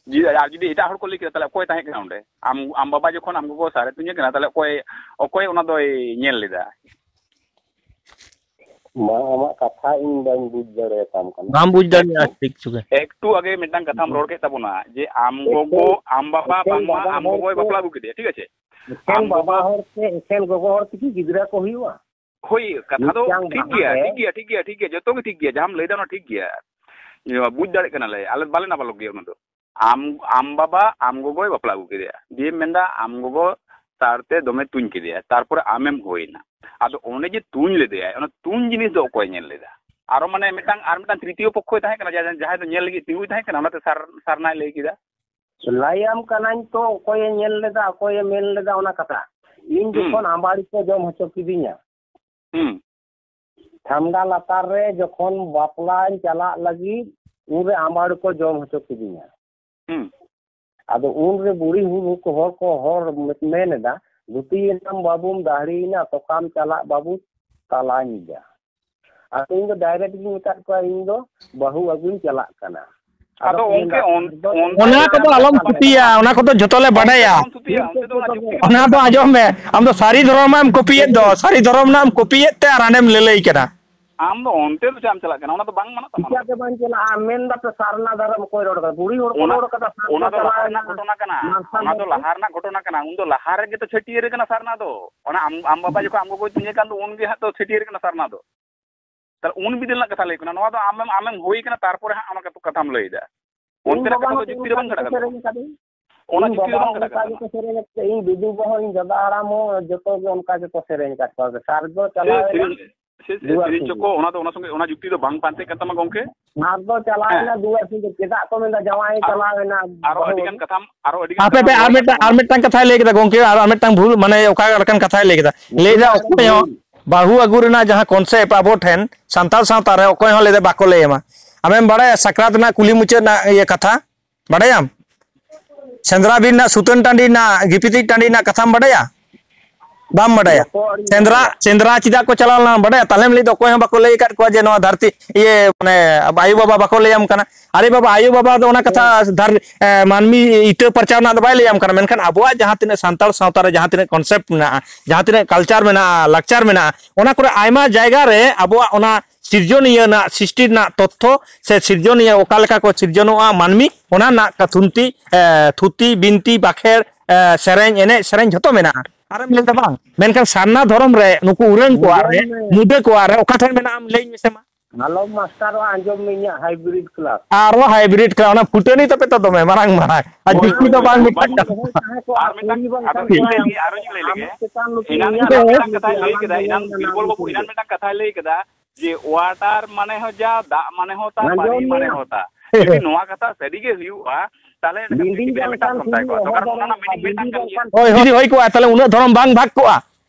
ᱡᱩᱫᱤ, ᱟᱨ ᱡᱩᱫᱤ ᱮᱴᱟᱜ ᱦᱚᱲ ᱠᱚ ᱞᱟᱹᱭ ᱠᱮᱫᱟ, ᱛᱟᱦᱞᱮ ᱚᱠᱚᱭ ᱛᱟᱦᱮᱸ ᱠᱟᱱᱟ ᱚᱸᱰᱮ? ᱟᱢ, ᱟᱢ ᱵᱟᱵᱟ ᱡᱚᱠᱷᱚᱱ ᱟᱢ ᱜᱚᱜᱚ ᱥᱟᱨᱮ ᱛᱩᱧᱮ ᱠᱟᱱᱟ, ᱛᱟᱦᱞᱮ ᱚᱠᱚᱭ, ᱚᱠᱚᱭ ᱚᱱᱟ ᱫᱚᱭ ᱧᱮᱞ ᱞᱮᱫᱟ? ᱵᱟᱝ, ᱟᱢᱟᱜ ᱠᱟᱛᱷᱟ ᱤᱧ ᱵᱟᱹᱧ ᱵᱩᱡᱽ ᱫᱟᱲᱮᱭᱟᱛᱟᱢ ᱠᱟᱱᱟ᱾ ᱵᱟᱢ ᱵᱩᱡᱽ ᱫᱟᱲᱮᱭᱟᱜᱼᱟ ᱮᱠᱴᱩ, ᱴᱷᱤᱠ ᱪᱩᱠᱮ᱾ ᱮᱠᱴᱩ ᱟᱜᱮ ᱢᱤᱫᱴᱟᱝ ᱠᱟᱛᱷᱟᱢ ᱨᱚᱲ ᱠᱮᱫ ᱛᱟᱵᱚᱱᱟ ᱡᱮ ᱟᱢ ᱮᱠᱮᱱ, ᱜᱚᱜᱚ, ᱟᱢ ᱵᱟᱵᱟ, ᱮᱠᱮᱱ ᱵᱟᱝᱢᱟ ᱵᱟᱵᱟ ᱟᱢ ᱦᱚᱲ ᱜᱚᱜᱚᱭ ᱛᱮ, ᱵᱟᱯᱞᱟ ᱟᱹᱜᱩ ᱠᱮᱫᱮᱭᱟ, ᱴᱷᱤᱠ ᱟᱪᱷᱮ? ᱮᱠᱮᱱ ᱟᱢ ᱵᱟᱵᱟ ᱜᱚᱜᱚ ᱦᱚᱲ ᱛᱮ, ᱮᱠᱮᱱ ᱜᱚᱜᱚ ᱦᱚᱲ ᱛᱮᱠᱤ ᱜᱤᱫᱽᱨᱟᱹ ᱠᱚ ᱦᱩᱭᱩᱜᱼᱟ? ᱦᱳᱭ, ᱠᱟᱛᱷᱟ ᱫᱚ ᱢᱤᱫᱴᱟᱝ ᱴᱷᱤᱠ ᱵᱟᱦᱟ ᱜᱮᱭᱟ, ᱨᱮ ᱴᱷᱤᱠ ᱜᱮᱭᱟ, ᱴᱷᱤᱠ ᱜᱮᱭᱟ, ᱴᱷᱤᱠ ᱜᱮᱭᱟ, ᱡᱚᱛᱚ ᱜᱮ ᱴᱷᱤᱠ ᱜᱮᱭᱟ, ᱡᱟᱦᱟᱸᱢ ᱞᱟᱹᱭᱫᱟ ᱚᱱᱟ ᱴᱷᱤᱠ ᱜᱮᱭᱟ᱾ ᱤᱭᱟᱹ, ᱵᱩᱡᱽ ᱫᱟᱲᱮᱭᱟᱜ ᱠᱟᱱᱟᱞᱮ, ᱟᱞᱮ ᱵᱟᱞᱮ ᱱᱟᱯᱟᱞᱚᱜ ᱜᱮᱭᱟ ᱚᱱᱟ ᱫᱚ᱾ ᱟᱢ, ᱟᱢ ᱵᱟᱵᱟ ᱟᱢ ᱜᱚᱜᱚᱭ ᱵᱟᱯᱞᱟ ᱟᱹᱜᱩ ᱠᱮᱫᱮᱭᱟ, ᱫᱤᱭᱮᱢ ᱢᱮᱱᱫᱟ ᱟᱢ ᱜᱚᱜᱚ ᱥᱟᱨᱛᱮ ᱫᱚᱢᱮ ᱛᱩᱧ ᱠᱮᱫᱮᱭᱟ, ᱛᱟᱨᱯᱚᱨᱮ ᱟᱢᱮᱢ ᱦᱩᱭᱱᱟ᱾ ᱟᱫᱚ ᱚᱸᱰᱮ ᱡᱮ ᱛᱩᱧ ᱞᱮᱫᱮᱭᱟᱭ, ᱚᱱᱟ ᱛᱩᱧ ᱡᱤᱱᱤᱥ ᱫᱚ ᱚᱠᱚᱭ ᱧᱮᱞ ᱞᱮᱫᱟ? ᱟᱨᱚ ᱢᱟᱱᱮ ᱢᱤᱫᱴᱟᱝ, ᱟᱨ ᱢᱤᱫᱴᱟᱝ ᱛᱨᱤᱛᱤᱭᱚ ᱯᱚᱠᱠᱷᱚᱭ ᱛᱟᱦᱮᱸ ᱠᱟᱱᱟ, ᱡᱟᱦᱟᱸᱭ, ᱡᱟᱦᱟᱸᱭ ᱫᱚ ᱧᱮᱞ ᱞᱟᱹᱜᱤᱫ ᱛᱤᱸᱜᱩᱭ ᱛᱟᱦᱮᱸ ᱠᱟᱱᱟ, ᱚᱱᱟᱛᱮ ᱥᱟᱨ-, ᱥᱟᱨᱱᱟᱭ ᱞᱟᱹᱭ ᱠᱮᱫᱟ᱾ ᱞᱟᱹᱭᱟᱢ ᱠᱟᱹᱱᱟᱹᱧ ᱛᱚ, ᱚᱠᱚᱭᱮ ᱧᱮᱞ ᱞᱮᱫᱟ, ᱚᱠᱚᱭᱮ ᱢᱮᱱ ᱞᱮᱫᱟ, ᱚᱱᱟ ᱠᱟᱛᱷᱟ᱾ ᱤᱧ ᱦᱩᱸ᱾ ᱡᱚᱠᱷᱚᱱ ᱟᱢᱵᱟᱲᱤ ᱠᱚ ᱡᱚᱢ ᱦᱚᱪᱚ ᱠᱤᱫᱤᱧᱟ, ᱦᱩᱸ᱾ ᱴᱷᱟᱢᱰᱟ ᱞᱟᱛᱟᱨ ᱨᱮ ᱡᱚᱠᱷᱚᱱ ᱵᱟᱯᱞᱟᱧ ᱪᱟᱞᱟᱜ ᱞᱟᱹᱜᱤᱫ, ᱩᱱᱨᱮ ᱟᱢᱵᱟᱲᱤ ᱠᱚ ᱡᱚᱢ ᱦᱚᱪᱚ ᱠᱤᱫᱤᱧᱟ᱾ ᱦᱩᱸ᱾ ᱟᱫᱚ ᱩᱱᱨᱮ ᱵᱩᱲᱦᱤ ᱦᱩᱲᱩ ᱠᱚ, ᱦᱚᱲ ᱠᱚ, ᱦᱚᱲ ᱢᱮᱱ ᱮᱫᱟ, "ᱫᱷᱩᱛᱤᱭᱮᱱᱟᱢ ᱵᱟᱹᱵᱩᱢ, ᱫᱟᱦᱲᱤᱭᱮᱱᱟ, ᱛᱚᱠᱟᱢ ᱪᱟᱞᱟᱜ ᱵᱟᱹᱵᱩ ᱛᱟᱞᱟ ᱧᱤᱫᱟᱹ?" ᱟᱫᱚ ᱤᱧ ᱫᱚ ᱰᱟᱭᱨᱮᱠᱴ ᱜᱤᱧ ᱢᱮᱛᱟᱫ ᱠᱚᱣᱟ, "ᱤᱧ ᱫᱚ ᱵᱟᱹᱦᱩ ᱟᱹᱜᱩᱧ ᱪᱟᱞᱟᱜ ᱠᱟᱱᱟ᱾" ᱟᱫᱚ ᱟᱫᱚ ᱠᱚ ᱚᱱᱠᱮ ᱢᱮᱱᱫᱟ, ᱚᱱ-, ᱟᱫᱚ ᱚᱱᱠᱮ ᱚᱱᱟ ᱠᱚᱫᱚ ᱟᱞᱚᱢ ᱠᱷᱩᱛᱤᱭᱟ, ᱚᱱᱟ ᱠᱚᱫᱚ ᱡᱷᱚᱛᱚ ᱞᱮ ᱵᱟᱰᱟᱭᱟ᱾ ᱵᱟᱢ ᱛᱷᱩᱛᱤᱭᱟ, ᱚᱱᱛᱮ ᱫᱚ ᱚᱱᱟ ᱡᱩᱠᱛᱤ ᱚᱱᱟ ᱫᱚ ᱟᱸᱡᱚᱢ ᱢᱮ, ᱟᱢ ᱫᱚ ᱥᱟᱹᱨᱤ ᱫᱷᱚᱨᱚᱢ ᱮᱢ ᱠᱚᱯᱤᱭᱮᱫ ᱫᱚ, ᱥᱟᱹᱨᱤ ᱫᱷᱚᱨᱚᱢ ᱨᱮᱱᱟᱜ ᱮᱢ ᱠᱚᱯᱤᱭᱮᱫ ᱛᱮ ᱟᱨ ᱦᱟᱸᱰᱮᱢ ᱞᱟᱹᱞᱟᱹᱭ ᱠᱟᱱᱟ᱾ ᱟᱢ ᱫᱚ ᱚᱱᱛᱮ ᱫᱚ ᱪᱮᱫ ᱮᱢ ᱪᱟᱞᱟᱜ ᱠᱟᱱᱟ? ᱚᱱᱟ ᱫᱚ ᱵᱟᱝ ᱢᱟᱱᱟᱜ ᱛᱟᱢᱟ᱾ ᱪᱤᱠᱟᱹᱛᱮ ᱵᱟᱝ ᱪᱟᱞᱟᱜᱼᱟ? ᱢᱮᱱ ᱫᱟᱯᱮ ᱥᱟᱨᱱᱟ ᱫᱷᱚᱨᱚᱢ ᱚᱠᱚᱭ ᱨᱚᱲ ᱠᱟᱫᱟ? ᱵᱩᱲᱦᱤ ᱦᱚᱲ ᱠᱚ ᱚᱱᱟ, ᱨᱚᱲ ᱠᱟᱫᱟ ᱥᱟᱨᱱᱟ ᱚᱱᱟ ᱫᱚ ᱞᱟᱦᱟ ᱪᱟᱞᱟᱣ ᱨᱮᱱᱟᱜ ᱮᱱᱟ᱾ ᱜᱷᱚᱴᱚᱱᱟ ᱠᱟᱱᱟ᱾ ᱢᱟᱨᱥᱟᱞ ᱚᱱᱟ ᱫᱚ ᱫᱷᱚᱨᱚᱢ᱾ ᱞᱟᱦᱟ ᱨᱮᱱᱟᱜ ᱜᱷᱚᱴᱚᱱᱟ ᱠᱟᱱᱟ᱾ ᱩᱱ ᱫᱚ ᱞᱟᱦᱟ ᱨᱮᱜᱮ ᱛᱚ ᱪᱷᱟᱹᱴᱭᱟᱹᱨ ᱠᱟᱱᱟ ᱥᱟᱨᱱᱟ ᱫᱚ᱾ ᱚᱱᱟ ᱟᱢ, ᱟᱢ ᱵᱟᱵᱟ ᱡᱚᱠᱷᱚᱱ ᱟᱢ ᱜᱚᱜᱚᱭ ᱛᱤᱧᱟᱹ ᱠᱟᱱ ᱫᱚ, ᱩᱱ ᱜᱮ ᱦᱟᱸᱜ ᱛᱚ ᱪᱷᱟᱹᱴᱭᱟᱹᱨ ᱠᱟᱱᱟ ᱥᱟᱨᱱᱟ ᱫᱚ᱾ ᱛᱟᱦᱞᱮ ᱩᱱ ᱵᱤᱫᱟᱹᱞ ᱨᱮᱱᱟᱜ ᱠᱟᱛᱷᱟ ᱞᱟᱹᱭ ᱠᱟᱱᱟ᱾ ᱱᱚᱣᱟ ᱫᱚ ᱟᱢᱮᱢ, ᱟᱢᱮᱢ ᱦᱩᱭ ᱠᱟᱱᱟ, ᱛᱟᱨᱯᱚᱨᱮ ᱦᱟᱸᱜ ᱚᱱᱟ ᱠᱟᱛᱷᱟ, ᱠᱟᱛᱷᱟᱢ ᱞᱟᱹᱭ ᱮᱫᱟ᱾ ᱤᱧ ᱚᱱᱛᱮ ᱨᱮ ᱵᱟᱵᱟ ᱠᱟᱛᱷᱟ ᱫᱚ ᱦᱚᱸ ᱡᱩᱠᱛᱤ ᱫᱚ ᱚᱱᱠᱟ ᱵᱟᱝ ᱜᱮᱠᱚ ᱠᱷᱟᱲᱟᱜ ᱠᱟᱱᱟ᱾ ᱥᱮᱨᱮᱧ ᱟᱠᱟᱫᱟ᱾ ᱚᱱᱟ ᱤᱧ ᱡᱩᱠᱛᱤ ᱫᱚ ᱵᱟᱵᱟ ᱵᱟᱝ ᱦᱚᱸ ᱠᱷᱟᱲᱟᱜ ᱚᱱᱠᱟ ᱠᱟᱱᱟ᱾ ᱜᱮᱠᱚ ᱥᱮᱨᱮᱧ ᱟᱠᱟᱫᱟ᱾ ᱤᱧ ᱫᱩᱫᱩ ᱵᱟᱵᱟ ᱦᱚᱸ, ᱤᱧ ᱫᱟᱫᱟ ᱦᱟᱲᱟᱢ ᱦᱚᱸ ᱡᱚᱛᱚ ᱜᱮ ᱚᱱᱠᱟ ᱜᱮᱠᱚ ᱥᱮᱨᱮᱧ ᱟᱠᱟᱫ ᱠᱚᱣᱟ᱾ ᱥᱟᱨ ᱫᱚ ᱥᱮ ᱪᱟᱞᱟᱣ ᱮᱱᱟ ᱥᱮᱨᱮᱧ, ᱥᱮ, ᱥᱮ ᱫᱩᱣᱟᱨ ᱥᱮᱨᱮᱧ ᱥᱤᱧ᱾ ᱪᱚᱠᱚ, ᱚᱱᱟ ᱫᱚ, ᱚᱱᱟ ᱥᱚᱸᱜᱮ, ᱚᱱᱟ ᱡᱩᱠᱛᱤ ᱫᱚ ᱵᱟᱝ ᱯᱟᱱᱛᱮᱜ ᱠᱟᱱ ᱛᱟᱢᱟ ᱜᱚᱝᱠᱮ᱾ ᱥᱟᱨ ᱫᱚ ᱪᱟᱞᱟᱣ ᱦᱮᱸ᱾ ᱮᱱᱟ ᱫᱩᱣᱟᱨ ᱥᱤᱧ᱾ ᱪᱮᱫᱟᱜ ᱠᱚ ᱢᱮᱱᱫᱟ ᱡᱟᱶᱟᱭ ᱟᱨᱚ, ᱪᱟᱞᱟᱣ ᱮᱱᱟ ᱟᱨᱚ ᱵᱟᱹᱦᱩ? ᱟᱹᱰᱤ ᱜᱟᱱ ᱠᱟᱛᱷᱟᱢ, ᱟᱨᱚ ᱟᱹᱰᱤ ᱜᱟᱱ ᱦᱟᱯᱮ ᱠᱟᱛᱷᱟᱢ ᱯᱮ, ᱨᱚᱲ ᱟᱨ ᱠᱟᱫ ᱢᱤᱫᱴᱟᱝ, ᱛᱟᱵᱚᱱᱟ᱾ ᱟᱨ ᱢᱤᱫᱴᱟᱝ ᱠᱟᱛᱷᱟᱭ ᱞᱟᱹᱭ ᱠᱮᱫᱟ ᱜᱚᱝᱠᱮ, ᱟᱨ, ᱟᱨ ᱢᱤᱫᱴᱟᱝ ᱵᱷᱩᱞ, ᱢᱟᱱᱮ ᱚᱠᱟ ᱞᱮᱠᱟᱱ ᱠᱟᱛᱷᱟᱭ ᱞᱟᱹᱭ ᱠᱮᱫᱟ? ᱞᱟᱹᱭ ᱫᱟ ᱚᱠᱚᱭ ᱦᱚᱸ ᱵᱟᱹᱦᱩ ᱟᱹᱜᱩ ᱨᱮᱱᱟᱜ ᱡᱟᱦᱟᱸ concept ᱟᱵᱚ ᱴᱷᱮᱱ ᱥᱟᱱᱛᱟᱲ ᱥᱟᱶᱛᱟ ᱨᱮ ᱚᱠᱚᱭ ᱦᱚᱸ ᱞᱟᱹᱭ ᱫᱟ ᱵᱟᱠᱚ ᱞᱟᱹᱭ ᱟᱢᱟ᱾ ᱟᱢᱮᱢ ᱵᱟᱲᱟᱭᱟ ᱥᱟᱠᱨᱟᱛ ᱨᱮᱱᱟᱜ ᱠᱩᱞᱦᱤ ᱢᱩᱪᱟᱹᱫ ᱨᱮᱱᱟᱜ ᱤᱭᱟᱹ ᱠᱟᱛᱷᱟ? ᱵᱟᱰᱟᱭᱟᱢ? ᱥᱮᱸᱫᱽᱨᱟ ᱵᱤᱨ ᱨᱮᱱᱟᱜ ᱥᱩᱛᱟᱹᱱ ᱴᱟᱺᱰᱤ ᱨᱮᱱᱟᱜ, ᱜᱤᱯᱤᱛᱤᱡ ᱴᱟᱺᱰᱤ ᱨᱮᱱᱟᱜ ᱠᱟᱛᱷᱟᱢ ᱵᱟᱰᱟᱭᱟ? ᱵᱟᱢ ᱵᱟᱰᱟᱭᱟ? ᱡᱚᱛᱚ ᱟᱹᱰᱤ ᱥᱮᱸᱫᱽᱨᱟ, ᱢᱚᱡᱽ᱾ ᱥᱮᱸᱫᱽᱨᱟ ᱪᱮᱫᱟᱜ ᱠᱚ ᱪᱟᱞᱟᱣ ᱞᱮᱱᱟ ᱵᱟᱰᱟᱭᱟ? ᱛᱟᱦᱞᱮᱢ ᱞᱟᱹᱭ ᱫᱟ ᱚᱠᱚᱭ ᱦᱚᱸ ᱵᱟᱠᱚ ᱞᱟᱹᱭ ᱟᱠᱟᱫ ᱠᱚᱣᱟ ᱡᱮ ᱱᱚᱣᱟ ᱫᱷᱟᱹᱨᱛᱤ, ᱤᱭᱟᱹ, ᱢᱟᱱᱮ ᱟᱭᱳ ᱵᱟᱵᱟ ᱵᱟᱠᱚ ᱞᱟᱹᱭᱟᱢ ᱠᱟᱱᱟ᱾ ᱟᱨᱮ ᱵᱟᱵᱟ, ᱟᱭᱳ ᱵᱟᱵᱟ ᱫᱚ ᱚᱱᱟ ᱠᱟᱛᱷᱟ ᱫᱷᱟᱨ-, ᱮ, ᱢᱟᱹᱱᱢᱤ ᱤᱴᱟᱹ ᱯᱟᱨᱪᱟᱣ ᱨᱮᱱᱟᱜ ᱫᱚ ᱵᱟᱭ ᱞᱟᱹᱭᱟᱢ ᱠᱟᱱᱟ, ᱢᱮᱱᱠᱷᱟᱱ ᱟᱵᱚᱣᱟᱜ ᱡᱟᱦᱟᱸ ᱛᱤᱱᱟᱹᱜ ᱥᱟᱱᱛᱟᱲ ᱥᱟᱶᱛᱟ ᱨᱮ ᱡᱟᱦᱟᱸ ᱛᱤᱱᱟᱹᱜ concept ᱢᱮᱱᱟᱜᱼᱟ, ᱡᱟᱦᱟᱸ ᱛᱤᱱᱟᱹᱜ culture ᱢᱮᱱᱟᱜᱼᱟ, ᱞᱟᱠᱪᱟᱨ ᱢᱮᱱᱟᱜᱼᱟ, ᱚᱱᱟ ᱠᱚᱨᱮ ᱟᱭᱢᱟ ᱡᱟᱭᱜᱟ ᱨᱮ ᱟᱵᱚᱣᱟᱜ ᱚᱱᱟ ᱥᱤᱨᱡᱚᱱᱤᱭᱟᱹ ᱨᱮᱱᱟᱜ, ᱥᱨᱤᱥᱴᱤ ᱨᱮᱱᱟᱜ ᱛᱚᱛᱛᱷᱚ ᱥᱮ ᱥᱤᱨᱡᱚᱱᱤᱭᱟᱹ ᱚᱠᱟ ᱞᱮᱠᱟ ᱠᱚ ᱥᱤᱨᱡᱚᱱᱚᱜᱼᱟ ᱢᱟᱹᱱᱢᱤ, ᱚᱱᱟ ᱨᱮᱱᱟᱜ ᱠᱟ-, ᱛᱷᱩᱱᱛᱤ, ᱮ, ᱛᱷᱩᱛᱤ, ᱵᱤᱱᱛᱤ, ᱵᱟᱠᱷᱮᱲ, ᱮ, ᱥᱮᱨᱮᱧ, ᱮᱱᱮᱡ, ᱥᱮᱨᱮᱧ ᱡᱷᱚᱛᱚ ᱢᱮᱱᱟᱜᱼᱟ᱾ ᱟᱨᱮᱢ ᱞᱟᱹᱭ ᱫᱟ ᱵᱟᱝ? ᱢᱮᱱᱠᱷᱟᱱ ᱥᱟᱨᱱᱟ ᱫᱷᱚᱨᱚᱢ ᱨᱮ ᱱᱩᱠᱩ ᱩᱨᱟᱹᱝ ᱠᱚᱣᱟᱜ ᱨᱮ, ᱢᱩᱰᱟᱹ ᱠᱚᱣᱟᱜ ᱨᱮ ᱚᱠᱟ ᱴᱷᱮᱱ ᱢᱮᱱᱟᱜᱼᱟ ᱟᱢ ᱞᱟᱹᱭᱟᱹᱧ ᱢᱮᱥᱮ ᱢᱟ? ᱟᱞᱚᱢ ᱢᱟᱥᱴᱟᱨᱚᱜᱼᱟ, ᱟᱸᱡᱚᱢ ᱢᱮ ᱤᱧᱟᱹᱜ hybrid class᱾ ᱟᱨᱦᱚᱸ hybrid class, ᱚᱱᱟ ᱯᱷᱩᱴᱟᱹᱱᱤ ᱛᱟᱯᱮ ᱛᱚ ᱫᱚᱢᱮ ᱢᱟᱨᱟᱝ ᱢᱟᱨᱟᱝ᱾ ᱟᱨ ᱦᱳᱭ, ᱡᱩᱠᱛᱤ ᱫᱚ ᱦᱳᱭ, ᱵᱟᱝ ᱦᱳᱭ, ᱢᱤᱫᱴᱟᱝ ᱵᱟᱝ ᱠᱟᱱᱟ᱾ ᱫᱚᱦᱚᱭ ᱛᱟᱦᱮᱸ ᱠᱚᱜᱼᱟ, ᱟᱨ ᱢᱤᱫᱴᱟᱝ, ᱠᱩᱲᱤ ᱵᱟᱝᱠᱷᱟᱱ ᱟᱨᱚ ᱠᱚᱲᱟ᱾ ᱤᱧ ᱟᱨᱚᱧ ᱞᱟᱹᱭ ᱞᱮᱜᱮ᱾ ᱟᱢᱟᱜ ᱪᱮᱛᱟᱱ ᱱᱩᱠᱩ ᱮᱱᱟᱱ, ᱤᱧᱟᱜ ᱮᱱᱟᱱ ᱨᱟᱜ ᱢᱤᱫᱴᱟᱝ ᱠᱟᱛᱷᱟᱭ ᱞᱟᱹᱭ ᱠᱮᱫᱟ, ᱮᱱᱟᱱ ᱵᱤᱨᱵᱚᱞ ᱵᱟᱹᱵᱩ ᱮᱱᱟᱱ ᱢᱤᱫᱴᱟᱝ ᱠᱟᱛᱷᱟᱭ ᱞᱟᱹᱭ ᱠᱮᱫᱟ ᱡᱮ water ᱢᱟᱱᱮ ᱦᱚᱸ ᱡᱟ, ᱫᱟᱜ ᱢᱟᱱᱮ ᱦᱚᱸ ᱛᱟ, ᱯᱟᱱᱤ ᱟᱸᱡᱚᱢ ᱢᱟᱱᱮ ᱢᱮ᱾ ᱦᱚᱸ ᱛᱟ᱾ ᱡᱩᱫᱤ ᱱᱚᱣᱟ ᱠᱟᱛᱷᱟ ᱥᱟᱹᱨᱤ ᱜᱮ ᱦᱩᱭᱩᱜᱼᱟ, ᱛᱟᱦᱞᱮ ᱵᱤᱱᱰᱤ ᱜᱤᱫᱽᱨᱟᱹ ᱢᱮᱫᱴᱟᱝ ᱵᱟᱝᱠᱷᱟᱱ ᱥᱚᱝᱥᱟᱭ ᱠᱩᱲᱤ ᱠᱚᱜᱼᱟ᱾ ᱛᱚ ᱚᱦᱚ ᱠᱟᱨᱚᱱ ᱚᱱᱟ ᱫᱟᱲᱮᱭᱟᱜᱼᱟ, ᱨᱮᱱᱟᱜ meaning ᱵᱤᱱᱰᱤ ᱢᱤᱫᱴᱟᱝ ᱠᱟᱱ ᱜᱮᱭᱟ᱾ ᱵᱟᱝᱠᱷᱟᱱ ᱦᱳᱭ, ᱦᱳᱭ, ᱦᱩᱭ ᱠᱚᱜᱼᱟ, ᱛᱟᱦᱞᱮ ᱩᱱᱟᱹᱜ ᱫᱷᱚᱨᱚᱢ ᱵᱟᱝ ᱵᱷᱟᱜᱽ ᱠᱚᱜᱼᱟ᱾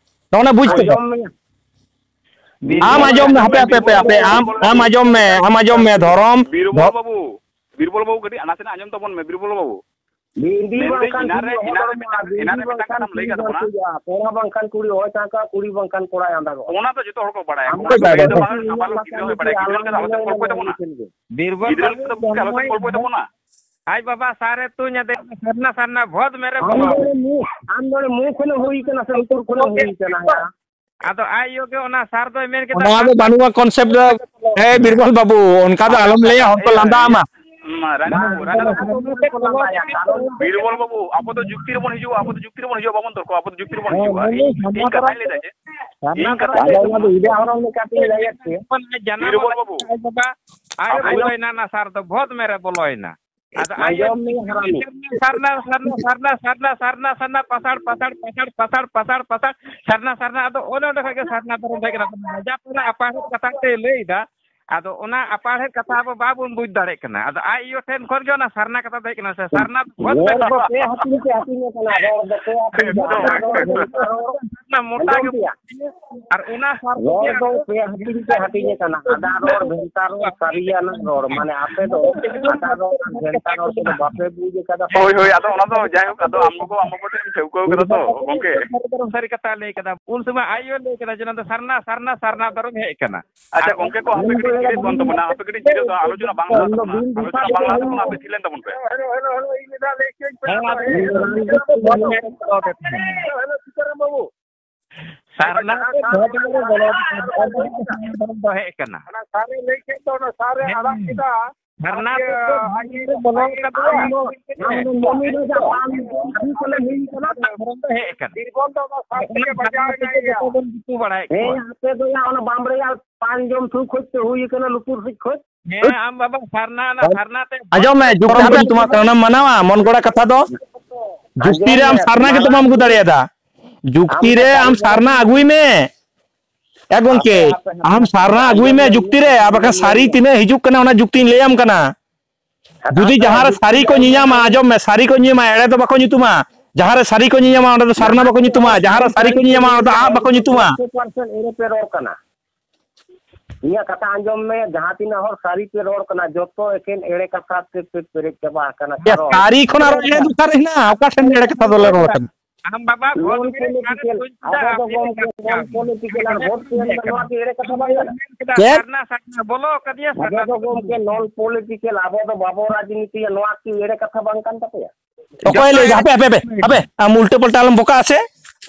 ᱱᱚᱜᱼᱚ ᱱᱟ ᱵᱩᱡᱽ ᱯᱮ᱾ ᱟᱸᱡᱚᱢ ᱢᱮ᱾ ᱵᱤᱱᱰᱤ ᱟᱢ ᱟᱸᱡᱚᱢ ᱢᱮ, ᱵᱟᱝᱠᱷᱟᱱ ᱦᱟᱯᱮ, ᱦᱟᱯᱮ, ᱦᱟᱯᱮ, ᱦᱟᱯᱮ, ᱟᱢ, ᱵᱤᱨᱵᱚᱞ ᱟᱢ ᱵᱟᱹᱵᱩ, ᱟᱸᱡᱚᱢ ᱢᱮ, ᱟᱢ ᱟᱸᱡᱚᱢ ᱢᱮ, ᱫᱷᱚᱨᱚᱢ, ᱵᱤᱨᱵᱚᱞ ᱫᱷᱚ- ᱵᱟᱹᱵᱩ, ᱵᱤᱨᱵᱚᱞ ᱵᱟᱹᱵᱩ, ᱠᱟᱹᱴᱤᱡ ᱱᱟᱥᱮᱱᱟᱜ ᱟᱸᱡᱚᱢ ᱛᱟᱵᱚᱱ ᱢᱮ, ᱵᱤᱨᱵᱚᱞ ᱵᱟᱹᱵᱩ᱾ ᱵᱤᱱᱰᱤ ᱢᱮᱱᱫᱟᱹᱧ, ᱵᱟᱝᱠᱷᱟᱱ ᱮᱱᱟᱱ ᱨᱮ, ᱠᱩᱲᱤ ᱮᱱᱟᱱ ᱨᱮ ᱚᱦᱚ ᱢᱤᱫᱴᱟᱝ, ᱫᱟᱲᱮᱭᱟᱜᱼᱟ, ᱮᱱᱟᱱ ᱨᱮ ᱵᱤᱱᱰᱤ ᱢᱤᱫᱴᱟᱝ ᱵᱟᱝᱠᱷᱟᱱ ᱠᱟᱛᱷᱟᱢ ᱞᱟᱹᱭ ᱠᱩᱲᱤ ᱠᱟᱫ ᱵᱟᱝ ᱛᱟᱵᱚᱱᱟ᱾ ᱦᱩᱭᱩᱜᱼᱟ, ᱠᱚᱲᱟ ᱵᱟᱝᱠᱷᱟᱱ ᱠᱩᱲᱤ ᱚᱦᱚᱭ ᱛᱟᱦᱮᱸ ᱠᱚᱜᱼᱟ, ᱠᱩᱲᱤ ᱵᱟᱝᱠᱷᱟᱱ ᱠᱚᱲᱟᱭ ᱟᱸᱫᱟᱜᱚᱜᱼᱟ᱾ ᱚᱱᱟ ᱫᱚ ᱡᱚᱛᱚ ᱦᱚᱲ ᱠᱚ ᱵᱟᱲᱟᱭᱟ, ᱟᱢ ᱠᱚᱲᱟ ᱫᱚ ᱜᱤᱫᱽᱨᱟᱹ ᱵᱟᱲᱟᱭᱟ, ᱜᱤᱫᱽᱨᱟᱹ ᱠᱚᱫᱚ ᱟᱞᱚᱯᱮ ᱜᱚᱞᱯᱚᱭ ᱛᱟᱵᱚᱱᱟ᱾ ᱟᱡ ᱵᱟᱵᱟ ᱥᱟᱨᱮ ᱛᱩᱧ ᱟᱫᱮ ᱥᱟᱨᱱᱟ ᱥᱟᱨᱱᱟ ᱵᱷᱚᱫ ᱢᱮᱨᱮ ᱟᱢ ᱵᱚᱦᱚᱜ᱾ ᱫᱚ ᱢᱩ-, ᱟᱢ ᱫᱚ ᱢᱩ ᱠᱷᱚᱱᱮᱢ ᱦᱩᱭ ᱠᱟᱱᱟ ᱥᱮ ᱞᱩᱛᱩᱨ ᱠᱷᱚᱱᱮᱢ ᱦᱩᱭ ᱠᱟᱱᱟ ᱭᱟ? ᱟᱫᱚ ᱟᱡ ᱟᱭᱳ ᱜᱮ ᱚᱱᱟ ᱥᱟᱨ ᱫᱚᱭ ᱢᱮᱱ ᱠᱮᱫᱟ, ᱚᱱᱟ ᱫᱚ ᱵᱟᱹᱱᱩᱜᱼᱟ concept ᱫᱚ᱾ ᱦᱮᱸ, ᱵᱤᱨᱵᱚᱞ ᱵᱟᱹᱵᱩ, ᱚᱱᱠᱟ ᱫᱚ ᱟᱞᱚᱢ ᱞᱟᱹᱭᱟ, ᱦᱚᱲ ᱠᱚ ᱞᱟᱸᱫᱟ ᱟᱢᱟ᱾ ᱢᱟ, ᱨᱟᱡᱟ ᱵᱟᱹᱵᱩ, ᱨᱟᱡᱟ ᱵᱟᱹᱵᱩ, ᱵᱤᱨᱵᱚᱞ ᱵᱟᱹᱵᱩ, ᱟᱵᱚ ᱫᱚ ᱡᱩᱠᱛᱤ ᱨᱮᱵᱚᱱ ᱦᱤᱡᱩᱜᱼᱟ, ᱟᱵᱚ ᱫᱚ ᱡᱩᱠᱛᱤ ᱨᱮᱵᱚᱱ ᱦᱤᱡᱩᱜᱼᱟ, ᱵᱟᱵᱚᱱ ᱛᱚᱨᱠᱚ, ᱟᱵᱚ ᱫᱚ ᱡᱩᱠᱛᱤ ᱨᱮᱵᱚᱱ ᱦᱤᱡᱩᱜᱼᱟ᱾ ᱤᱧ, ᱤᱧ ᱠᱟᱛᱷᱟᱧ ᱞᱟᱹᱭ ᱫᱟ ᱡᱮ, ᱤᱧ ᱠᱟᱛᱷᱟᱧ ᱞᱟᱹᱭ ᱫᱟ, ᱡᱟᱱᱟᱢ ᱵᱤᱨᱵᱚᱞ ᱵᱟᱹᱵᱩ᱾ ᱟᱡ ᱵᱟᱵᱟ, ᱟᱡ ᱟᱸᱡᱚᱢ᱾ ᱵᱚᱞᱚᱭᱮᱱᱟ ᱚᱱᱟ ᱥᱟᱨ ᱫᱚ, ᱵᱷᱚᱛ ᱢᱮᱨᱮ ᱵᱚᱞᱚᱭᱮᱱᱟ᱾ ᱟᱫᱚ ᱟᱡ ᱟᱸᱡᱚᱢ ᱢᱮ, ᱦᱟᱨᱟᱢᱤ᱾ ᱥᱟᱨᱱᱟ, ᱥᱟᱨᱱᱟ, ᱥᱟᱨᱱᱟ, ᱥᱟᱨᱱᱟ, ᱯᱟᱥᱟᱲ, ᱯᱟᱥᱟᱲ, ᱯᱟᱥᱟᱲ, ᱯᱟᱥᱟᱲ, ᱯᱟᱥᱟᱲ, ᱥᱟᱨᱱᱟ, ᱥᱟᱨᱱᱟ᱾ ᱟᱫᱚ ᱚᱱᱮ ᱚᱸᱰᱮ ᱠᱷᱚᱱ ᱜᱮ ᱥᱟᱨᱱᱟ ᱫᱷᱚᱨᱚᱢ ᱦᱮᱡ ᱠᱟᱱᱟ᱾ ᱨᱟᱡᱟ ᱯᱟᱲᱟ ᱟᱯᱟᱦᱮᱸᱫ ᱠᱟᱛᱷᱟ ᱛᱮᱭ ᱞᱟᱹᱭ ᱮᱫᱟ᱾ ᱟᱫᱚ ᱚᱱᱟ ᱟᱯᱟᱦᱮᱸᱫ ᱠᱟᱛᱷᱟ ᱟᱵᱚ ᱵᱟᱵᱚᱱ ᱵᱩᱡᱽ ᱫᱟᱲᱮᱭᱟᱜ ᱠᱟᱱᱟ᱾ ᱟᱫᱚ ᱟᱡ ᱟᱭᱳ ᱴᱷᱮᱱ ᱠᱷᱚᱱ ᱜᱮ ᱚᱱᱟ ᱥᱟᱨᱱᱟ ᱠᱟᱛᱷᱟ ᱫᱚ ᱦᱮᱡ ᱠᱟᱱᱟ ᱥᱮ, ᱥᱟᱨᱱᱟ ᱫᱚ ᱵᱚᱫ ᱢᱮ᱾ ᱨᱚᱲ ᱫᱚ ᱯᱮ ᱦᱟᱹᱴᱤᱧ ᱛᱮ ᱦᱟᱹᱴᱤᱧ ᱟᱠᱟᱱᱟ᱾ ᱨᱚᱲ ᱫᱚ ᱯᱮ ᱦᱟᱹᱴᱤᱧ ᱛᱮ ᱦᱟᱹᱴᱤᱧ ᱟᱠᱟᱱᱟ᱾ ᱥᱟᱨᱱᱟ ᱢᱚᱴᱟ ᱜᱮ᱾ ᱟᱸᱡᱚᱢ ᱯᱮᱭᱟ? ᱟᱨ ᱚᱱᱟ ᱥᱟᱨ ᱨᱚᱲ ᱫᱚ ᱯᱮ ᱦᱟᱹᱴᱤᱧ ᱛᱮ ᱦᱟᱹᱴᱤᱧ ᱟᱠᱟᱱᱟ᱾ ᱟᱫᱟ ᱨᱚᱲ, ᱵᱷᱮᱱᱛᱟ ᱨᱚᱲ, ᱥᱟᱹᱨᱤᱭᱟᱱᱟᱜ ᱨᱚᱲ᱾ ᱢᱟᱱᱮ ᱟᱯᱮ ᱫᱚ ᱟᱫᱟ ᱨᱚᱲ ᱟᱨ ᱵᱷᱮᱱᱛᱟ ᱨᱚᱲ ᱠᱚᱫᱚ ᱵᱟᱯᱮ ᱵᱩᱡᱽ ᱟᱠᱟᱫᱟ᱾ ᱦᱳᱭ, ᱦᱳᱭ, ᱟᱫᱚ ᱚᱱᱟ ᱫᱚ ᱡᱟᱭᱦᱳᱠ, ᱟᱫᱚ ᱟᱢ ᱜᱚᱜᱚ, ᱟᱢ ᱜᱚᱜᱚ ᱴᱷᱮᱱ ᱴᱷᱟᱹᱣᱠᱟᱹ ᱠᱟᱫᱟ ᱛᱚ, ᱜᱚᱝᱠᱮ᱾ ᱥᱟᱹᱨᱤ ᱠᱟᱛᱷᱟ ᱞᱟᱹᱭ ᱠᱟᱫᱟ᱾ ᱩᱱ ᱥᱚᱢᱚᱭ ᱟᱡ ᱟᱭᱳ ᱞᱟᱹᱭ ᱠᱟᱫᱟ ᱡᱮ, "ᱱᱚᱣᱟ ᱫᱚ ᱥᱟᱨᱱᱟ, ᱥᱟᱨᱱᱟ, ᱥᱟᱨᱱᱟ ᱫᱷᱚᱨᱚᱢ ᱦᱮᱡ ᱟᱠᱟᱱᱟ᱾" ᱟᱪᱪᱷᱟ, ᱟᱨ ᱜᱚᱝᱠᱮ ᱠᱚ, ᱦᱟᱯᱮ ᱠᱟᱹᱴᱤᱡ ᱛᱷᱤᱨ ᱵᱚᱱ ᱛᱟᱵᱚᱱᱟ, ᱦᱟᱯᱮ ᱠᱟᱹᱴᱤᱡ ᱛᱷᱤᱨ ᱫᱚ, ᱟᱞᱳᱪᱚᱱᱟ ᱵᱟᱝ ᱞᱟᱦᱟᱜ ᱛᱟᱵᱚᱱᱟ, ᱟᱞᱳᱪᱚᱱᱟ ᱵᱟᱝ ᱞᱟᱦᱟᱜ ᱛᱟᱵᱚᱱᱟ, ᱦᱟᱯᱮ ᱛᱷᱤᱨ ᱞᱮᱱ ᱛᱟᱵᱚᱱ ᱯᱮ᱾ ᱦᱮᱸ, ᱟᱫᱚ ᱥᱟᱨᱱᱟ ᱫᱚ ᱵᱷᱚᱴ ᱨᱮ ᱵᱚᱞᱚ ᱫᱚ ᱦᱮᱡ ᱟᱠᱟᱱᱟ᱾ ᱚᱱᱟ ᱥᱟᱨᱮ ᱞᱟᱹᱭ ᱠᱮᱫ ᱫᱚ, ᱚᱱᱟ ᱥᱟᱨᱮ ᱟᱲᱟᱜ ᱠᱮᱫᱟ᱾ ᱥᱟᱨᱱᱟ ᱟᱡ ᱫᱚ ᱟᱡ ᱵᱚᱞᱚ ᱠᱟᱫᱮᱭᱟ᱾ ᱟᱢ ᱫᱚ ᱢᱚᱱᱤ ᱨᱟᱡᱟ ᱵᱟᱝ ᱫᱷᱚᱨᱚᱢ ᱫᱚ ᱦᱮᱡ ᱟᱠᱟᱱᱟ᱾ ᱵᱤᱨᱵᱚᱞ ᱫᱚ ᱚᱱᱟ ᱥᱟᱨ ᱛᱮᱜᱮ ᱵᱟᱡᱟᱣ ᱮᱱᱟᱭ ᱭᱟ᱾ ᱡᱚᱛᱚ ᱵᱚᱱ ᱡᱩᱛᱩ ᱵᱟᱲᱟᱭᱮᱫ ᱦᱮᱸ, ᱠᱚᱣᱟ᱾ ᱟᱯᱮ ᱫᱚ ᱭᱟ ᱚᱱᱟ ᱵᱟᱢᱵᱽᱲᱮ ᱭᱟ ᱯᱟᱱ ᱡᱚᱢ ᱥᱩ ᱠᱷᱚᱡ ᱯᱮ ᱦᱩᱭ ᱟᱠᱟᱱᱟ ᱞᱩᱛᱩᱨ ᱥᱮᱫ ᱠᱷᱚᱡ᱾ ᱦᱮᱸ, ᱟᱢ ᱵᱟᱵᱟ ᱥᱟᱨᱱᱟ, ᱚᱱᱟ ᱥᱟᱨᱱᱟ ᱛᱮ ᱟᱸᱡᱚᱢ ᱢᱮ, ᱡᱩᱠᱛᱤ ᱨᱮ ᱟᱢ ᱛᱟᱢ ᱠᱟᱹᱴᱤᱡ ᱢᱟᱱᱟᱣᱟ, ᱢᱚᱱ ᱜᱚᱲᱟ ᱠᱟᱛᱷᱟ ᱫᱚ᱾ ᱡᱩᱠᱛᱤ ᱨᱮ ᱟᱢ ᱥᱟᱨᱱᱟ ᱜᱮᱛᱚ ᱵᱟᱢ ᱟᱹᱜᱩ ᱫᱟᱲᱮᱭᱟᱫᱟ᱾ ᱡᱩᱠᱛᱤ ᱨᱮ ᱟᱢ ᱥᱟᱨᱱᱟ ᱟᱹᱜᱩᱭ ᱢᱮ᱾ ᱮ ᱜᱚᱝᱠᱮ, ᱟᱢ ᱥᱟᱨᱱᱟ ᱟᱹᱜᱩᱭ ᱢᱮ ᱡᱩᱠᱛᱤ ᱨᱮ, ᱟᱨ ᱵᱟᱠᱷᱟᱱ ᱥᱟᱹᱨᱤ ᱛᱤᱱᱟᱹᱜ ᱦᱤᱡᱩᱜ ᱠᱟᱱᱟ, ᱚᱱᱟ ᱡᱩᱠᱛᱤᱧ ᱞᱟᱹᱭᱟᱢ ᱠᱟᱱᱟ᱾ ᱡᱩᱫᱤ ᱡᱟᱦᱟᱸ ᱨᱮ ᱥᱟᱹᱨᱤ ᱠᱚ ᱧᱮᱧᱟᱢᱟ, ᱟᱸᱡᱚᱢ ᱢᱮ, ᱥᱟᱹᱨᱤ ᱠᱚ ᱧᱮᱧᱟᱢᱟ, ᱮᱲᱮ ᱫᱚ ᱵᱟᱠᱚ ᱧᱩᱛᱩᱢᱟ᱾ ᱡᱟᱦᱟᱸ ᱨᱮ ᱥᱟᱹᱨᱤ ᱠᱚ ᱧᱮᱧᱟᱢᱟ, ᱚᱸᱰᱮ ᱫᱚ ᱥᱟᱨᱱᱟ ᱵᱟᱠᱚ ᱧᱩᱛᱩᱢᱟ᱾ ᱡᱟᱦᱟᱸ ᱨᱮ ᱥᱟᱹᱨᱤ ᱠᱚ ᱧᱮᱧᱟᱢᱟ, ᱚᱸᱰᱮ ᱫᱚ ᱟᱜ ᱵᱟᱠᱚ ᱧᱩᱛᱩᱢᱟ᱾ ᱮᱲᱮ ᱯᱮ ᱨᱚᱲ ᱠᱟᱱᱟ᱾ ᱤᱧᱟᱹᱜ ᱠᱟᱛᱷᱟ ᱟᱸᱡᱚᱢ ᱢᱮ, ᱡᱟᱦᱟᱸ ᱛᱤᱱᱟᱹᱜ ᱦᱚᱲ ᱥᱟᱹᱨᱤ ᱯᱮ ᱨᱚᱲ ᱠᱟᱱᱟ, ᱡᱚᱛᱚ ᱮᱠᱮᱱ ᱮᱲᱮ ᱠᱟᱛᱷᱟ ᱛᱮ ᱯᱮ ᱯᱮᱨᱮᱡ ᱪᱟᱵᱟ ᱟᱠᱟᱱᱟ᱾ ᱮ, ᱠᱟᱨᱚᱱ ᱥᱟᱹᱨᱤ ᱠᱷᱚᱱ ᱟᱨᱚ ᱮᱲᱮ ᱫᱚᱥᱟᱨ ᱦᱮᱱᱟᱜᱼᱟ? ᱚᱠᱟ ᱴᱷᱮᱱ ᱮᱲᱮ ᱠᱟᱛᱷᱟ ᱫᱚᱞᱮ ᱨᱚᱲ ᱠᱟᱱᱟ? ᱟᱢ ᱵᱟᱵᱟ ᱵᱷᱳᱴ ᱱᱚᱱ ᱢᱮᱨᱮ ᱠᱟᱨᱰ ᱯᱚᱞᱤᱴᱤᱠᱮᱞ, ᱠᱷᱚᱡ ᱫᱟ ᱟᱵᱚ ᱫᱚ ᱟᱯᱮ ᱜᱚᱢᱠᱮ ᱠᱟᱱᱟ᱾ ᱱᱚᱱ ᱯᱚᱞᱤᱴᱤᱠᱮᱞ ᱟᱨ ᱵᱷᱳᱴ ᱯᱮ ᱮᱢ ᱮᱫᱟ, ᱱᱚᱣᱟ ᱠᱤ ᱮᱲᱮ ᱠᱟᱛᱷᱟ ᱵᱟᱝ ᱠᱟᱱᱟ? ᱪᱮᱫ? ᱥᱟᱨᱱᱟ, ᱥᱟᱨᱱᱟ, ᱵᱚᱞᱚ ᱠᱟᱫᱮᱭᱟ ᱟᱵᱚ ᱥᱟᱨᱱᱟ᱾ ᱫᱚ ᱜᱚᱢᱠᱮ ᱱᱚᱱ ᱯᱚᱞᱤᱴᱤᱠᱮᱞ, ᱟᱵᱚ ᱫᱚ ᱵᱟᱵᱚ ᱨᱟᱡᱽᱱᱤᱛᱤᱭᱟ, ᱱᱚᱣᱟ ᱠᱤ ᱮᱲᱮ ᱠᱟᱛᱷᱟ ᱵᱟᱝ ᱠᱟᱱ ᱛᱟᱯᱮᱭᱟ? ᱚᱠᱚᱭ ᱞᱟᱹᱭ ᱫᱟ? ᱦᱟᱯᱮ, ᱦᱟᱯᱮ, ᱦᱟᱯᱮ, ᱦᱟᱯᱮ, ᱟᱢ ᱩᱞᱴᱟᱹ ᱯᱟᱞᱴᱟ ᱟᱞᱚᱢ ᱵᱚᱠᱟᱜᱼᱟ ᱥᱮ?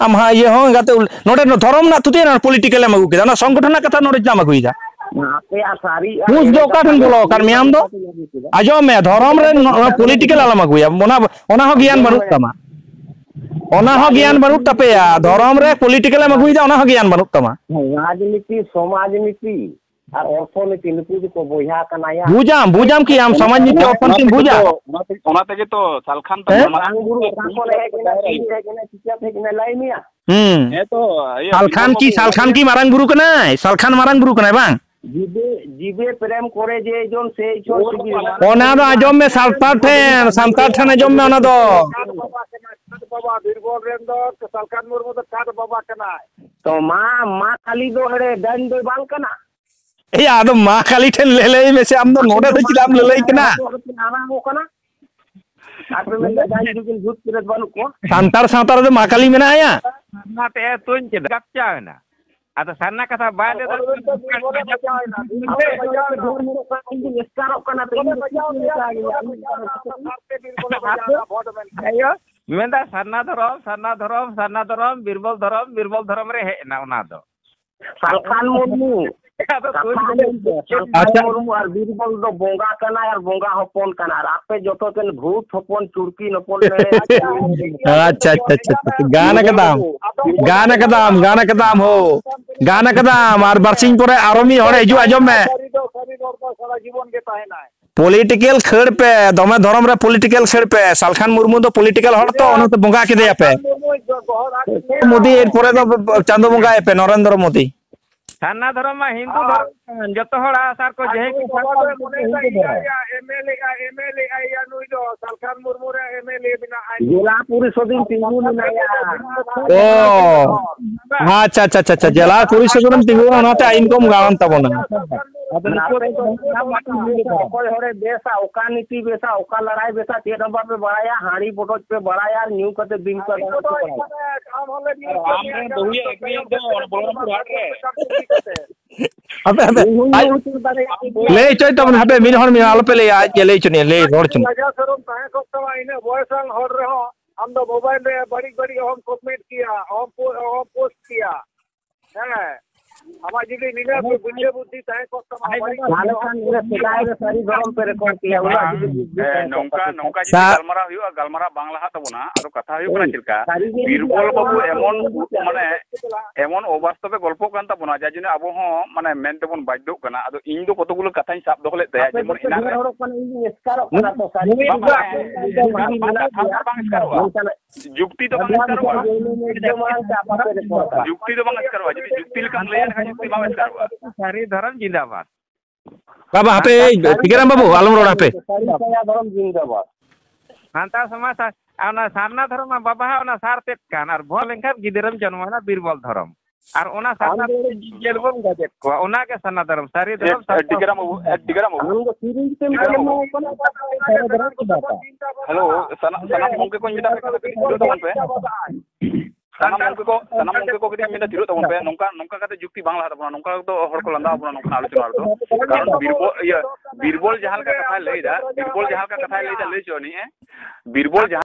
ᱟᱢ ᱦᱟᱸᱜ ᱤᱭᱟᱹ ᱦᱚᱸ ᱜᱟᱛᱮ ᱩᱞ-, ᱱᱚᱰᱮ ᱫᱚ ᱫᱷᱚᱨᱚᱢ ᱨᱮᱱᱟᱜ ᱛᱷᱩᱛᱤ ᱨᱮᱱᱟᱜ political ᱮᱢ ᱟᱹᱜᱩ ᱠᱮᱫᱟ, ᱚᱱᱟ ᱥᱚᱝᱜᱚᱴᱷᱚᱱ ᱨᱮᱱᱟᱜ ᱠᱟᱛᱷᱟ ᱱᱚᱰᱮ ᱪᱮᱫᱟᱜ ᱮᱢ ᱟᱹᱜᱩᱭᱮᱫᱟ? ᱟᱯᱮᱭᱟᱜ ᱥᱟᱹᱨᱤ ᱟᱨ ᱵᱩᱡᱽ ᱫᱚ ᱮᱲᱮ ᱚᱠᱟ ᱠᱟᱛᱷᱟ ᱴᱷᱮᱱ ᱵᱚᱞᱚ ᱟᱠᱟᱱ ᱢᱮᱭᱟ ᱟᱢ ᱫᱚ? ᱟᱸᱡᱚᱢ ᱢᱮ, ᱫᱷᱚᱨᱚᱢ ᱨᱮ ᱱᱚ-, political ᱟᱞᱚᱢ ᱟᱹᱜᱩᱭᱟ, ᱚᱱᱟ, ᱚᱱᱟ ᱦᱚᱸ ᱜᱮᱭᱟᱱ ᱵᱟᱹᱱᱩᱜ ᱛᱟᱢᱟ᱾ ᱚᱱᱟ ᱦᱚᱸ ᱜᱮᱭᱟᱱ ᱵᱟᱹᱱᱩᱜ ᱛᱟᱯᱮᱭᱟ, ᱫᱷᱚᱨᱚᱢ ᱨᱮ political ᱮᱢ ᱟᱹᱜᱩᱭᱮᱫᱟ, ᱚᱱᱟ ᱦᱚᱸ ᱜᱮᱭᱟᱱ ᱵᱟᱹᱱᱩᱜ ᱛᱟᱢᱟ᱾ ᱨᱟᱡᱽᱱᱤᱛᱤ, ᱥᱚᱢᱟᱡᱽ ᱱᱤᱛᱤ ᱟᱨ ᱚᱨᱛᱷᱚᱱᱤᱛᱤ, ᱱᱩᱠᱩ ᱫᱚᱠᱚ ᱵᱚᱭᱦᱟ ᱠᱟᱱᱟ ᱭᱟ᱾ ᱵᱩᱡᱟᱢ, ᱵᱩᱡᱟᱢ ᱠᱤ ᱟᱢ ᱥᱚᱢᱟᱡᱽ ᱱᱤᱛᱤ ᱚᱨᱛᱷᱚᱱᱤᱛᱤᱢ ᱵᱩᱡᱟ? ᱚᱱᱟ ᱛᱮᱜᱮ ᱛᱚ, ᱚᱱᱟ ᱛᱮᱜᱮ ᱛᱚ ᱥᱟᱞᱠᱷᱟᱱ ᱛᱟᱢ ᱦᱮᱸ? ᱢᱟᱨᱟᱝ ᱵᱩᱨᱩ ᱚᱠᱟ ᱠᱷᱚᱱ ᱦᱮᱡ ᱮᱱᱟ, ᱛᱤᱱ ᱨᱮ ᱦᱮᱡ ᱮᱱᱟ, ᱪᱤᱠᱟᱹᱛᱮ ᱦᱮᱡ ᱮᱱᱟ, ᱞᱟᱹᱭ ᱢᱮᱭᱟ? ᱦᱩᱸ᱾ ᱦᱮᱸ ᱛᱚ, ᱤᱭᱟᱹ ᱥᱟᱞᱠᱷᱟᱱ ᱠᱤ, ᱥᱟᱞᱠᱷᱟᱱ ᱠᱤ ᱢᱟᱨᱟᱝ ᱵᱩᱨᱩ ᱠᱟᱱᱟᱭ? ᱥᱟᱞᱠᱷᱟᱱ ᱢᱟᱨᱟᱝ ᱵᱩᱨᱩ ᱠᱟᱱᱟᱭ ᱵᱟᱝ? ᱡᱤᱵᱮ, ᱡᱤᱵᱮ ᱯᱨᱮᱢ ᱠᱚᱨᱮ ᱡᱮ ᱡᱚᱱ ᱥᱮ ᱤᱥᱚᱨ ᱥᱤᱵᱤ ᱢᱟᱨᱟᱝ ᱚᱱᱟ ᱫᱚ ᱟᱸᱡᱚᱢ ᱢᱮ, ᱥᱟᱱᱛᱟᱲ ᱴᱷᱮᱱ, ᱥᱟᱱᱛᱟᱲ ᱴᱷᱮᱱ ᱟᱸᱡᱚᱢ ᱢᱮ ᱚᱱᱟ ᱫᱚ᱾ ᱠᱟᱴ ᱵᱟᱵᱟ ᱠᱟᱱᱟᱭ, ᱠᱟᱴ ᱵᱟᱵᱟ, ᱵᱤᱨᱵᱚᱞ ᱨᱮᱱ ᱫᱚ ᱥᱟᱞᱠᱷᱟᱱ ᱢᱩᱨᱢᱩ ᱫᱚ ᱠᱟᱴ ᱵᱟᱵᱟ ᱠᱟᱱᱟᱭ᱾ ᱛᱚ ᱢᱟ, ᱢᱟ ᱠᱟᱞᱤ ᱫᱚ ᱮᱲᱮ ᱰᱟᱹᱱ ᱫᱚᱭ ᱵᱟᱝ ᱠᱟᱱᱟ? ᱮᱭᱟ, ᱟᱫᱚ ᱢᱟ ᱠᱟᱞᱤ ᱴᱷᱮᱱ ᱞᱟᱹᱞᱟᱹᱭ ᱢᱮᱥᱮ, ᱟᱢ ᱫᱚ ᱱᱚᱰᱮ ᱫᱚ ᱪᱮᱫᱟᱜ ᱮᱢ ᱞᱟᱹᱞᱟᱹᱭ ᱠᱟᱱᱟ? ᱟᱨᱟᱢᱵᱚ ᱠᱟᱱᱟ᱾ ᱟᱯᱮ ᱢᱮᱱᱫᱟ ᱡᱟᱦᱟᱸᱭ ᱡᱩᱫᱤ ᱵᱷᱩᱛ ᱯᱨᱮᱛ ᱵᱟᱹᱱᱩᱜ ᱠᱚᱣᱟ᱾ ᱥᱟᱱᱛᱟᱲ ᱥᱟᱶᱛᱟ ᱨᱮᱫᱚ ᱢᱟ ᱠᱟᱞᱤ ᱢᱮᱱᱟᱭᱟ? ᱥᱟᱨᱱᱟ ᱛᱮ ᱮ ᱛᱩᱧ ᱠᱮᱫᱟ, ᱠᱟᱯᱪᱟᱣ ᱮᱱᱟ᱾ ᱟᱫᱚ ᱥᱟᱨᱱᱟ ᱠᱟᱛᱷᱟ ᱵᱟᱭ ᱞᱟᱹᱭ ᱫᱟᱲᱮᱭᱟᱜ ᱠᱟᱱᱟ᱾ ᱮᱥᱠᱟᱨᱚᱜ ᱠᱟᱱᱟ ᱯᱮ᱾ ᱟᱭᱳ, ᱢᱮᱱᱫᱟ ᱥᱟᱨᱱᱟ ᱫᱷᱚᱨᱚᱢ, ᱥᱟᱨᱱᱟ ᱫᱷᱚᱨᱚᱢ, ᱥᱟᱨᱱᱟ ᱫᱷᱚᱨᱚᱢ, ᱵᱤᱨᱵᱚᱞ ᱫᱷᱚᱨᱚᱢ, ᱵᱤᱨᱵᱚᱞ ᱫᱷᱚᱨᱚᱢ ᱨᱮ ᱦᱮᱡ ᱮᱱᱟ ᱚᱱᱟ ᱫᱚ᱾ ᱥᱟᱞᱠᱷᱟᱱ ᱢᱩᱨᱢᱩ᱾ ᱟᱫᱚ ᱠᱟᱛᱷᱟ ᱠᱩᱞᱤ ᱫᱚ ᱞᱟᱹᱭ ᱢᱮ᱾ ᱥᱟᱞᱠᱷᱟᱱ ᱟᱪᱪᱷᱟ᱾ ᱢᱩᱨᱢᱩ ᱟᱨ ᱵᱤᱨᱵᱚᱞ ᱫᱚ ᱵᱚᱸᱜᱟ ᱠᱟᱱᱟᱭ ᱟᱨ ᱵᱚᱸᱜᱟ ᱦᱚᱯᱚᱱ ᱠᱟᱱᱟ, ᱟᱨ ᱟᱯᱮ ᱡᱚᱛᱚ ᱴᱷᱮᱱ ᱵᱷᱩᱛ ᱦᱚᱯᱚᱱ, ᱪᱩᱲᱠᱤᱱ ᱦᱚᱯᱚᱱ ᱢᱮᱱᱮ᱾ ᱟᱪᱪᱷᱟ, ᱟᱪᱪᱷᱟ, ᱟᱪᱪᱷᱟ, ᱟᱪᱪᱷᱟ᱾ ᱜᱟᱱ ᱠᱟᱫᱟᱢ᱾ ᱜᱟᱱ ᱠᱟᱫᱟᱢ, ᱜᱟᱱ ᱠᱟᱫᱟᱢ ᱦᱳ᱾ ᱜᱟᱱ ᱠᱟᱫᱟᱢ, ᱟᱨ ᱵᱟᱨᱥᱤᱧ ᱯᱚᱨᱮ ᱟᱨᱚ ᱢᱤᱫ ᱦᱚᱲ ᱦᱤᱡᱩᱜ, ᱟᱸᱡᱚᱢ ᱢᱮ᱾ ᱥᱟᱹᱨᱤ ᱫᱚ ᱥᱟᱹᱨᱤ ᱨᱚᱲ ᱫᱚ ᱥᱟᱨᱟ ᱡᱤᱵᱚᱱ ᱜᱮ ᱛᱟᱦᱮᱱᱟᱭ᱾ Political ᱠᱷᱟᱹᱲ ᱯᱮ, ᱫᱚᱢᱮ ᱫᱷᱚᱨᱚᱢ ᱨᱮ political ᱠᱷᱟᱹᱲ ᱯᱮ᱾ ᱥᱟᱞᱠᱷᱟᱱ ᱢᱩᱨᱢᱩ ᱫᱚ political ᱦᱚᱲ ᱛᱚ, ᱤᱭᱟᱹ, ᱚᱱᱟᱛᱮ ᱵᱚᱸᱜᱟ ᱠᱮᱫᱮᱭᱟ ᱯᱮ᱾ ᱥᱟᱞᱠᱷᱟᱱ ᱢᱩᱨᱢᱩᱭ ᱜᱚ-, ᱜᱚᱦᱚᱲ ᱟᱠᱟᱫ ᱢᱮᱭᱟ᱾ ᱢᱳᱫᱤ ᱮᱨ ᱯᱚᱨᱮ ᱫᱚ ᱪᱟᱸᱫᱚ ᱵᱚᱸᱜᱟᱭ ᱯᱮ, ᱱᱚᱨᱮᱱᱫᱨᱚ ᱢᱳᱫᱤ᱾ ᱥᱟᱨᱱᱟ ᱫᱷᱚᱨᱚᱢ ᱢᱟ ᱦᱤᱱᱫᱩ ᱟᱨ ᱫᱷᱚᱨᱚᱢ ᱠᱟᱱ, ᱡᱚᱛᱚ ᱦᱚᱲ ᱟᱥᱟᱨ ᱠᱚ ᱟᱨ ᱡᱮᱦᱮ ᱱᱩᱭ ᱠᱤ ᱵᱟᱵᱟ ᱥᱟᱨᱱᱟ ᱫᱚᱭ ᱫᱷᱚᱨᱚᱢ ᱢᱚᱱᱮᱭᱮᱫᱟ ᱦᱤᱱᱫᱩ ᱤᱭᱟᱹ, ᱫᱷᱚᱨᱚᱢ᱾ ᱤᱭᱟᱹ, MLA, MLA ᱭᱟ ᱱᱩᱭ ᱫᱚ, ᱥᱟᱞᱠᱷᱟᱱ ᱢᱩᱨᱢᱩ ᱨᱮ MLA ᱵᱮᱱᱟᱜ ᱟᱭ᱾ ᱡᱮᱞᱟ ᱯᱚᱨᱤᱥᱚᱫᱤᱱ ᱛᱤᱸᱜᱩ ᱢᱮᱱᱟᱭᱟ᱾ ᱚ᱾ ᱟᱪᱪᱷᱟ, ᱟᱪᱪᱷᱟ, ᱟᱪᱪᱷᱟ, ᱟᱪᱪᱷᱟ᱾ ᱡᱮᱞᱟ ᱯᱚᱨᱤᱥᱚᱫ ᱨᱮᱢ ᱛᱤᱸᱜᱩᱱᱟ, ᱚᱱᱟᱛᱮ ᱟᱭᱤᱱ ᱠᱚᱢ ᱜᱟᱲᱟᱱ ᱛᱟᱵᱚᱱᱟ᱾ ᱟᱯᱮ ᱫᱚ ᱚᱠᱚᱭ ᱦᱚᱲᱮ ᱵᱮᱥᱟ, ᱚᱠᱟ ᱱᱤᱛᱤ ᱵᱮᱥᱟ, ᱚᱠᱟ ᱞᱟᱲᱟᱭ ᱵᱮᱥᱟ, ᱪᱮᱫ ᱦᱚᱸ ᱵᱟᱯᱮ ᱵᱟᱲᱟᱭᱟ᱾ ᱦᱟᱸᱲᱤ ᱵᱚᱰᱚᱡ ᱯᱮ ᱵᱟᱲᱟᱭᱟ ᱟᱨ ᱧᱩ ᱠᱟᱛᱮ ᱫᱤᱱ ᱯᱮ ᱟᱢ ᱦᱚᱸᱞᱮ ᱧᱩ ᱦᱚᱪᱚ ᱢᱮᱭᱟ, ᱟᱢᱨᱮᱱ ᱵᱟᱹᱦᱩᱭᱟ ᱮᱠᱨᱤᱭᱮᱱ ᱫᱚ ᱵᱚᱞᱚᱨᱟᱢᱯᱩᱨ ᱦᱟᱴ ᱨᱮ᱾ ᱦᱟᱯᱮ, ᱦᱟᱯᱮ᱾ ᱤᱧ ᱦᱚᱸᱧ ᱟᱡ ᱧᱩ ᱦᱚᱪᱚ ᱫᱟᱲᱮᱭᱟᱜ ᱜᱮᱭᱟ᱾ ᱞᱟᱹᱭ ᱦᱚᱪᱚᱭ ᱛᱟᱵᱚᱱ, ᱦᱟᱯᱮ, ᱢᱤᱫ ᱦᱚᱲ ᱢᱮᱱᱟᱭᱟ, ᱟᱞᱚᱯᱮ ᱞᱟᱹᱭᱟ, ᱟᱡ ᱜᱮ ᱞᱟᱹᱭ ᱦᱚᱪᱚ ᱱᱤᱭᱟ, ᱞᱟᱹᱭ ᱨᱚᱲ ᱦᱚᱪᱚ ᱱᱤᱭᱟ᱾ ᱞᱟᱡᱟᱣ ᱥᱚᱨᱚᱢ ᱛᱟᱦᱮᱸ ᱠᱚᱜ ᱛᱟᱢᱟ, ᱤᱱᱟᱹᱜ ᱵᱚᱭᱮᱥᱟᱱ ᱦᱚᱲ ᱨᱮᱦᱚᱸ ᱟᱢ ᱫᱚ ᱢᱳᱵᱟᱭᱤᱞ ᱨᱮ ᱵᱟᱹᱲᱤᱡ ᱵᱟᱹᱲᱤᱡ ᱚᱦᱚᱢ ᱠᱚᱢᱮᱱᱴ ᱠᱮᱭᱟ, ᱚᱦᱚᱢ ᱯᱳ-, ᱚᱦᱚᱢ ᱯᱳᱥᱴ ᱠᱮᱭᱟ᱾ ᱦᱮᱸ, ᱟᱢᱟᱜ ᱡᱩᱫᱤ ᱱᱤᱱᱟᱹᱜ ᱵᱩᱫᱽᱫᱷᱤ ᱵᱩᱫᱽᱫᱷᱤ ᱛᱟᱦᱮᱸ ᱠᱚᱜ ᱛᱟᱢᱟ, ᱵᱟᱹᱲᱤᱡ ᱛᱟᱦᱚᱞᱮ ᱠᱷᱟᱱ ᱤᱱᱟᱹ ᱥᱮᱫᱟᱭ ᱨᱮ ᱥᱟᱹᱨᱤ ᱫᱷᱚᱨᱚᱢ ᱯᱮ ᱨᱮᱠᱚᱨᱰ ᱠᱮᱭᱟ, ᱩᱱᱟᱹᱜ ᱡᱩᱫᱤ ᱵᱩᱫᱽᱫᱷᱤ ᱦᱮᱸ, ᱛᱟᱦᱮᱸ ᱠᱚᱜ ᱱᱚᱝᱠᱟ, ᱛᱟᱯᱮ ᱱᱚᱝᱠᱟ ᱠᱷᱟᱱ᱾ ᱡᱩᱫᱤ ᱥᱟ- ᱜᱟᱞᱢᱟᱨᱟᱣ ᱦᱩᱭᱩᱜᱼᱟ, ᱜᱟᱞᱢᱟᱨᱟᱣ ᱵᱟᱝ ᱞᱟᱦᱟᱜ ᱛᱟᱵᱚᱱᱟ᱾ ᱟᱫᱚ ᱠᱟᱛᱷᱟ ᱦᱩᱭᱩᱜ ᱠᱟᱱᱟ ᱦᱳᱭ, ᱪᱮᱫ ᱞᱮᱠᱟ? ᱥᱟᱹᱨᱤ ᱜᱮ ᱵᱤᱨᱵᱚᱞ ᱡᱩᱫᱤ ᱵᱟᱹᱵᱩ ᱟᱵᱚ ᱮᱢᱚᱱ ᱵᱚᱱ ᱩ-, ᱢᱟᱱᱮ ᱮᱢᱚᱱ ᱚᱵᱚᱥᱛᱟ ᱯᱮ ᱜᱚᱞᱯᱚ ᱠᱟᱱ ᱛᱟᱵᱚᱱᱟ, ᱡᱟᱨ ᱡᱚᱱᱱᱚ ᱟᱵᱚ ᱦᱚᱸ ᱢᱟᱱᱮ ᱢᱮᱱ ᱛᱮᱵᱚᱱ ᱵᱟᱫᱽᱫᱷᱚᱜ ᱠᱟᱱᱟ᱾ ᱟᱫᱚ ᱤᱧ ᱫᱚ ᱠᱚᱛᱚᱜᱩᱞᱳ ᱠᱟᱛᱷᱟᱧ ᱥᱟᱵ ᱫᱚᱦᱚ ᱞᱮᱫ ᱛᱟᱭᱟ, ᱟᱯᱮ ᱡᱮᱢᱚᱱ ᱫᱚᱯᱮ ᱮᱱᱟᱱ ᱰᱷᱮᱨ ᱨᱮ ᱦᱚᱲᱚᱜ ᱠᱟᱱᱟ, ᱤᱧ ᱫᱩᱧ ᱮᱥᱠᱟᱨᱚᱜ ᱠᱟᱱᱟ ᱛᱚ, ᱥᱟᱹᱨᱤ ᱵᱟᱝ, ᱜᱮ᱾ ᱵᱟᱝ, ᱵᱟᱝ, ᱠᱟᱛᱷᱟ ᱫᱚ ᱵᱟᱝ ᱮᱥᱠᱟᱨᱚᱜᱼᱟ᱾ ᱢᱮᱱᱠᱷᱟᱱ ᱡᱩᱠᱛᱤ ᱫᱚ ᱵᱟᱝ ᱮᱥᱠᱟᱨᱚᱜᱼᱟ᱾ ᱢᱟᱲᱟᱝ ᱛᱮ ᱟᱯᱟᱛ ᱨᱮ ᱨᱚᱯᱚᱲ ᱠᱟᱱᱟ᱾ ᱡᱩᱠᱛᱤ ᱫᱚ ᱵᱟᱝ ᱮᱥᱠᱟᱨᱚᱜᱼᱟ᱾ ᱡᱩᱫᱤ ᱡᱩᱠᱛᱤ ᱞᱮᱠᱟᱢ ᱞᱟᱹᱭᱟ, ᱮᱱᱠᱷᱟᱱ ᱡᱩᱠᱛᱤ ᱵᱟᱝ ᱮᱥᱠᱟᱨᱚᱜᱼᱟ᱾ ᱥᱟᱹᱨᱤ ᱫᱷᱚᱨᱚᱢ ᱡᱤᱱᱫᱟᱵᱟᱫ᱾ ᱵᱟᱵᱟ, ᱦᱟᱯᱮ, ᱴᱷᱤᱠᱟᱹᱨᱟᱢ ᱵᱟᱹᱵᱩ, ᱟᱞᱚᱢ ᱨᱚᱲᱟ ᱦᱟᱯᱮ᱾ ᱥᱟᱹᱨᱤ ᱥᱟᱹᱭᱟ ᱫᱷᱚᱨᱚᱢ ᱡᱤᱱᱫᱟᱵᱟᱫ᱾ ᱥᱟᱱᱛᱟᱲ ᱥᱚᱢᱟᱡᱽ ᱥᱟ-, ᱚᱱᱟ ᱥᱟᱨᱱᱟ ᱫᱷᱚᱨᱚᱢ ᱢᱟ ᱵᱟᱵᱟ ᱦᱟᱜ ᱚᱱᱟ ᱥᱟᱨ ᱛᱮᱫ ᱠᱟᱱ, ᱟᱨ ᱵᱷᱚ ᱞᱮᱱᱠᱷᱟᱱ ᱜᱤᱫᱽᱨᱟᱹᱢ ᱡᱚᱱᱢᱚᱭᱮᱱᱟ ᱵᱤᱨᱵᱚᱞ ᱫᱷᱚᱨᱚᱢ᱾ ᱟᱨ ᱚᱱᱟ ᱥᱟᱨᱱᱟ ᱟᱢ ᱫᱚ ᱫᱷᱚᱨᱚᱢ ᱡᱤᱵᱽ ᱡᱤᱭᱟᱹᱞᱤ ᱵᱚᱱ ᱜᱚᱡᱮᱫ ᱠᱚᱣᱟ, ᱚᱱᱟ ᱜᱮ ᱥᱟᱨᱱᱟ ᱫᱷᱚᱨᱚᱢ, ᱥᱟᱹᱨᱤ ᱮ, ᱫᱷᱚᱨᱚᱢ ᱮ, ᱥᱟᱨᱱᱟ ᱴᱤᱠᱟᱹᱨᱟᱢ ᱵᱟᱹᱵᱩ, ᱮ, ᱴᱤᱠᱟᱹᱨᱟᱢ ᱵᱟᱹᱵᱩ᱾ ᱟᱢ ᱫᱚ ᱠᱤᱨᱤᱧ ᱛᱮᱢ ᱴᱤᱠᱟᱹᱨᱟᱢ ᱵᱟᱹᱵᱩ᱾ ᱡᱚᱱᱢᱚ ᱟᱠᱟᱱᱟ, ᱥᱟᱨᱱᱟ ᱫᱷᱚᱨᱚᱢ ᱪᱮᱫᱟᱜ ᱵᱟᱝ? ᱦᱮᱞᱳ, ᱥᱟᱱᱟ-, ᱥᱟᱱᱟᱢ ᱜᱚᱢᱠᱮ ᱠᱚᱧ ᱢᱮᱛᱟ ᱯᱮ ᱠᱟᱱᱟ, ᱠᱟᱹᱴᱤᱡ ᱛᱷᱤᱨᱚᱜ ᱛᱟᱵᱚᱱ ᱯᱮ᱾ ᱥᱟᱱᱟᱢ ᱜᱚᱢᱠᱮ ᱠᱚ, ᱥᱟᱱᱟᱢ ᱜᱚᱢᱠᱮ ᱠᱚ ᱠᱟᱹᱴᱤᱡ ᱢᱮᱱᱫᱟ, ᱛᱷᱤᱨᱚᱜ ᱛᱟᱵᱚᱱ ᱯᱮ᱾ ᱱᱚᱝᱠᱟ, ᱱᱚᱝᱠᱟ ᱠᱟᱛᱮ ᱡᱩᱠᱛᱤ ᱵᱟᱝ ᱞᱟᱦᱟ ᱛᱟᱵᱚᱱᱟ, ᱱᱚᱝᱠᱟ ᱫᱚ ᱦᱚᱲ ᱠᱚ ᱞᱟᱸᱫᱟ ᱟᱵᱚᱱᱟ ᱱᱚᱝᱠᱟᱱᱟᱜ ᱟᱞᱳᱪᱚᱱᱟ ᱨᱮᱫᱚ᱾ ᱠᱟᱨᱚᱱ ᱵᱤᱨᱵᱚᱞ, ᱤᱭᱟᱹ, ᱵᱤᱨᱵᱚᱞ ᱡᱟᱦᱟᱸ ᱞᱮᱠᱟ ᱠᱟᱛᱷᱟᱭ ᱞᱟᱹᱭᱫᱟ, ᱵᱤᱨᱵᱚᱞ ᱡᱟᱦᱟᱸ ᱞᱮᱠᱟ ᱠᱟᱛᱷᱟᱭ ᱞᱟᱹᱭᱫᱟ, ᱞᱟᱹᱭ ᱦᱚᱪᱚ ᱟᱹᱱᱤᱡ ᱮ᱾ ᱵᱤᱨᱵᱚᱞ ᱡᱟᱦᱟᱸ